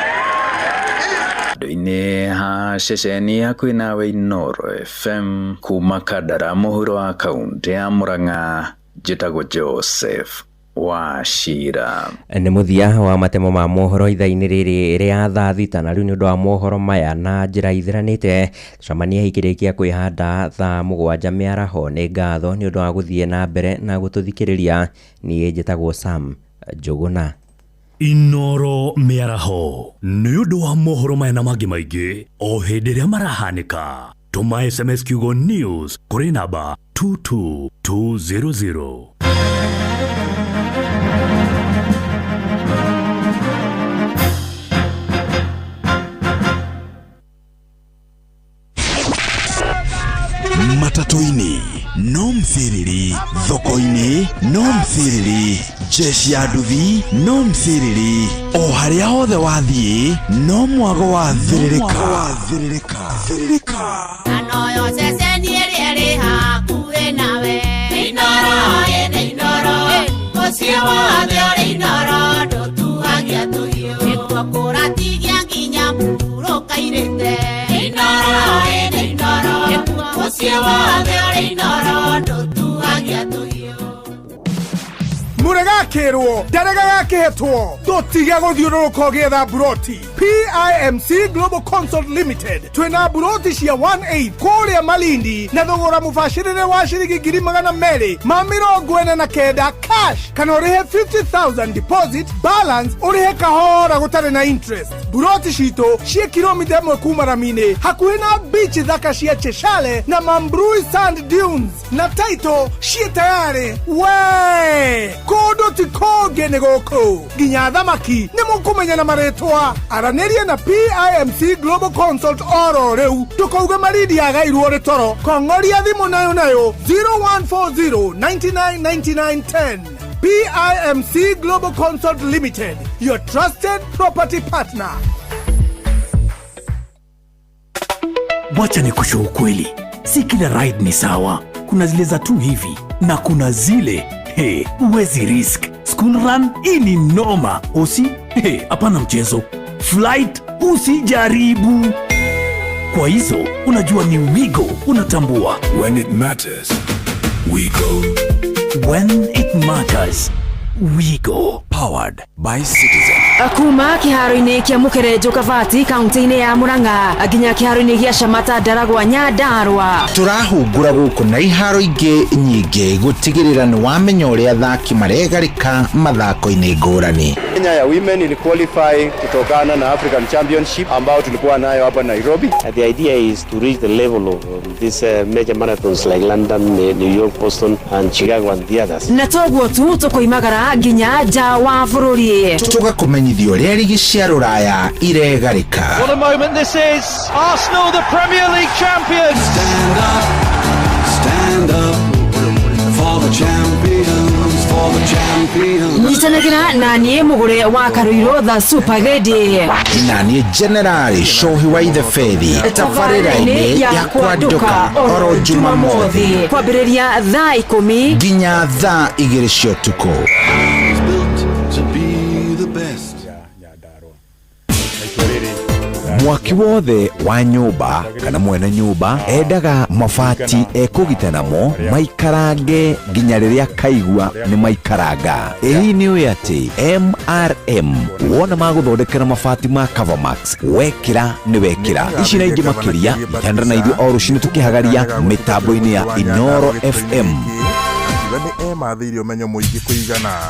Andũ-inĩ ha ceceni hakuhĩ nawe Inoro FM kuma Kandara mũhuro wa kaunti ya Murang'a, njĩtagwo Joseph Wachira. Nĩ mũthia wa matemo ma mohoro ithaa-inĩ rĩrĩ rĩa thaa thita, na rĩu nĩ ũndũ wa mohoro maya na njĩra ithiranĩte tũcemanie ikĩrĩkia kwĩhanda thaa 7 mĩaraho. Nĩ ngatho nĩ ũndũ wa gũthiĩ na mbere na gũtũthikĩrĩria. Niĩ njĩtagwo Sam Njũgũna. Inoro mĩaraho nĩ ũndũ wa mohoro maya na mangĩ maingĩ o hĩndĩ ĩrĩa marahanĩka. Tũma SMS kiugo news kũrĩ namba 22200. Matatũ-inĩ no mthiriri, thoko-inĩ no mthiriri, jeshi ya nduthi no mthiriri, o harĩa hothe wathiĩ no mwago wa thĩrĩrĩka. Anoyo ceceni ĩrĩa ĩrĩ hakuhĩ nawe. Inooro ĩnĩ Inooro, mũciĩ wothe ũrĩ Inooro, ndũtuagia tũhiũ. Nĩkuo kũratigia nginya mũhurũka-irĩte. Inooro ĩnĩ Inooro, mũciĩ wothe ũrĩ Inooro, ndũtuagia tũhiũ. Mũregakĩrwo ndarega gakĩhetwo ndũtige gũthiũrũrũka ũgĩetha mburoti. PIMC Global Consult Limited twĩna mburoti cia 18 kũrĩa Malindi na thogora mũbacĩrĩre wa ciringi 249,000 cash kana ũrĩhe 50,000 deposit balance ũrĩhe kahora gũtarĩ na interest. Mburoti citũ ciĩ kilomita 1 kuma rami-inĩ hakuhĩ na beach thaka cia Cheshale na Mambrui Sand Dunes na title ciĩ tayarĩ. We kũndũ ti kũngĩ nĩ gũkũ nginya thamaki nĩ mũkũmenya na marĩtwa. Aranĩria na PIMC Global Consult oro rĩu ndũkauge Malindi yagairwo rĩ toro. Kong'oria thimũ nayo nayo 0140 99 99 10. PIMC Global Consult Limited, your trusted property partner. Wacha nikushe ukweli, si kila ride ni sawa. Kuna zile za tu hivi na kuna zile hey, huwezi risk. School run hii ni noma. Usi hey, hapana mchezo. Flight usijaribu. Kwa hizo unajua ni Wigo, unatambua. When it matters, we go. When it matters, we go. Powered by Citizen. Kuma kĩharo-inĩ kĩa Mũkerenjo Kabati kaunti-inĩ ya Murang'a nginya kĩharo-inĩ gĩa Shamata Ndaragwa Nyandarua. Tũrahungura gũkũ na iharo ingĩ nyingĩ gũtigĩrĩra nĩ wamenya ũrĩa athaki maregarĩka mathako-inĩ ngũrani. Kenya ya women ili qualify kutokana na African Championship ambao tulikuwa nayo hapa Nairobi. The idea is to reach the level of these major marathons like London, New York, Boston and Chicago and the others. Na toguo tu tũkoimagara nginya nja wa bũrũri. Tũgakũmenyithia ũrĩa rigi cia rũraya iregarĩka. What a moment this is. Arsenal the Premier League champions. Stand up for the champions, for the champions. Nyitanagĩra na niĩ mũgũre wa Karũirũ the Super Lady. Na niĩ General Shohi wa Ithe Fethi tabarĩra-inĩ ya Kwanduka oro Jumamothi kwambĩrĩria thaa 10 nginya thaa 2 cia ũtukũ. Mwaki wothe wa nyũmba kana mwene nyũmba endaga mabati ekũgita namo maikarange nginya rĩrĩa kaigua nĩ maikaranga. Ĩhi nĩ ũĩ atĩ MRM wona magũthondekera mabati ma Covermax wekĩra nĩ wekĩra. Ici na ingĩ makĩria ithandra na ithuĩ o rũcinĩ tũkĩhagaria mĩtambo-inĩ ya Inoro FM.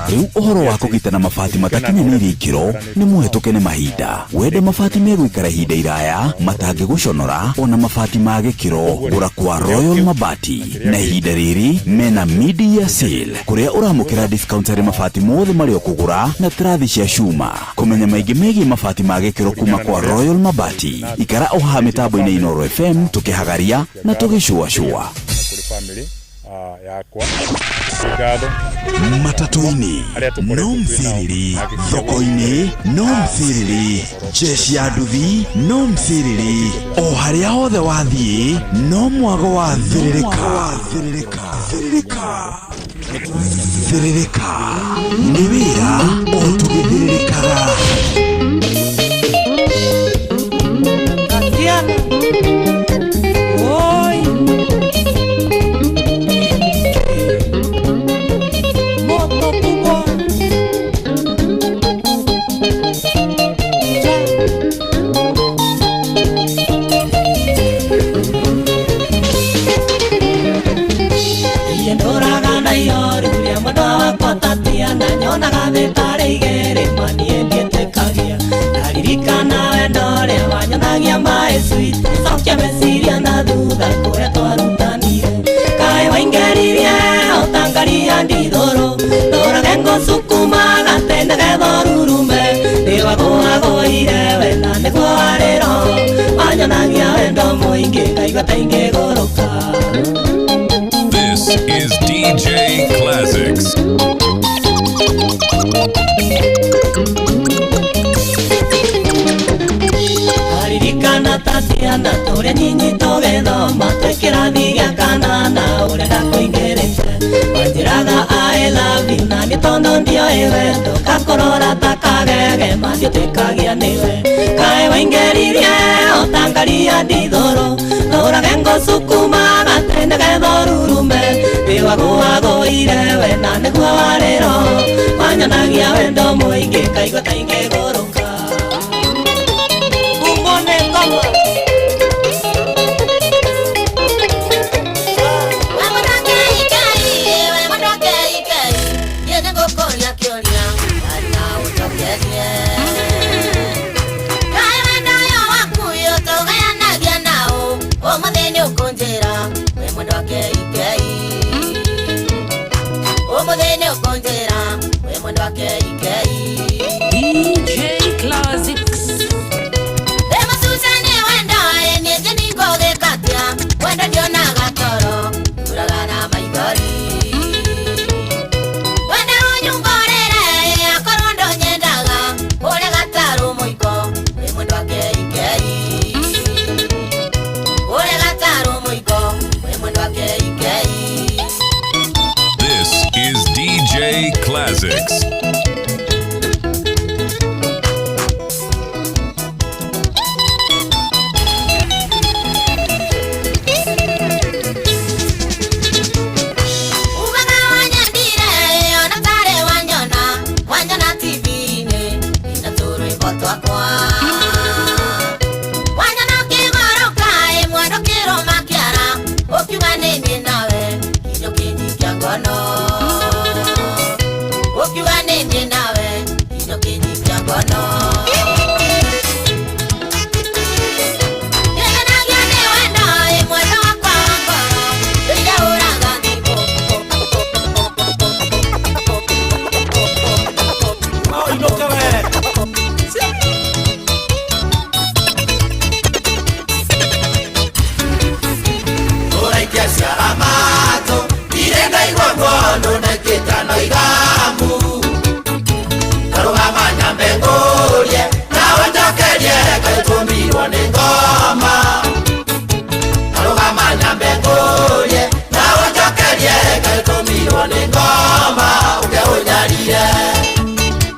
Rĩu ũhoro wa kũgitana mabati matakinyanĩirie ikĩro nĩ mũhetũke nĩ mahinda. Wende mabati megũikara ihinda iraya matangĩgũconora ona mabati ma gĩkĩro gũra kwa Royal Mabati. Na ihinda rĩrĩ mena mid-year sale kũrĩa ũramũkĩra discount harĩ mabati mothe marĩa ũkũgũra na tarathi cia cuma. Kũmenya maingĩ megiĩ mabati ma gĩkĩro kuma kwa Royal Mabati, ikara o haha mĩtambo-inĩ Inoro FM tũkĩhagaria na tũgĩcuacua. Matatũ-inĩ no mthiriri, thoko-inĩ no mthiriri, jeshi ya nduthi no mthiriri, o harĩa hothe wathiĩ no mwago wa thĩrĩrĩka. Thĩrĩrĩka nĩ wĩra o tũgĩthĩrĩrĩkaga. Nyonaga thĩ tarĩ igĩrĩ manie. sweet Cokia meciria na thutha kũrĩa twarutanire Kaĩ waingeririe ũtangaria ndithũrũ Ndũrage ngũsukuma gate nĩgetha ũrurume Nĩwagũagũire we na nĩguo warĩ roho Wanyonagia wendo mũingĩ ngaigua ta ingĩgũrũka. This is DJ Classics. Aririkana tatiana tũrĩa nyinyi tũgĩthoma twĩ kĩrathi gĩa kanana ũrĩa ndakũingĩrĩte wanjĩraga I love you na nĩ tondũ ndioĩ wendo ngakũrora ta kagege ma ndiũtĩkagia nĩwe kaĩ waingĩririe ũtangaria ndithũrũ ndũrage ngũsukuma gate nĩgetha ũrurume nĩwagũagũire we na nĩguo warĩ roho wanyonagia wendo mũingĩ ngaigua ta ingĩgũrũka. Kumbone ngoma. DJ Classics. Wenda ndionaga toro turaga na maithori wenda ũnyungũrĩre akorwo ndũnyendaga ũrĩa gatarũ mũiko wĩ mwendwa keikei ũrĩa gatarũ mũiko wĩ mwendwa keikei. This is DJ Classics.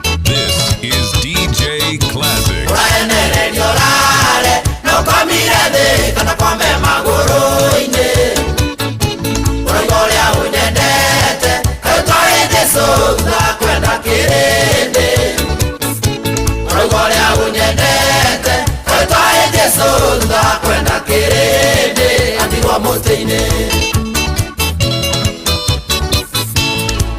This is DJ Classics.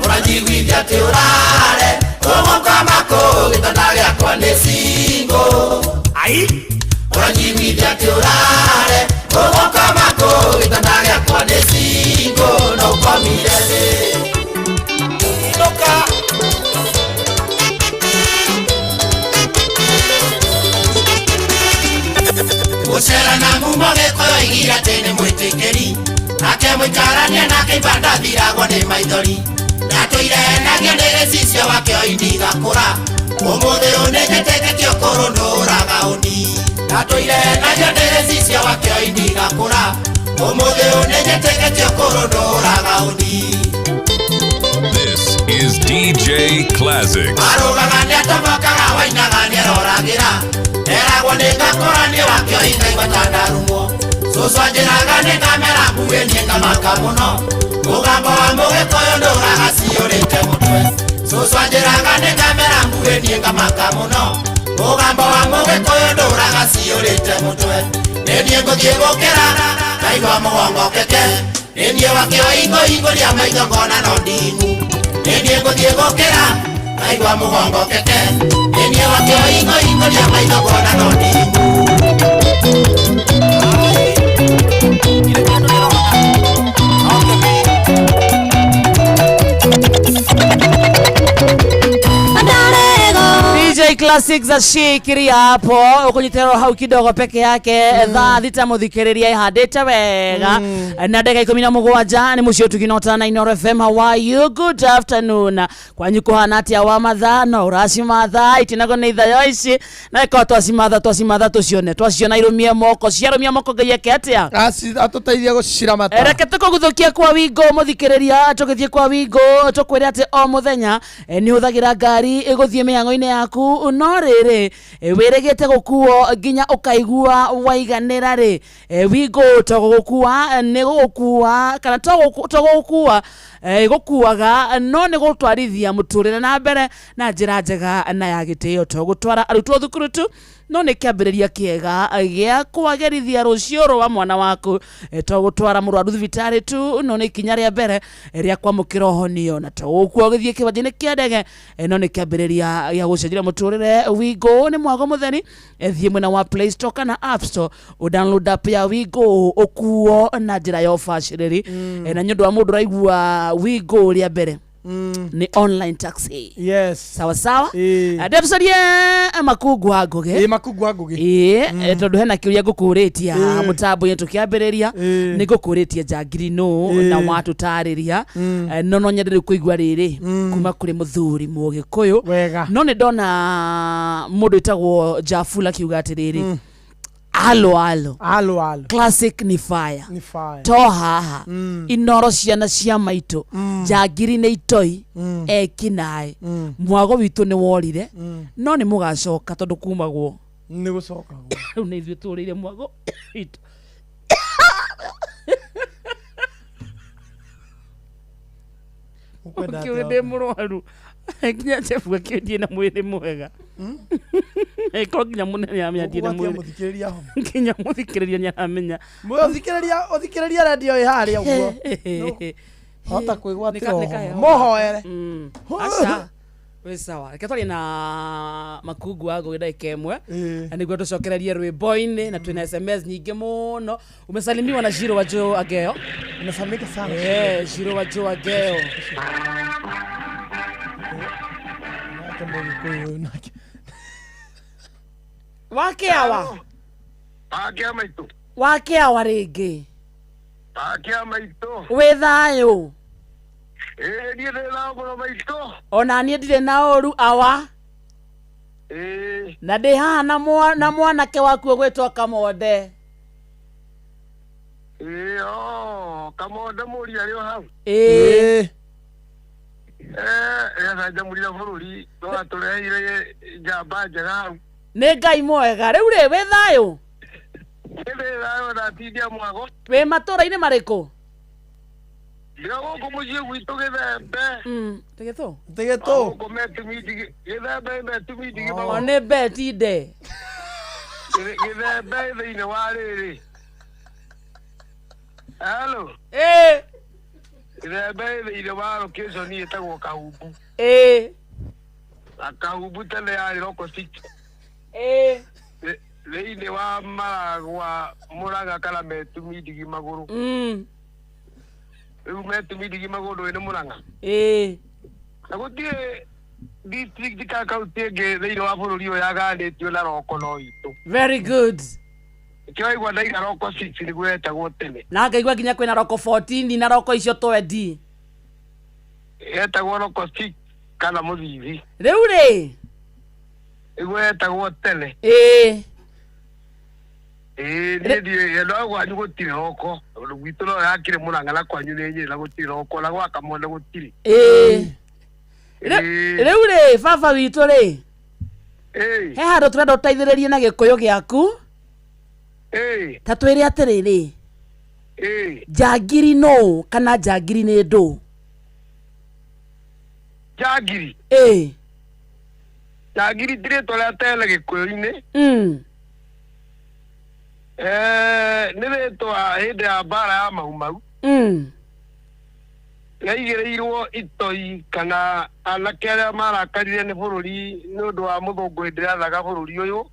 Ũranjiguithia atĩ ũrare ũgũkoma kũ gĩtanda gĩakwa nĩ single. Ũranjiguithia atĩ ũrare ũgũkoma kũ gĩtanda gĩakwa nĩ single no ũkomire thĩ. Inũka. Gũcera na mumo gĩkũyũ oigire atĩ nĩ mwĩtĩkĩri nake mũikarania nake ibanda thiragwo nĩ maithori ndatũire nagio nĩ gĩcicio wake oindigakũra ũmũthĩ ũnĩnjĩtĩkĩtie ũkũrũ ndũraga ũni ndatũire nagio nĩ gĩcicio wake oindigakũra ũmũthĩ ũnĩnjĩtĩkĩtie ũkũrũ ndũraga ũni. This is DJ Classics. Arũgaga nĩatobokaga wainaga nĩeroragĩra eragwo nĩ ngakũra nĩ wake oingaigua ta ndarumwo cũcũ anjĩraga nĩ ngamera mbuĩ niĩ ngamaka mũno mũgambo wa mũgĩkũyũ ndũraga ciyũrĩte mũtwe cũcũ anjĩraga nĩ ngamera mbuĩ niĩ ngamaka mũno mũgambo wa mũgĩkũyũ ndũraga ciyũrĩte mũtwe nĩ niĩ ngũthiĩ gũkĩra ngaigua mũgongo keke nĩ niĩ wake oingoingũria maitho ngona no nding'u nĩ niĩ ngũthiĩ gũkĩra ngaigua mũgongo keke nĩ niĩ wake oingoingũria maitho ngona no nding'u. DJ Classics ashikiria hapo ukunyiterwo hau kidogo peke yake. Thaa thita muthikiriria ihandite wega na ndagika 17 ni mucio tukinota na Inoro FM. How are you? Good afternoon. Kwanyu kuhana atia wa mathaa no uracimatha itinago ni ithayo ici na iko twacimatha twacimatha tucione twaciona irumie moko ciarumia moko ngai eke atia atuteithie guciramata. Reke tukuguthukia kwa wingo muthikiriria tugithie kwa wingo tukwire ati o muthenya ni huthagira ngari iguthie mihango-ini yaku no riri wirigite gukuo nginya ukaigua waiganira ri wingo to gugukua ni gugukua kana to gugukua igukuaga no ni gutwarithia muturire na mbere na njira njega na ya gitio to gutwara arutwo thukuru tu no nĩ kĩambĩrĩria kĩega gĩa kwagĩrithia rũciũ rwa mwana waku to gũtwara mũrwaru thibitarĩ tu no nĩ ikinya rĩa mbere rĩa kwamũkĩra ũhonio na to gũkua ũgĩthiĩ kĩwanja-inĩ kĩa ndege no nĩ kĩambĩrĩria gĩa gũcenjia mũtũrĩre. Wigo nĩ mwago mũtheri, thiĩ mwena wa Play Store kana App Store ũdownload app ya Wigo ũkuo na njĩra ya ũbacĩrĩri na nĩ ũndũ wa mũndũ ũraigua Wigo rĩa mbere ni online taxi. Yes. Sawa sawa. Ndemcarie makungu wa Ngugi. Makungu wa Ngugi. Tondu hena kiuria ngukuritie mutambo-ini tukiambiriria ni ngukuritie njangiri no na watutariria no no nyende kuigua riri kuma kuri muthuri mugikuyu no ni ndona mundu witagwo Jafula kiuga atiriri alo alo alo alo classic ni fire ni fire to haha Inoro ciana cia maitu njangiri ni itoi ekinae mwago witu ni worire no ni mugacoka tondu kumagwo ni gucoka riu ni ithuĩ tũrĩire mwago witu. Ukiuga ndĩ mũrwaru nginya Jeff akĩndie na mwĩrĩ mwega ĩkorwo nginya mũnene amenya ndie na mwĩrĩ nginya mũthikĩrĩria nĩaramenya mũthikĩrĩria ũthikĩrĩria radio ĩ harĩa ũguo hota kwĩgwatĩra mũhoere aca wĩ sawa. Reke twarie na makungu wa Ngugi ndagĩka ĩmwe na nĩguo tũcokererie rwĩmbo-inĩ na twĩna SMS nyingĩ mũno. Umesalimiwa na Shiro wa Joe Ageo. Umesalimika sana. Shiro wa Joe Ageo. Wakeawa wakeawa rĩngĩ wĩ thayũ ona niĩ ndirĩ na ũru awa na ndĩ haha na mwanake waku ũgwĩtwo Kamonde. Kamonde mũri arĩ o hau. Yacanjamũrire bũrũri no atũreheire njamba njega hau. Nĩ Ngai mwega. Rĩu rĩ wĩ thayũ? Ndĩ thayũ ndatindia mwago. Wĩ matũra-inĩ marĩkũ? Ndĩ gũkũ mũciĩ gwitũ Gĩthembe. Tĩgĩtũ? Tĩgĩtũ. Gũkũ Metumindigi Gĩthembe Metumindigi. O nĩ betinde. Gĩthembe thĩinĩ wa rĩrĩ. Hello. Gĩthembe thĩinĩ wa location ĩtagwo Kahumbu. Na Kahumbu tene yarĩ Roko City. Thĩinĩ wa Maragwa Mũrang'a kana Metumindigi Magũrũ. Rĩu Metumindigi Magũrũ nĩ Mũrang'a. Na gũtirĩ district ka kaunti ĩngĩ thĩinĩ wa bũrũri ũyũ yagayanĩtio na roko no itũ. Very good. Nĩkĩo waigua ndaiga Roko 6 nĩguo yetagwo tene. Na ngaigua nginya kwĩna Roko 14 na Roko icio 20. Yetagwo Roko 6 kana Mũthithi. Rĩu rĩ nĩguo yetagwo tene. Niĩ ndiũĩ no kwanyu gũtirĩ roko tondũ gwitũ no yakĩrĩ Mũrang'a na kwanyu nĩ Nyĩrĩ na gũtirĩ roko na gwa Kamonde gũtirĩ. Rĩu rĩ baba witũ rĩ he handũ tũrenda ũteithĩrĩrie na gĩkũyũ gĩaku. Ta twĩre atĩrĩrĩ njangiri nũ kana njangiri nĩ ndũ? Njangiri? Njangiri ti rĩtwa rĩa tene gĩkũyũ-inĩ. Nĩ rĩtwa hĩndĩ ya mbara ya Mau Mau rĩaigĩrĩirwo itoi kana anake arĩa marakarire nĩ bũrũri nĩ ũndũ wa mũthũngũ hĩndĩ ĩrĩa athaga bũrũri ũyũ.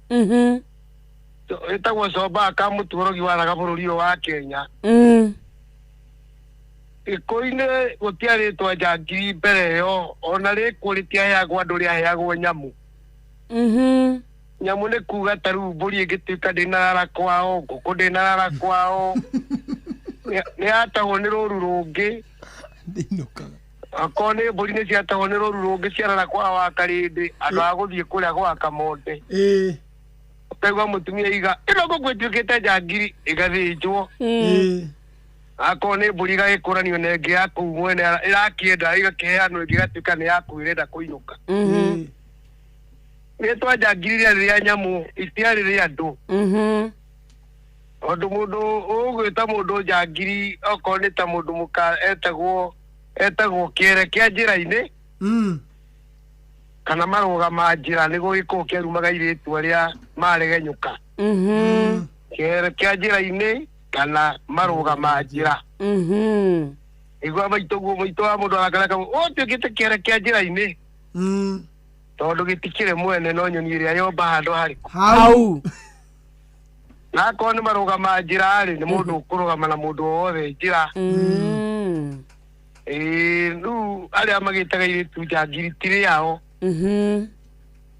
Ĩtagwo Combaa ka Mũtuorogi wathaga bũrũri ũyũ wa Kenya. Gĩkũyũ-inĩ gũtiarĩ rĩtwa njangiri mbere ĩyo ona rĩkuo rĩtiaheagwo andũ rĩaheagwo nyamũ. Nyamũ nĩ kuga ta rĩu mbũri ĩngĩtuĩka ndĩnarara kwao, ngũkũ ndĩnarara kwao, nĩ yatahwo nĩ rũru rũngĩ. Akorwo nĩ mbũri nĩ ciatahwo nĩ rũru rũngĩ ciarara kwa wa Karĩndĩ, andũ a gũthiĩ kũrĩa gwa Kamonde. Ũkaigua mũtumia iga ĩno ngũkũ ĩtuĩkĩte njangiri ĩgathĩnjwo. Akorwo nĩ mbũri ĩgagĩkũranio na ĩngĩ ya kũu mwene ĩrakĩenda ĩgakĩheanwo ĩngĩ ĩgatuĩka nĩ ya kũu ĩrenda kũinũka. Rĩtwa njangiri rĩarĩ rĩa nyamũ, itiarĩ rĩa andũ. Tondũ mũndũ ũgwĩta mũndũ njangiri okorwo nĩ ta mũndũ mũka etagwo etagwo kĩere kĩa njĩra-inĩ kana marũga ma njĩra nĩguo gĩkorwo kĩarumaga airĩtu arĩa maregenyũka. Kĩere kĩa njĩra-inĩ kana marũga ma njĩra. Igua maitũ guo maitũ wa mũndũ arakaraka ũtuĩkĩte kĩere kĩa njĩra-inĩ tondũ gĩtikĩrĩ mwene no nyoni ĩrĩa yomba handũ harĩkũ. Hau. Na akorwo nĩ marũga ma njĩra rĩ, nĩ mũndũ ũkũrũgama na mũndũ o wothe njĩra. Ĩĩ, rĩu arĩa magĩtaga airĩtu njangiri ti rĩao,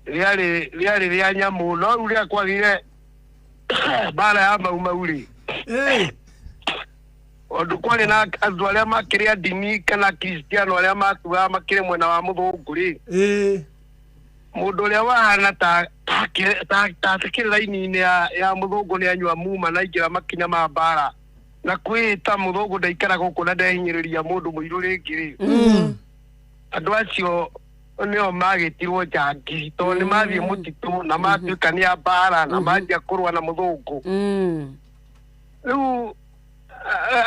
rĩarĩ rĩarĩ rĩa nyamũ, no rĩu rĩrĩa kwagĩire mbara ya Mau Mau rĩ, tondũ kwarĩ na andũ arĩa makĩrĩ a ndini kana Kristiano arĩa matuaga makĩrĩ mwena wa mũthũngũ rĩ, mũndũ ũrĩa wahana ta takĩrĩ raini-inĩ ya mũthũngũ nĩ anyua muma na aingĩra makinya ma mbara na kwĩĩta mũthũngũ ndaikara gũkũ na ndehinyĩrĩria mũndũ mũirũ rĩngĩ rĩ, andũ acio nĩo magĩtirwo njangiri tondũ nĩ mathiĩ mũtitũ na matuĩka nĩ a mbara na manjia kũrũa na mũthũngũ. Rĩu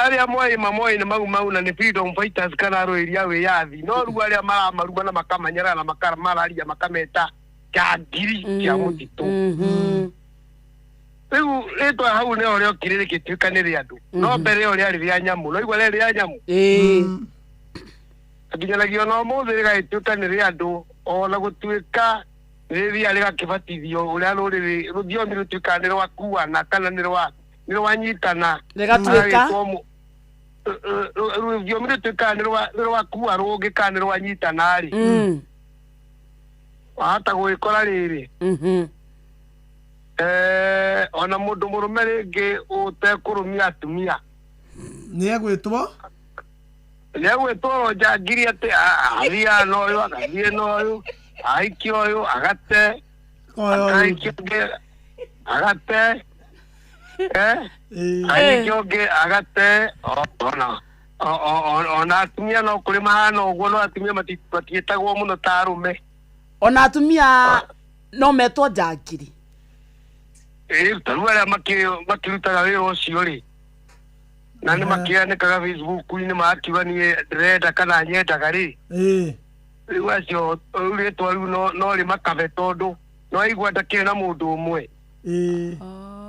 arĩa moĩ mamoĩ nĩ Mau Mau na nĩ freedom fighters kana arũĩri a wĩyathi, no rĩu arĩa maramaruma na makamanyarara na makamararia makameta njangiri cia mũtitũ. Rĩu rĩtwa hau nĩho rĩokire rĩgĩtuĩka nĩ rĩa andũ, no mbere ĩyo rĩarĩ rĩa nyamũ. No igua rĩarĩ rĩa nyamũ nginyanagia ona ũmũthĩ rĩgagĩtuĩka nĩ rĩa andũ, ona gũtuĩka rĩrĩa rĩgakĩbatithio ũrĩa rũrĩrĩ rũthiomi rũtuĩkaga nĩ rwakuana kana nĩ rwanyitana. Rĩgatuĩka? Rũthiomi rũtuĩkaga nĩ rwakua rũngĩ kana nĩ rwanyitana rĩ, wahota gũgĩkora rĩrĩ ona mũndũ mũrũme rĩngĩ ũtekũrũmia atumia nĩ egwĩtwo nĩ egwĩtwo njangiri atĩ athiaga na ũyũ agathiĩ na ũyũ ahikia ũyũ agate akahikia ũngĩ agate ahikia ũngĩ agate ona atumia no kũrĩ mahana ũguo, no atumia matiĩtagwo mũno ta arũme. Ona atumia no metwo njangiri. Ta rĩu arĩa makĩrutaga wĩra ũcio rĩ, na nĩ makĩanĩkaga Facebook-inĩ magakiuga niĩ ndĩrenda kana nyendaga rĩ, rĩu acio rĩu rĩtwa rĩu no rĩmakabe tondũ no aigua ndakĩrĩ na mũndũ ũmwe.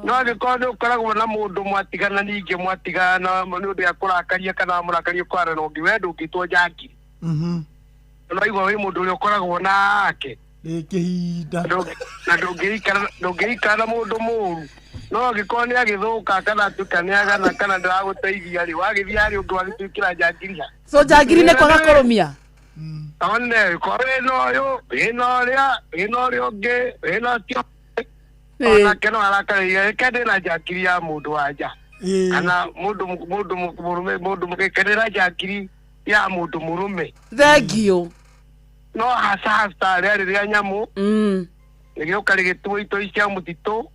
No angĩkorwo nĩ ũkoragwo na mũndũ mwatigana ningĩ mwatigana nĩ ũndũ ya kũrakaria kana mũrakaria ũkwarana ũngĩ, we ndũngĩtwo njangiri. No aigua wĩ mũndũ ũrĩa ũkoragwo nake kĩhinda na ndũngĩikara na mũndũ mũũru, no angĩkorwo nĩ agĩthũka kana atuĩka nĩ agana kana ndĩragũteithia rĩ, wagĩthiĩ harĩ ũngĩ wagĩtuĩkĩra njangiri ha. So njangiri nĩ kwaga kũrũmia? One, korwo wĩna ũyũ, wĩna ũrĩa, wĩna ũrĩa ũngĩ, wĩna ũcio, onake no arakarĩria, reke ndĩna njangiri ya mũndũ wa nja kana mũndũ mũrũme, mũndũ reke ndĩna njangiri ya mũndũ mũrũme. Thank you. No hasa hasa rĩarĩ rĩa nyamũ, rĩgĩũka rĩgĩtuo itoi cia mũtitũ.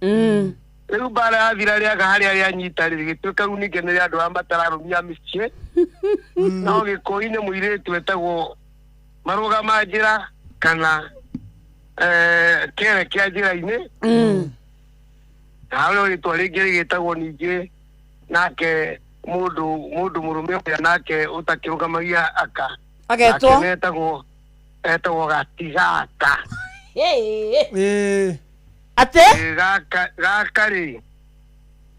Rĩu mbara yathira rĩaga harĩa rĩanyita rĩ, rĩgĩtuĩka rĩu ningĩ nĩ rĩa andũ arĩa matararũmia mĩciĩ. No Gĩkũyũ-inĩ mũirĩtu etagwo marũga ma njĩra kana kĩere kĩa njĩra-inĩ. Na harĩ rĩtwa rĩngĩ rĩgĩtagwo ningĩ nake mũndũ mũrũme ũrĩa nake ũtakĩrũgamagia aka. Agetwo? Nake etagwo gatigaka. Atĩ? Gaka rĩ,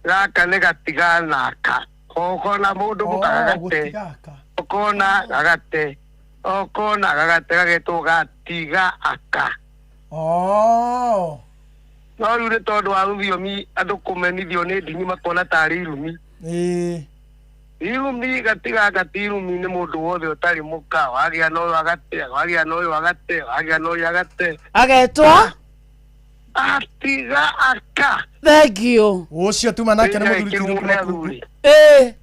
gaka nĩ gatiganaka. Okona mũndũ mũkagate, okona gagate, okona gagate gagetwo gatiga aka. No rĩu nĩ tondũ wa rũthiomi andũ kũmenithio nĩ ndini makona tarĩ irumi. Irumi gatigaka ti irumi nĩ mũndũ wothe ũtarĩ mũka, wagĩa na ũyũ agate, wagĩa na ũyũ agate, wagĩa na ũyũ agate. Agetwo? Atiga aka. Thank you. Ũcio tuma nake nĩ mũthuri ti athuri. Eh.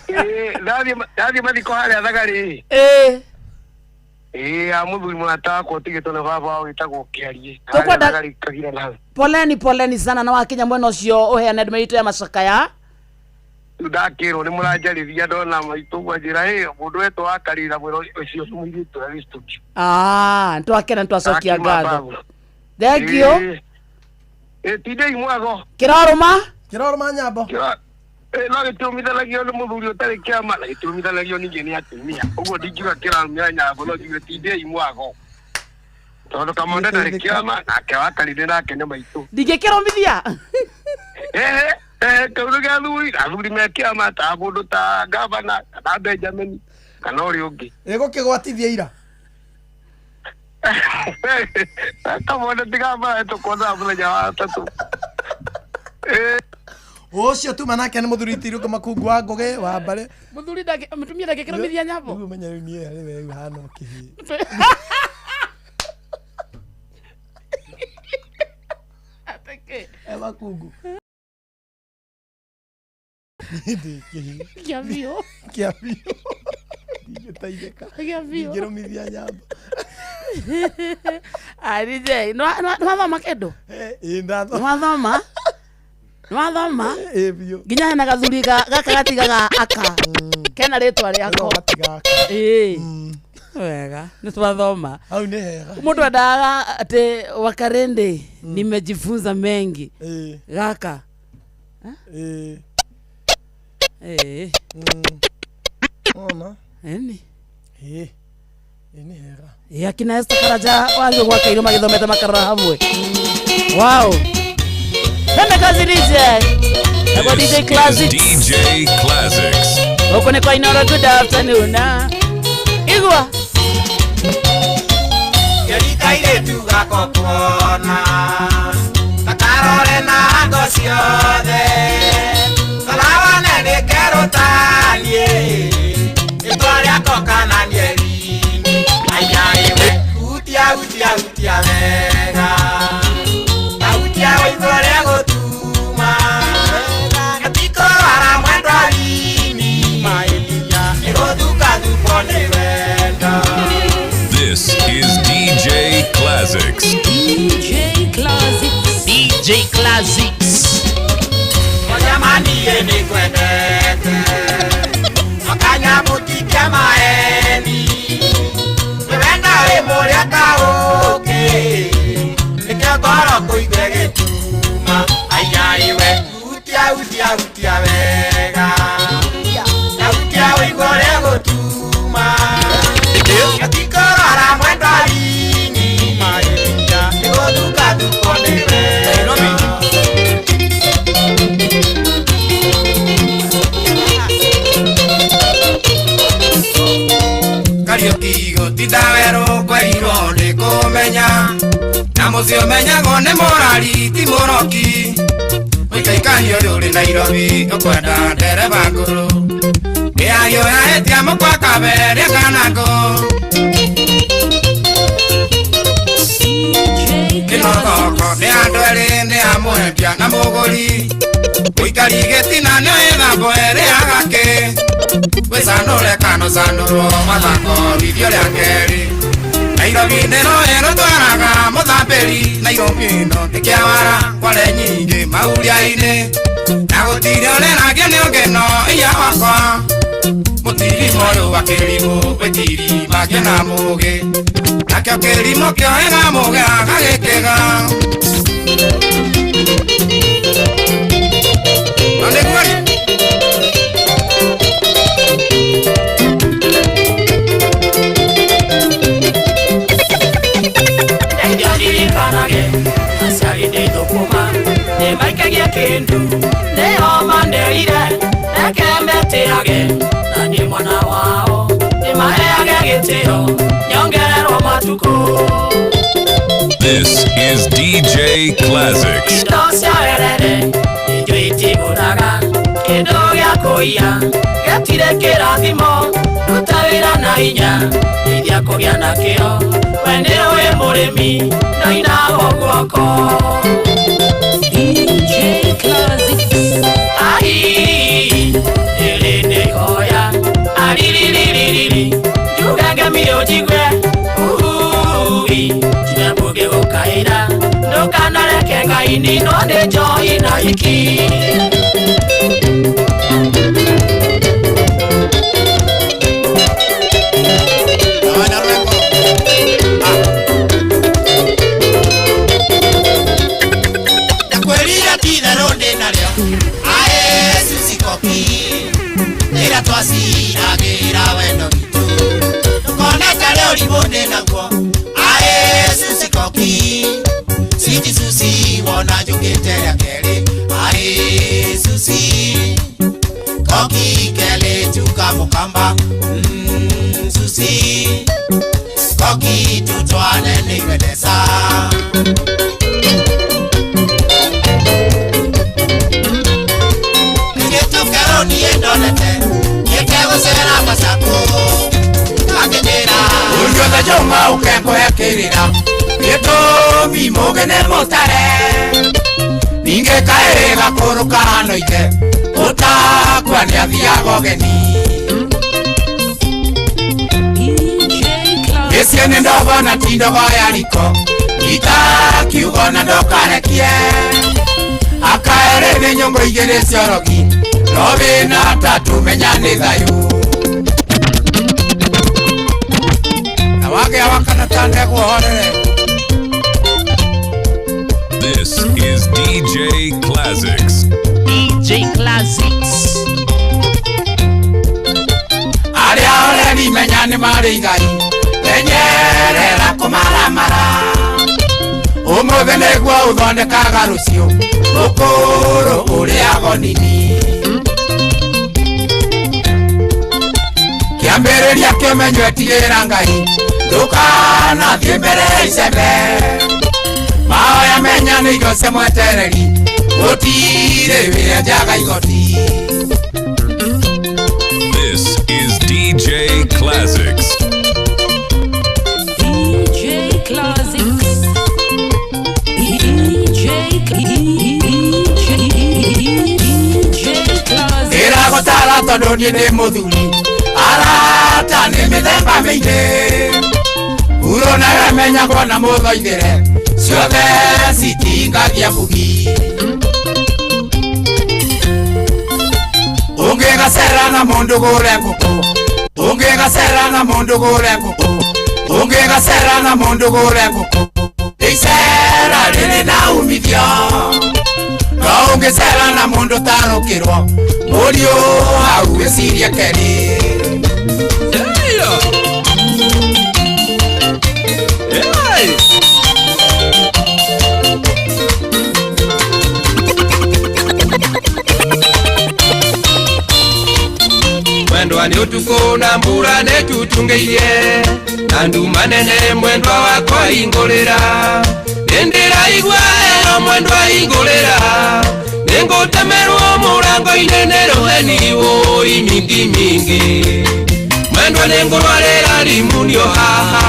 Eh, ndathi mathiko harĩa thagarĩ. Eh. Eh, a mũthuri mũrata wakwa ũtigĩtwo nĩ baba wao wĩtagwo Kĩariĩ. Tũkwenda- Harĩa Thagarĩ Kagira na. Poleni poleni sana na wakinya mwena ũcio ũheane ndũmĩrĩri itũ ya macakaya. Rĩu ndakĩrwo nĩ mũranjarĩria ndona maitũ ũguo anjĩra ĩ mũndũ wetwo wakarĩra mwĩra ũcio nĩ mũirĩtu ũrĩa wĩ studio. Ah, nĩtwakena nĩtwacokia Akiuma ngatho. babu. Thank you. Eh, tindei mwago. Kĩrorũma? Kĩrorũma nyambo. No gĩtirumithanagio nĩ mũthuri ũtarĩ kĩama na gĩtirumithanagio ningĩ nĩ atumia. Ũguo ndingiuga kĩrarumia nyambo no njigue tindei mwago. Tondũ Kamonde ndarĩ kĩama nake wakarire nake nĩ maitũ. Ndingĩkĩrũmithia. Eh, eh, kaũndũ gĩa athuri, athuri me kĩama ta mũndũ ta gavana kana Benjamin kana ũrĩa ũngĩ. Ĩgũkĩgwatithia ira. Kamonde ti gavana tũkuonaga mũthenya wa gatatũ. Ũcio tuma nake nĩ mũthuri ti Irũngũ Makungu wa Ngũgĩ wa mbarĩ. Mũthuri ndangĩ mũtumia ndangĩkĩrũmithia nyambo. Rĩu ũmenye rĩu niĩ arĩ we rĩu hana o kĩhĩĩ. Atĩkĩ? E Makungu. Niĩ ndĩ kĩhĩĩ. Kĩa biũ. Kĩa biũ. Ndingĩteithĩka. Kĩa biũ. Ndingĩrũmithia nyambo. Ah, DJ, nĩwathoma kĩndũ? Ĩĩ ndathoma. Nĩwathoma? Nĩwathoma? Ĩĩ biũ. Nginya hena gathuri gaka gatigaga aka. Kena rĩtwa rĩako. Ĩĩ. Wega, nĩtwathoma. Hau nĩ hega. Mũndũ endaga atĩ wakarende nimejifunza mengi. Ĩĩ. Gaka. Ĩĩ. Ĩĩ. Ona. Ĩni. Ĩĩ. Ĩĩ nĩ hega. Ĩĩ akina Esther Karanja wathiĩ gwaka irio magĩthomete makarora hamwe. Wow. Twende kazi DJ. Nagwa This DJ is Classics. DJ Classics. Huko ni kwa Inoro, good afternoon. Igwa. Kĩrikairĩtu gako kuona gakarore na ngo ciothe karawane nĩ kerũtaniĩ rĩtwa rĩako kana nĩ Erini aiaiwe hutia hutia hutia wega ahutia ũigua ũrĩa gũtuma gatikũrwara mwendwa rini maĩria ĩgũthukathukwo nĩ wendo. This is DJ Classics. DJ Classics. DJ Classics. Jamani nĩ kwendete Makanyamũtikia maeni Wĩwenda wĩ mũrĩa kaũkĩ Nĩkĩo ngoro kũigue gĩtuma Aiaiwe hutia hutia hutia wega Hutia ũigue ũrĩa gũtuma Gatikũrwara mwendwa rini Maĩria nĩgũthukathukwo nĩ wendo. Kariũki gũtinda werũ kwerirwo nĩ kũmenya na mũciĩ ũmenyagwo nĩ mũrari ti mũroki ũikaikani ũyũ ũrĩ Nairobi ũkwenda ndereba ngũrũ mĩario yahetia mũkwa kaberia kana ngũ ĩno thoko nĩ andũ erĩ nĩ a mũendia na mũgũri mũikari gĩtina nĩ ĩthambo ĩrĩ agakĩ gwĩcanũre kana ũcanũrwo mathako rithio rĩa kerĩ Nairobi nĩro ĩrũtwaraga mũthambĩri Nairobi ĩno nĩ kĩawara kware nyingĩ mauria-inĩ na gũtirĩ ũreragio nĩ ũngĩno iya wakwa mũtirima ũyũ wa kĩrimũ wĩtiri makĩo na mũgĩ nakĩo kĩrimũ kĩohĩga mũgĩ agagĩkĩga no nĩguo Ndirikanage aciari nĩ thũkũma nĩ maikagia kĩndũ nĩo manderire reke metĩage na niĩ mwana wao nĩmaheage gĩtĩo nyongererwo matukũ. This is DJ Classics. Indo cia erere indo itigũraga kĩndũ gĩa kũiya gĩtirĩ kĩrathimo ruta wĩra na hinya ndeithia kũgĩa na kĩo we nĩwe mũrĩmi ndainagwo guoko DJ Classics. Ai, ĩrĩ nĩ ihoya aririririri njuge ngamire ũnjigue uhui njinambuge gũkaĩra ndũkanareke Ngai ninwo nĩ njohi na hiki. Ndakwĩrire ti itherũ ndĩ narĩo aĩ Susi koki rĩrĩa twaciragĩra wendo witũ ndũkone tarĩ ũrimũ ndĩ naguo aĩ Susi koki siti Susi wona njũkĩte rĩa kerĩ aĩ Susi koki kelĩ tuka mũkamba Susi koki tutwane nĩ iwendesa. Uliothe njũng'a ũkekũhe kĩrĩra gĩtũmi mũgĩ nĩ mũtare ningĩ kaĩrĩ gakũrũ kahana ithe ũtakua nĩathiaga ũgeni mĩciĩ nĩ ndogo na ti ndogo ya riko ita kiugo na ndũkarekie akaerĩ nĩ nyũngũ igĩrĩ ciorogi no wĩna tatũ menya nĩ thayũ wage wakana tande kuhorere. This is DJ Classics. DJ Classics. Aria oreri menya nĩ marĩ igai menyerera kũmaramara ũmũthĩ nĩguo ũthondekaga rũciũ mũkũrũ ũrĩago nini kĩambĩrĩria kĩmenywo ĩtigĩra Ngai ndũkanathiĩ mbere icembe mahoya menya nĩ irio cia mwetereri gũtirĩ wĩra njaga igoti. This is DJ Classics. DJ Classics. DJ Classics. Ĩragũtara tondũ niĩ ndĩ mũthuri arata nĩ mĩthemba mĩingĩ uro nawe menya kuona mũthoithĩre ciothe citingagia bugi ũngĩgacera na mũndũ gũre ngũkũ ũngĩgacera na mũndũ gũre ngũkũ ũngĩgacera na mũndũ gũre ngũkũ icera rĩrĩ na umithio no ũngĩcera na mũndũ tarũkĩrwo mũriũ hau wĩcirie kerĩ. Mwendwa nĩ ũtukũ na mbura nĩ tutungĩirie na nduma nene mwendwa wakwa hingũrĩra nĩndĩraigua ero mwendwa hingũrĩra nĩngũtemerwo mũrango-inĩ nĩ rũheni wũi mingi mingi mwendwa nĩngũrwarĩra rimunio haha.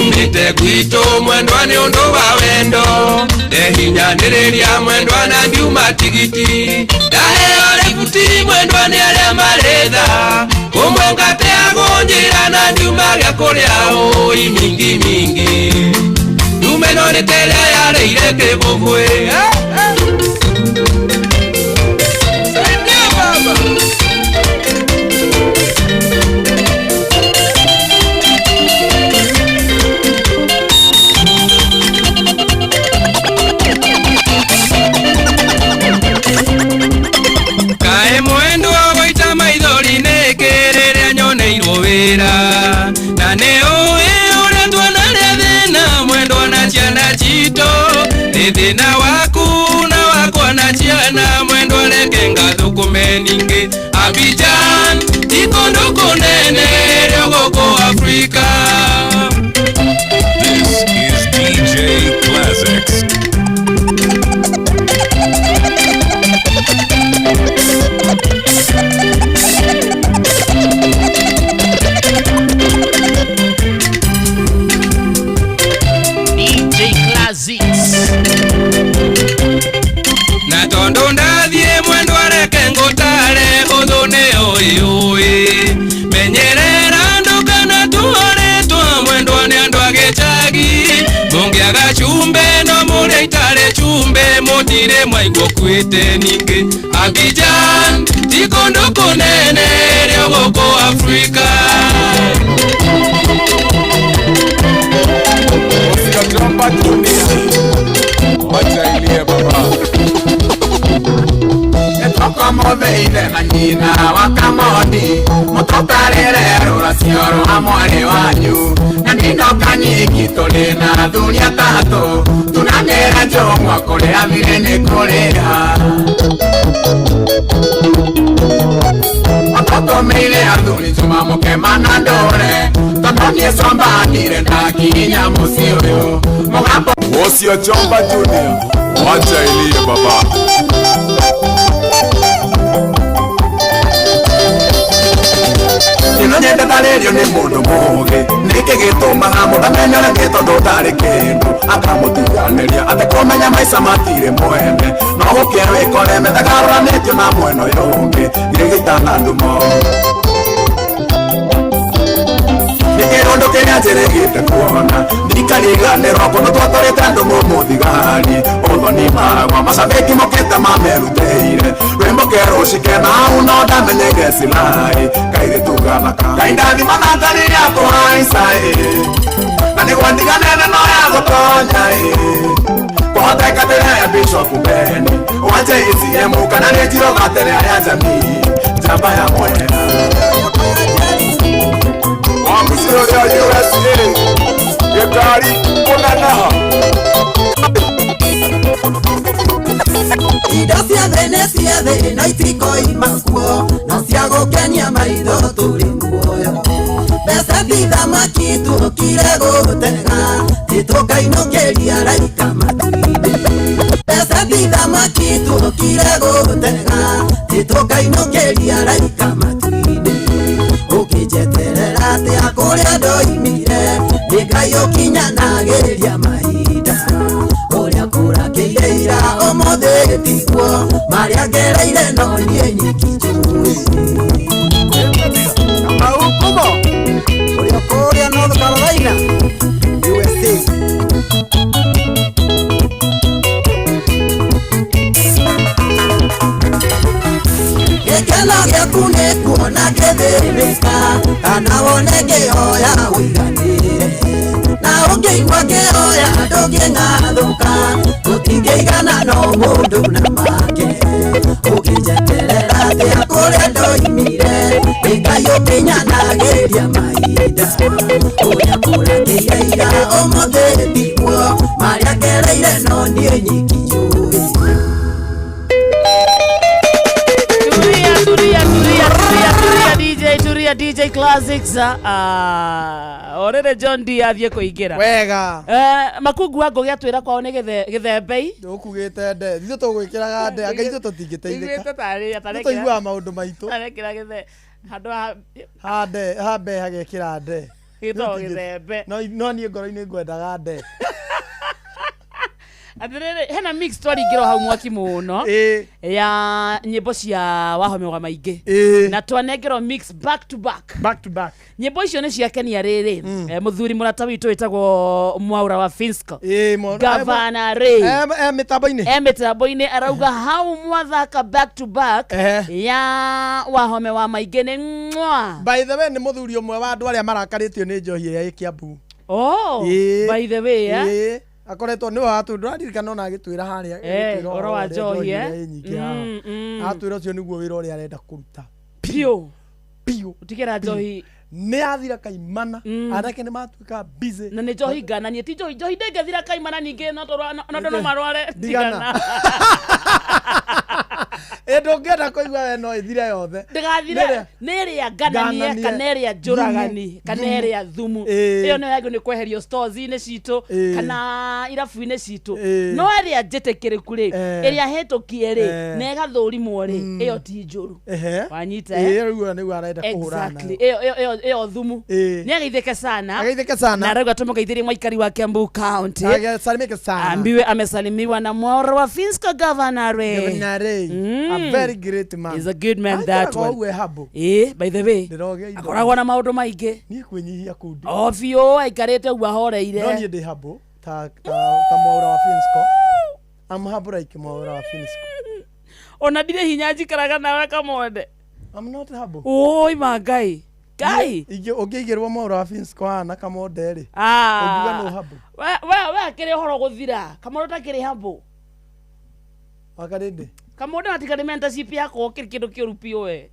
Umite gwitũ mwendwa nĩ ũndũ wa wendo ndehinyanĩrĩria mwendwa na ndiuma tigiti ndaheo rĩbuti mwendwa nĩ arĩa marĩ tha ũmwe ngateagwo njĩra na ndiuma gĩa kũrĩa ũi mingi mingi ndume no nĩ ta ĩrĩa yarĩire kĩbũbũĩ. Na nĩ ũĩ ũrĩa tuonarĩa thĩna mwendwa na ciana citũ nĩ thĩna waku na wakwa na ciana mwendwa reke ngathũkũme ningĩ Abidjan ti kũndũ kũnene rĩo gũkũ Afrika. This is DJ Classics. Na tondũ ndathiĩ mwendwa reke ngũtare ũthũ nĩ ũĩ menyerera ndũkana tuorĩtwo mwendwa nĩ andũ a gĩcagi mũngĩaga cumbĩ no mũrĩa itarĩ cumbĩ mũtirĩ mwaigua ũkuĩte ningĩ Abidjan ti kũndũ kũnene rĩo gũkũ Afrika. Usiyochomba dunia, wacha ilie baba. Tokomotheire na nyina wa Kamoni mũtũtarĩre rũracio rwa mwarĩ wanyu na ndinoka nyingi tũrĩ na athuri atatũ tunanĩra njũng'wa kũrĩa thirĩ nĩ kũrĩha Ũtũtũmĩire athuri Juma mũkema na ndũre tondũ niĩ comba ndirĩ ndakinya mũciĩ ũyũ mũgambo Usiyochomba dunia, wacha ilie baba. Ĩno nyende tarĩrio nĩ mũndũ mũũgĩ nĩkĩ gĩtũmaga mũndũ amenyere kĩ tondũ ndarĩ kĩndũ akamũtiganĩria atekũmenya maica matirĩ mwene no gũkĩa wĩkore methagarũranĩtio na mwena ũyũ ũngĩ gĩgĩita na ndumo nĩ kĩũndũ kĩrĩa njĩrĩgĩte kuona ndikariganĩrwo kũndũ twatwarĩte andũ mũmũthigari ũthoni magwa macabĩki mokĩte mamerutĩire rwĩmbo kerũcike na hau no ndamenyeire silai kairĩtu gathaka Ngai ndathima na ngari ya kũhaica ĩ na nĩguo ndiganene no ya gũtonya ĩ kũhoteka ndĩra ya Bishop Beni wa JCM kana nĩ njiroga tene ya jamii njamba ya mwena Wamuciro rĩa USA gĩkari kũneneha. Indo ciothe nĩ cia thĩ no itikoima kuo no cia gũkenia maitho tũrĩ muoyo mbeca ti thamaki tũkire gũtega tĩtũkainũkĩria raika matu-inĩ mbeca ti thamaki tũkire gũtega tĩtũkainũkĩria raika matu-inĩ ũkĩnjeterera atĩa kũrĩa ndoimire nĩ Ngai ũkinyanagĩria mahinda ũrĩa kũrakĩire ira ũmũthĩ tiguo marĩa ngereire no niĩ nyiki njũĩ. Kamau ũrĩa kũrĩa North Carolina USA. Gĩkeno gĩaku nĩ kuona ngĩthĩnĩka kana wone ngĩhoya ũiganĩre na ũngĩigua ngĩhoya ndũngĩng'athũka tũtingĩigana no mũndũ na make ũkĩnjeterera atĩa kũrĩa ndoimire nĩ Ngai ũkinyanagĩria mahinda ũrĩa kũrakĩire ira ũmũthĩ tiguo marĩa ngereire no niĩ nyiki njũĩ. Turia turia DJ Classics orere John D athie kuingira wega makungu wa ngũgĩ atwĩra kwao nĩ gĩthembei ndũkugĩte nde ithuĩ tũgwĩkĩraga nde anga ithuĩ tũtingĩteithĩka tũiguaga maũndũ maitũ arekĩra gĩthe handũ ha nde ha mbe hagekĩra nde gĩtagwo gĩthembe no niĩ ngoro-inĩ ngwendaga nde atĩrĩrĩ hena mix twaringĩrwo hau mwaki mũno ya nyĩmbo cia Wahome wa Maingĩ na twanengerwo mix back to back back to back nyĩmbo icio nĩ ciakenia rĩrĩ mũthuri mũrata witũ wĩtagwo Mwaura wa Finsco Gavana Ray mĩtambo-inĩ mĩtambo-inĩ arauga hau mwathaka back to back ya Wahome wa Maingĩ nĩ mwa. By the way nĩ mũthuri ũmwe wa andũ arĩa marakarĩtio nĩ njohi ĩrĩa ĩ Kiambu. Oh, by the way eh akoretwo nĩ watu ndũraririkana ona agĩtwĩra harĩa ũhoro wa njohi nyingĩ haha atwĩra ũcio nĩguo wĩra ũrĩa arenda kũruta biũ biũ ũtigĩra njohi nĩ yathira kaimana anake nĩ matuĩka busy na nĩ njohi ngananie ti njohi njohi ndĩngĩthira kaimana ningĩ no andũ no marware ndigana Ĩ ndũngĩenda kũigua we no ĩthire yothe. Ndĩgathire nĩ ĩrĩa ngananie kana ĩrĩa njũragani kana ĩrĩa thumu. Ĩyo nĩyo yagĩrĩirwo nĩ kweherio stores-inĩ citũ kana irabu-inĩ citũ. No ĩrĩa njĩtĩkĩrĩku rĩ, ĩrĩa hĩtũkie rĩ, na ĩgathũrimwo rĩ, ĩyo ti njũru. Wanyita eh? Ĩyo rĩu nĩguo arenda kũhũrana. Exactly. Ĩyo ĩyo thumu. Nĩ ageithĩke sana. Ageithĩke sana. Na arauga tũmũgeithĩrie mwaikari wa Kiambu County. Asalimike sana. Ambiwe amesalimiwa na Mwaura wa Finsco Governor. Governor. A very great man. He's a good man that one. Akoragwo humble. By the way. Akoragwo na maũndũ maingĩ. Niĩ kwĩnyihia kundi. O biũ aikarĩte ũguo ahoreire. No niĩ ndĩ humble ta Mwaura wa Finsco. I'm humble like Mwaura wa Finsco. Ona ndirĩ hinya njikaraga nawe Kamonde. I'm not humble. Oi ma Ngai. Ngai. Ũngĩigĩrwo Mwaura wa Finsco haha na Kamonde rĩ. Ũngiuga no humble. We akĩrĩ ũhoro gũthira. Kamonde ũtakĩrĩ humble. Wakarĩndĩ. Kamonde atigane mentorship yakwa kĩrĩ kĩndũ kĩũru biũ we.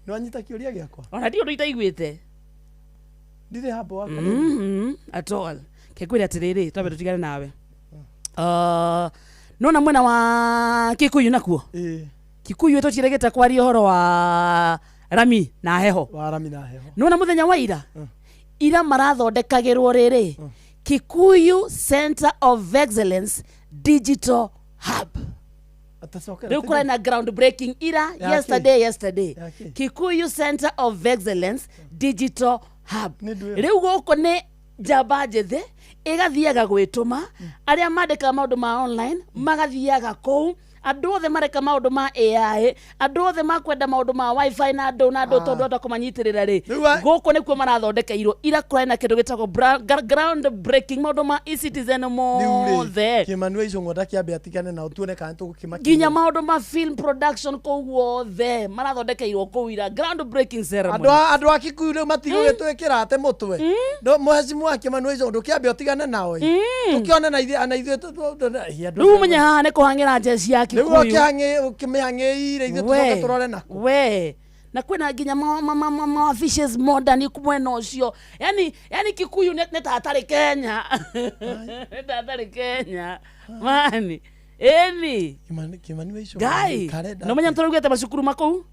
Nĩwanyita kĩũria gĩakwa? Ona ndirĩ ũndũ itaiguĩte. Ndirĩ humble wakarĩndĩ. At all. Kekwĩre atĩrĩrĩ, twambe tũtigane nawe. Nona mwena wa Kikuyu nakuo? Kikuyu tũtiregete kwaria ũhoro wa rami na heho. Wa rami na heho. Nona mũthenya wa ira? Ira marathondekagĩrwo rĩrĩ. Kikuyu Center of Excellence Digital Hub. Rĩu kũrarĩ na ground breaking ira yesterday. Kikuyu Center of Excellence Digital Hub. Rĩu gũkũ nĩ njamba njĩthĩ ĩgathiaga gwĩtũma arĩa mandĩkaga maũndũ ma online magathiaga kũu andũ othe mareka maũndũ ma AI andũ othe makwenda maũndũ ma wifi na andũ tondũ andũ akũmanyitĩrĩra rĩ gũkũ nĩkuo marathondekeirwo ira kũrarĩ na kĩndũ gĩtagwo ground breaking maũndũ ma e-citizen mothe. Kĩmani wa Icũng'wa ndakĩambe atigane nao tuone kana tũgũkĩmakinyĩra. Nginya maũndũ ma film production kũu guothe marathondekeirwo kũu ira ground breaking ceremony. Andũ a Kikuyu rĩu matigũgĩtwĩkĩra atĩ mũtwe. No mũhecimu wa Kĩmani wa Icũng'wa ndũkĩambe ũtigane nao ĩ. Tũkĩone na ithuĩ rĩu ũmenye haha nĩ kũhang'ĩra njeci ya Kikuyu. Rĩu ũkĩmĩhang'ĩire ithuĩ tũcoke tũrore naku. We na kwĩna nginya ma offices modern mwena ũcio. Yani Kikuyu nĩ ta hatarĩ Kenya. Nĩ ta hatarĩ Kenya. Mani. Eni. Kĩmani wa Icũng'wa. Ngai. No menya tũraugĩte macukuru makũu.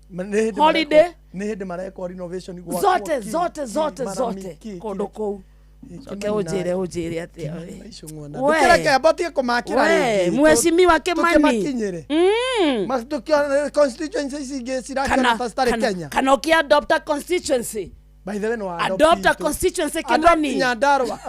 Holiday. Nĩ hĩndĩ marekwo renovation gwakwo. Zote kũndũ kũu. Coke ũnjĩre atĩa we. Ndũkĩreke mbotie kũmakĩra rĩngĩ. Mheshimiwa Kimani. Tũkĩmakinyĩre. Constituency ici ingĩ cirakĩona ta citarĩ Kenya. Kana ũkĩ adopt a constituency. By the way, no adopt a constituency Kimani. Adopt Nyandarua.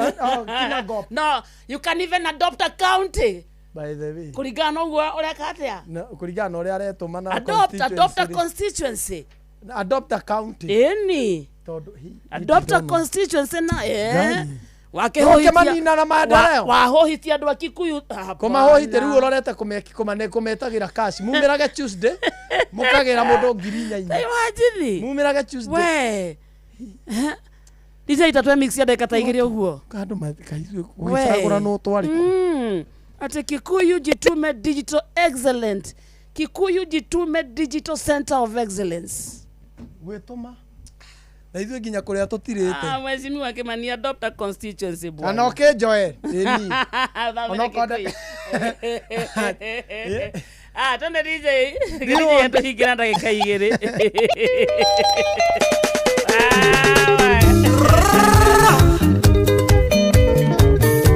Kinangop. No, you can even adopt a county. By the way. Kũringana na ũguo ũreka atĩa? Kũringana na ũrĩa aretũma na constituency. Adopt a constituency. Adopt a county. Ĩni. Adopt a constituency na Wakĩmanina na maendeleo. Wahũhitia andũ a Kikuyu. Kũmahũhitia rĩu ũrorete kũmetagĩra cash. Mumĩrage Tuesday mũkagĩra mũndũ 4,000. Imagine. Mumĩrage Tuesday. We. DJ itatwe mix ya ndagĩka ta igĩrĩ ũguo. Andũ gũgĩcagũranwo twarĩ kũ. Ati Kikuyu jitume digital excellent. Kikuyu jitume digital center of excellence. Gwĩtũma. Na ithuĩ nginya kũrĩa tũtirĩte. Mheshimiwa Kimani adopt a constituency bwana. Kana ũkĩnjoe. Ĩni. Twende DJ. DJ tũhingĩra ndagĩka igĩrĩ.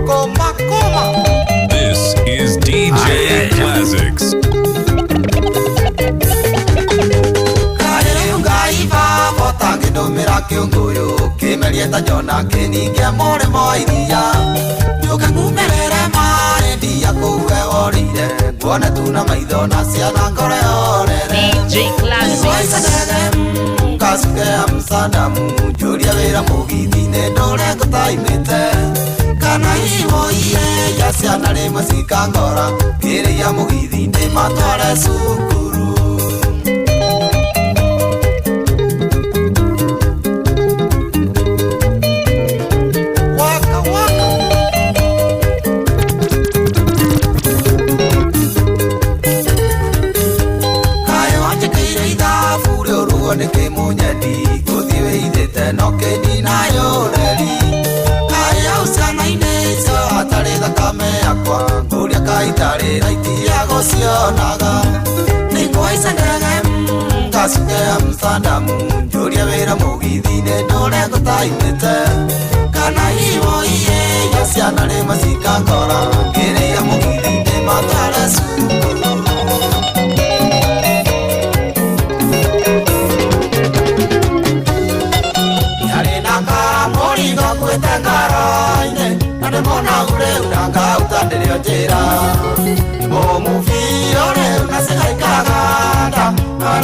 Koma koma. This is DJ Classics. Ndumira kiunguyu kimerie ta Jona kininge mũrĩmo wa iria njũke ngumerere marĩ ndia kũu we worĩire nguone tu na maitho na ciana ngoro yorere. DJ Classics. Ngasuke Amsterdam njũrie wĩra mũgithi-inĩ ndũre ngũtaimĩte kana iwoiye ya ciana rĩmwe cikangora ngĩrĩia mũgithi-inĩ matware cukuru. No kĩndinayũreri kaĩ hau ciana-inĩ icio hatarĩ thakame yakwa ngũria kaĩ itarĩ raiti ya gũcionaga. Nĩ ngũhaica Ngaica ndege ngacuke Amsterdam njũrie wĩra mũgithi-inĩ ndũre ngũtaimĩte kana iwoiye ya ciana rĩ macikangora ngĩrĩia mũgithi-inĩ matware cukuru. Yarĩ na kamũrigo ngwĩte ngoro-inĩ na ndĩmona rĩu na ngauta ndĩrĩ o njĩra mũmũbio rĩu na cigaikaganda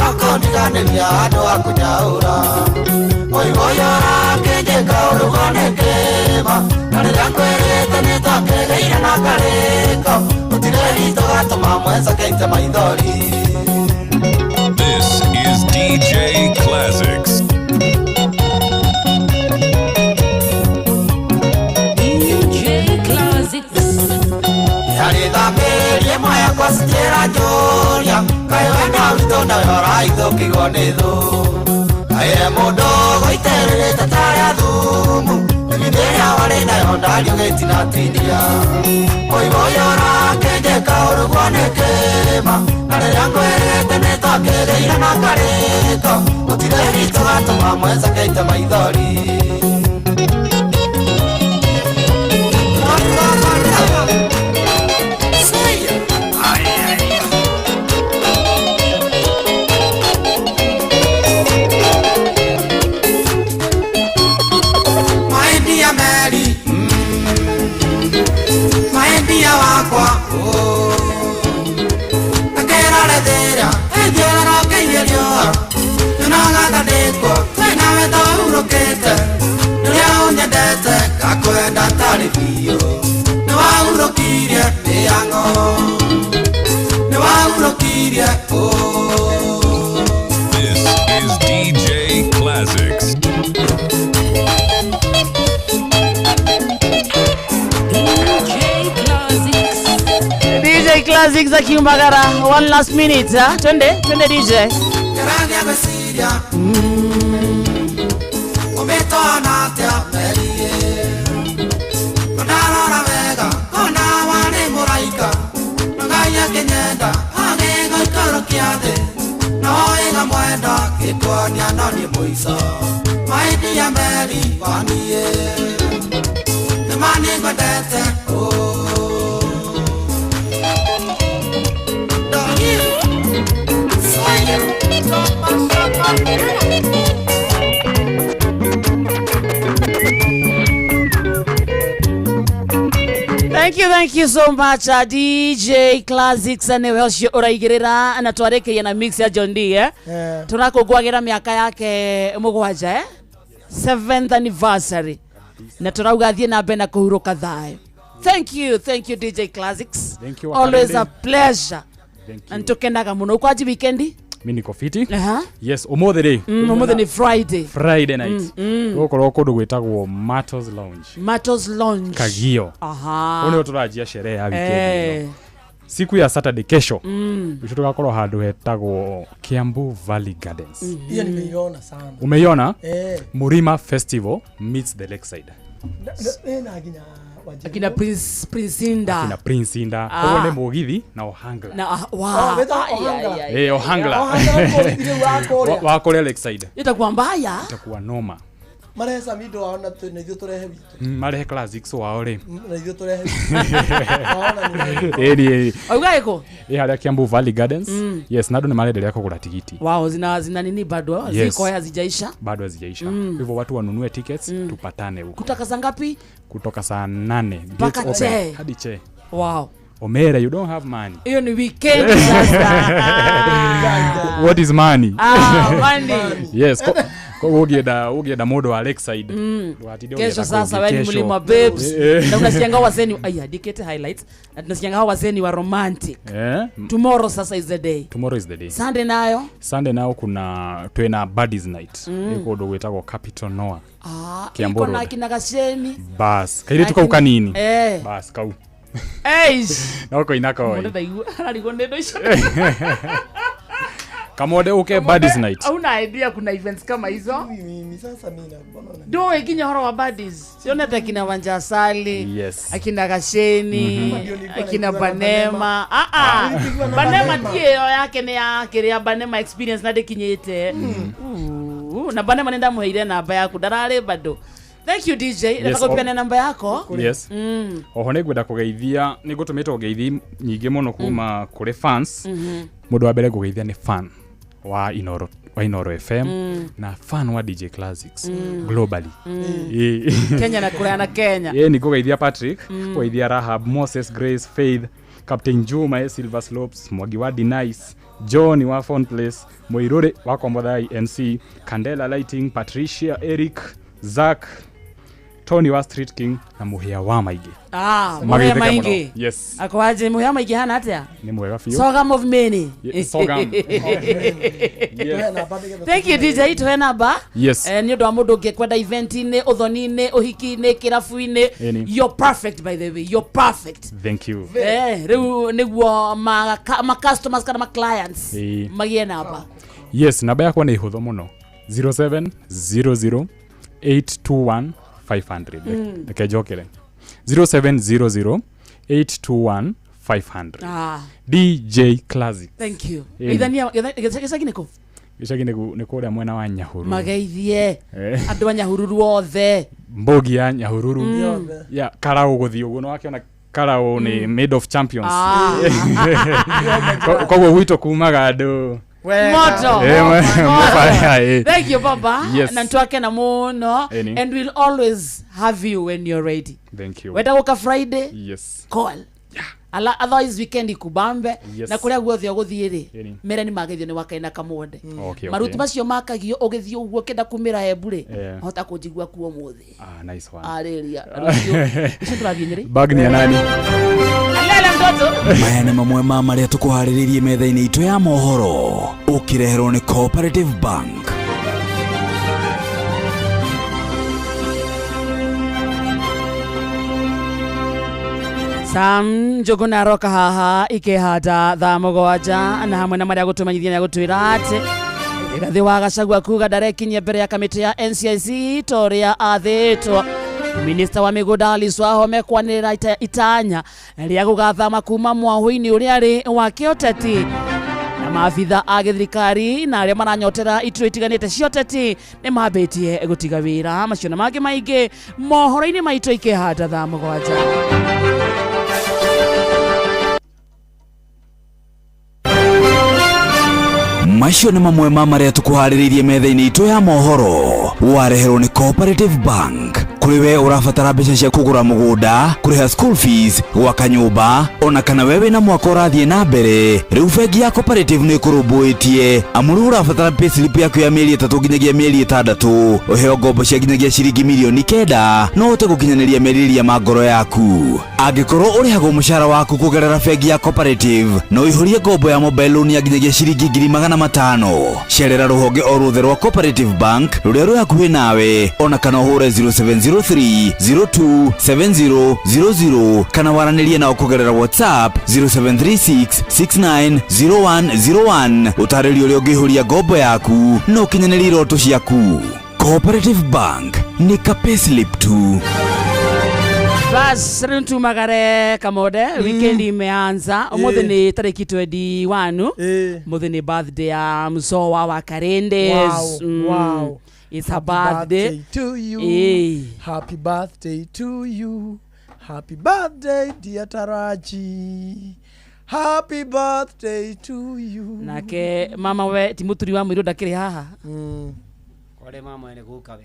na kũndiganĩria andũ a kũnyaũra ũiwoyora kĩnjĩka ũrugwo nĩ kĩma na rĩrĩa ngwĩrĩte nĩtwakĩgĩire na karĩko gũtirĩ hitũ gatũma mwenca keite maithori. This is DJ Classics. DJ Classics. Yarĩthambĩrie ĩmwe yakwa cinjĩra njũria kaĩ wenda witũ nawe ũraithũkirwo nĩ thũ kaĩ he mũndũ gũitĩrĩrĩte tarĩa thumu ithindi ĩrĩa warĩ nayo ndariũgĩtinatinia ũiwoyora kĩnjĩka ũrugwo nĩ kĩma na rĩrĩa ngwĩrĩte nĩtwakĩgĩire na karĩko gũtirĩ hitũ gatũma mwenca keite maithori. My dear Mary, my dear wakwa, oh, akĩrorethĩra ĩthiũrũrũkĩirie riũa nyonaga ta ndĩkuo twĩna wendo ũhurũkĩte nĩũrĩa ũnyendete ngakwenda tarĩ biũ nĩwahurũkirie mĩhang'o nĩwahurũkirie oh. This is DJ Classics. DJ Classics. DJ Classics akiumagara one last minute ha? Twende twende DJ. Kĩragia gwĩciria ũmĩtwana atĩa Mary ndarora wega kona warĩ mũraika na Ngai akĩnyenda agĩgũikũrũkia thĩ na oiga mwenda gĩkuonia no niĩ mũico My dear Mary waniĩ nĩma nĩngwendete oh. Thank you so much DJ Classics nĩwe ũcio ũraigĩrĩra na twarĩkĩria na mix ya John D eh? Yeah. Tũrakũngũagĩra mĩaka yake mũgwanja eh? Seventh anniversary na tũrauga thiĩ na mbere na kũhurũka thayũ. Thank you DJ Classics. Thank you, Always Wakarende. a pleasure. Thank Na nĩtũkenaga mũno ũkwanji weekendi. Mi niko fiti. Aha. Yes, ũmũthĩ rĩ. Ũmũthĩ nĩ Friday. Friday night. Tũgũkorwo kũndũ gwĩtagwo Matos Lounge. Matos Lounge. Kagio. Aha. Kũu nĩho tũranjia sherehe ya weekend Eh. ĩno. Siku ya Saturday kesho. Rũciũ tũgakorwo handũ hetagwo Kiambu Valley Gardens. Hiyo nimeiona sana. Umeiona? Eh. Murima Festival meets the Lakeside. Na nginya Wanjiru. Akina Prince Prince Inda. Akina Prince Inda. Ah. Koguo nĩ mũgithi na Ohangla. Na ah, wow. Oh, wĩtagwo Ai, Ohangla. ai, ai, Eh, Ohangla. Ohangla mũgithi rĩu wa kũrĩa. Wa kũrĩa Lakeside. Itakuwa mbaya. Itakuwa noma. Marehe Samido wao na na ithuĩ tũrehe witũ. Marehe Classics wao rĩ. Na ithuĩ tũrehe witũ. Waona nĩ wega. Ĩni ĩni. Auga ĩkũ? Ĩ harĩa Kiambu Valley Gardens. Yes, na andũ nĩ marendelea kũgũra tigiti. Wow, zina nini bado? Yes. Ziko hazijaisha. Bado hazijaisha. Hivyo watu wanunue tickets tupatane huko. Kutoka saa ngapi? Kutoka saa 8 Mpaka gates open che. hadi che. Wow. Omera, you don't have money. Hiyo ni weekend sasa. What is money? Ah, money. Yes, koguo ũngĩenda mũndũ wa Lakeside. Ndũgatinde Kesho ũgĩetha sasa kũngĩ, wewe ni kesho. mlima babes. Eh. Na unasikianga wazeni ai andikete highlights. Na tunasikianga hao wazeni wa romantic. Eh? Tomorrow sasa is the day. Tomorrow is the day. Sunday nayo. Sunday nao kuna twina buddies night. Ĩ kũndũ gwĩtagwo Capital Noah. Ah, Kiambu iko na Road. kina Gasheni. Bas, kairĩtu kau kanini. Eh. Bas kau. Eish. No koina koi. Mũndũ ndaigua ararigwo nĩ indo icio. Kamode uke Buddies Night. Hauna idea kuna events kama hizo? Mimi sasa mimi na mbona Ndio nginya horo wa buddies. Sionete akina Wanja Asali, Yes. akina Gasheni, akina Banema. Ah ah. Banema tie yake ni ya kiria Banema experience na ndikinyite. Na Banema nenda muheire namba yaku ndarari bado. Thank you DJ. Yes, Nataka upeane namba yako. Yes. Oho nĩ ngwenda kũgeithia nĩ ngũtũmĩtwo ngeithi nyingĩ mũno kuma kũrĩ fans. Mũndũ wa mbere ngũgeithia nĩ fan wa Inoro wa Inoro FM na fan wa DJ Classics globally. Kenya na kũraya na Kenya. Ĩĩ nĩ ngũgeithia Patrick, ngũgeithia Rahab, Moses, Grace, Faith, Captain Juma Silver Slopes, Mwangi wa Denice, John wa Phone Place, Muirure wa Kombothai MC, Candela Lighting, Patricia, Eric, Zack, Tony wa Street King na Muhia wa Maingĩ. Ah, Muhia Mageithĩke mũno. Maingĩ. Yes. Akwaje Muhia Maingĩ hana atia? Nĩ mwega biũ. Sorghum of many. Sorghum. Yes. Thank you DJ tuhe namba. Yes. Nĩ ũndũ wa mũndũ ũngĩkwenda event-inĩ, ũthoni-inĩ, ũhiki-inĩ, kĩrabu-inĩ. Ĩni. You're perfect by the way. You're perfect. Thank you. Rĩu nĩguo ma customers kana ma clients Ĩĩ. magĩe namba. Yes, namba yakwa nĩ hũthũ mũno. 0700 821 500. Reke njokere. 0700 821 500. Ah. DJ Classic. Thank you. Ĩni. Ithania gĩcagi nĩkũ? Gĩcagi nĩ kũrĩa mwena wa Nyahururu. Mageithie andũ a Nyahururu othe. Mbogi ya Nyahururu. Ya Karau gũthiĩ ũguo nĩ wakĩona Karau nĩ made of champions. Koguo gwitũ kumaga andũ Moto. Thank you baba. Yes. Na ntwakena muno and we'll always have you when you're ready. Thank you. Wenda gũka Friday? Yes. Call. Ala otherwise weekend ikubambe Yes. na kuria guothe ũgũthiĩ rĩ Ĩni. mere nĩ mageithio nĩ wakaina Kamonde. Okay, Maruti okay. macio makagio ũgĩthiĩ ũguo ũkĩenda kumĩra Embu rĩ Yeah. hota kũnjigua kuo ũmũthĩ. Ah, nice one. Arĩria rũciũ rũciũ tũrathiĩ Nyĩrĩ. Bag ni ya nani? Alele mtoto. Maya nĩ mamwe ma marĩa tũkũharĩrĩirie metha-inĩ itũ ya mohoro ũkĩreherwo nĩ Cooperative Bank. Sam Njuguna aroka haha ikihanda thaa mũgwanja na hamwe na marĩa gũtũmenyithia nĩ agũtwĩra atĩ Rigathĩ wa Gachagua kuga ndarekinyia mbere ya kamĩtĩ ya NCIC ta ũrĩa athĩtwo. Minista wa mĩgũnda Alice Wahome kwanĩrĩra itanya rĩa gũgathama kuma mwahũ-inĩ ũrĩa arĩ wa kĩũteti na maabitha a gĩthirikari na arĩa maranyotera iturwa itiganĩte cia ũteti nĩ mambĩtie gũtiga wĩra. Macio na mangĩ maingĩ mohoro-inĩ maitũ ikĩhanda thaa mũgwanja. Macio nĩ mamwe ma marĩa tũkũharĩrĩirie metha-inĩ itũ ya mohoro wareherwo nĩ Cooperative Bank. Kũrĩ we ũrabatara mbeca cia kũgũra mũgũnda, kũrĩha school fees, gwaka nyũmba, ona kana we wĩna mwaka ũrathiĩ na mbere, rĩu bengi ya Cooperative nĩ ĩkũrũmbũĩtie. Amu rĩu ũrabatara payslip yaku ya mĩeri 3 nginyagia mĩeri 6, ũheo ngombo cia nginyagia ciringi mirioni 9 no ũhote gũkinyanĩria merirĩria ma ngoro yaku. Angĩkorwo ũrĩhagwo mũcara waku kũgerera bengi ya Cooperative, no ũihũrie ngombo ya mobile loan ya nginyagia ciringi 500,000. Cerera rũhonge o ruothe rwa Cooperative Bank rũrĩa rwĩ hakuhĩ nawe, ona kana ũhũre 0703 02 70 00 kana waranĩrie nao kũgerera WhatsApp 0736 69 0101. Ũtarĩrio ũrĩa ũngĩihũria ngombo yaku na ũkinyanĩrie iroto ciaku. Cooperative Bank nĩ ka payslip tu. Bas rĩu tumagare Kamonde, weekend imeanza. Ũmũthĩ nĩ tarĩki 21. Ũmũthĩ nĩ birthday ya Mzoa wa Karendes. Wow, wow. It's her birthday. To you. Happy birthday to you. Happy birthday dear Taraji. Happy birthday to you. Nake mama we ti mũturi wa mũirũ ndakĩrĩ haha. Kore mama ene guka we.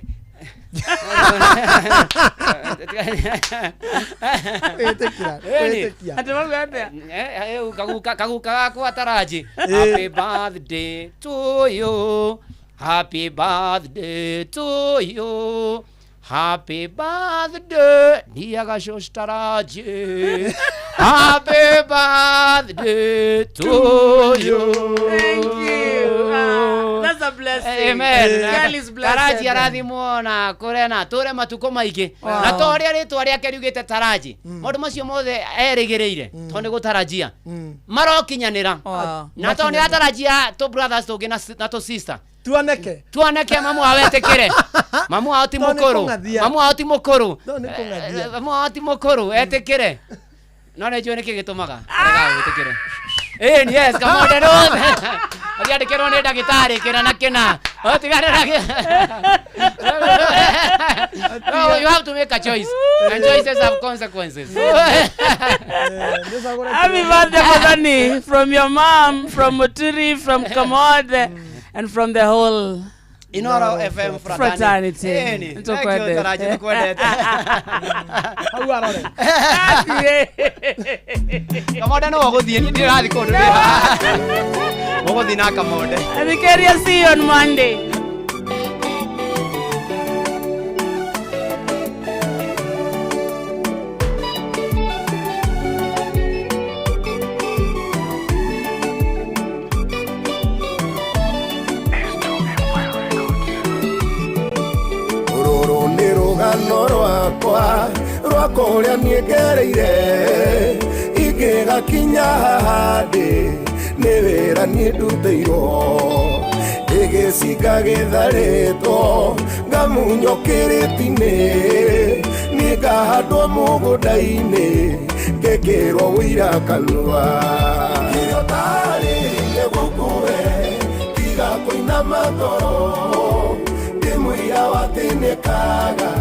Wĩtĩkira. Atĩ mauga atĩa? Kaguka gakwa Taraji. Happy birthday to you. Happy birthday to you. Happy birthday, dear Gashosh Taraji. Happy birthday to you. Thank you. That's a blessing. Amen. Kelly's blessed. Taraji arathimwo na kũrĩa na atũre matukũ maingĩ. Wow. Na to ũrĩa rĩtwa rĩake riugĩte taraji, maũndũ macio mothe erĩgĩrĩire tondũ nĩ gũtarajia marokinyanĩra. Wow. Na tondũ nĩ atarajia tũ brothers tũngĩ na tũ sister tuoneke tuoneke, mamu wao etĩkĩre, mamu wao ti Tondũ nĩ mũkũrũ, kũng'athia. mamu wao ti mũkũrũ. Tondũ nĩ kũng'athia. Mamu wao ti mũkũrũ, etĩkĩre, no nĩ njũĩ nĩkĩ gĩtũmaga arega gwĩtĩkĩre. Ĩni, yes, kamonde nothe ũkĩandĩkĩrwo nĩ ndagĩtarĩ kĩna na kĩna, ũtigane na No, you have to make a choice, and choices have consequences. Happy birthday, Muthoni, from your mom, from Muturi, from Kamode, and from the whole Inoro FM fraternity. Ĩni, Nĩtũkwendete. thank you, Taraji, tũkwendete. Hau arore. Kamonde no ũgũthiĩ, niĩ ndirathiĩ kũndũ, ũgũthiĩ na Kamonde. Thikeria, see you on Monday. Rũrũ nĩ rũgano rwakwa rwa kũrĩa niĩ ngereire ingĩgakinya haha ndĩ nĩ wĩra niĩ ndutĩirwo ĩgĩcinga gĩtharĩtwo ngamunywo kĩrĩti-inĩ niĩ ngahandwo mũgũnda-inĩ ngĩkĩrwo wũira kanua kĩrĩa ũtarĩrĩire gũkũwe tiga kũinama ngoro ndĩ mũira wa atĩ nĩkaga.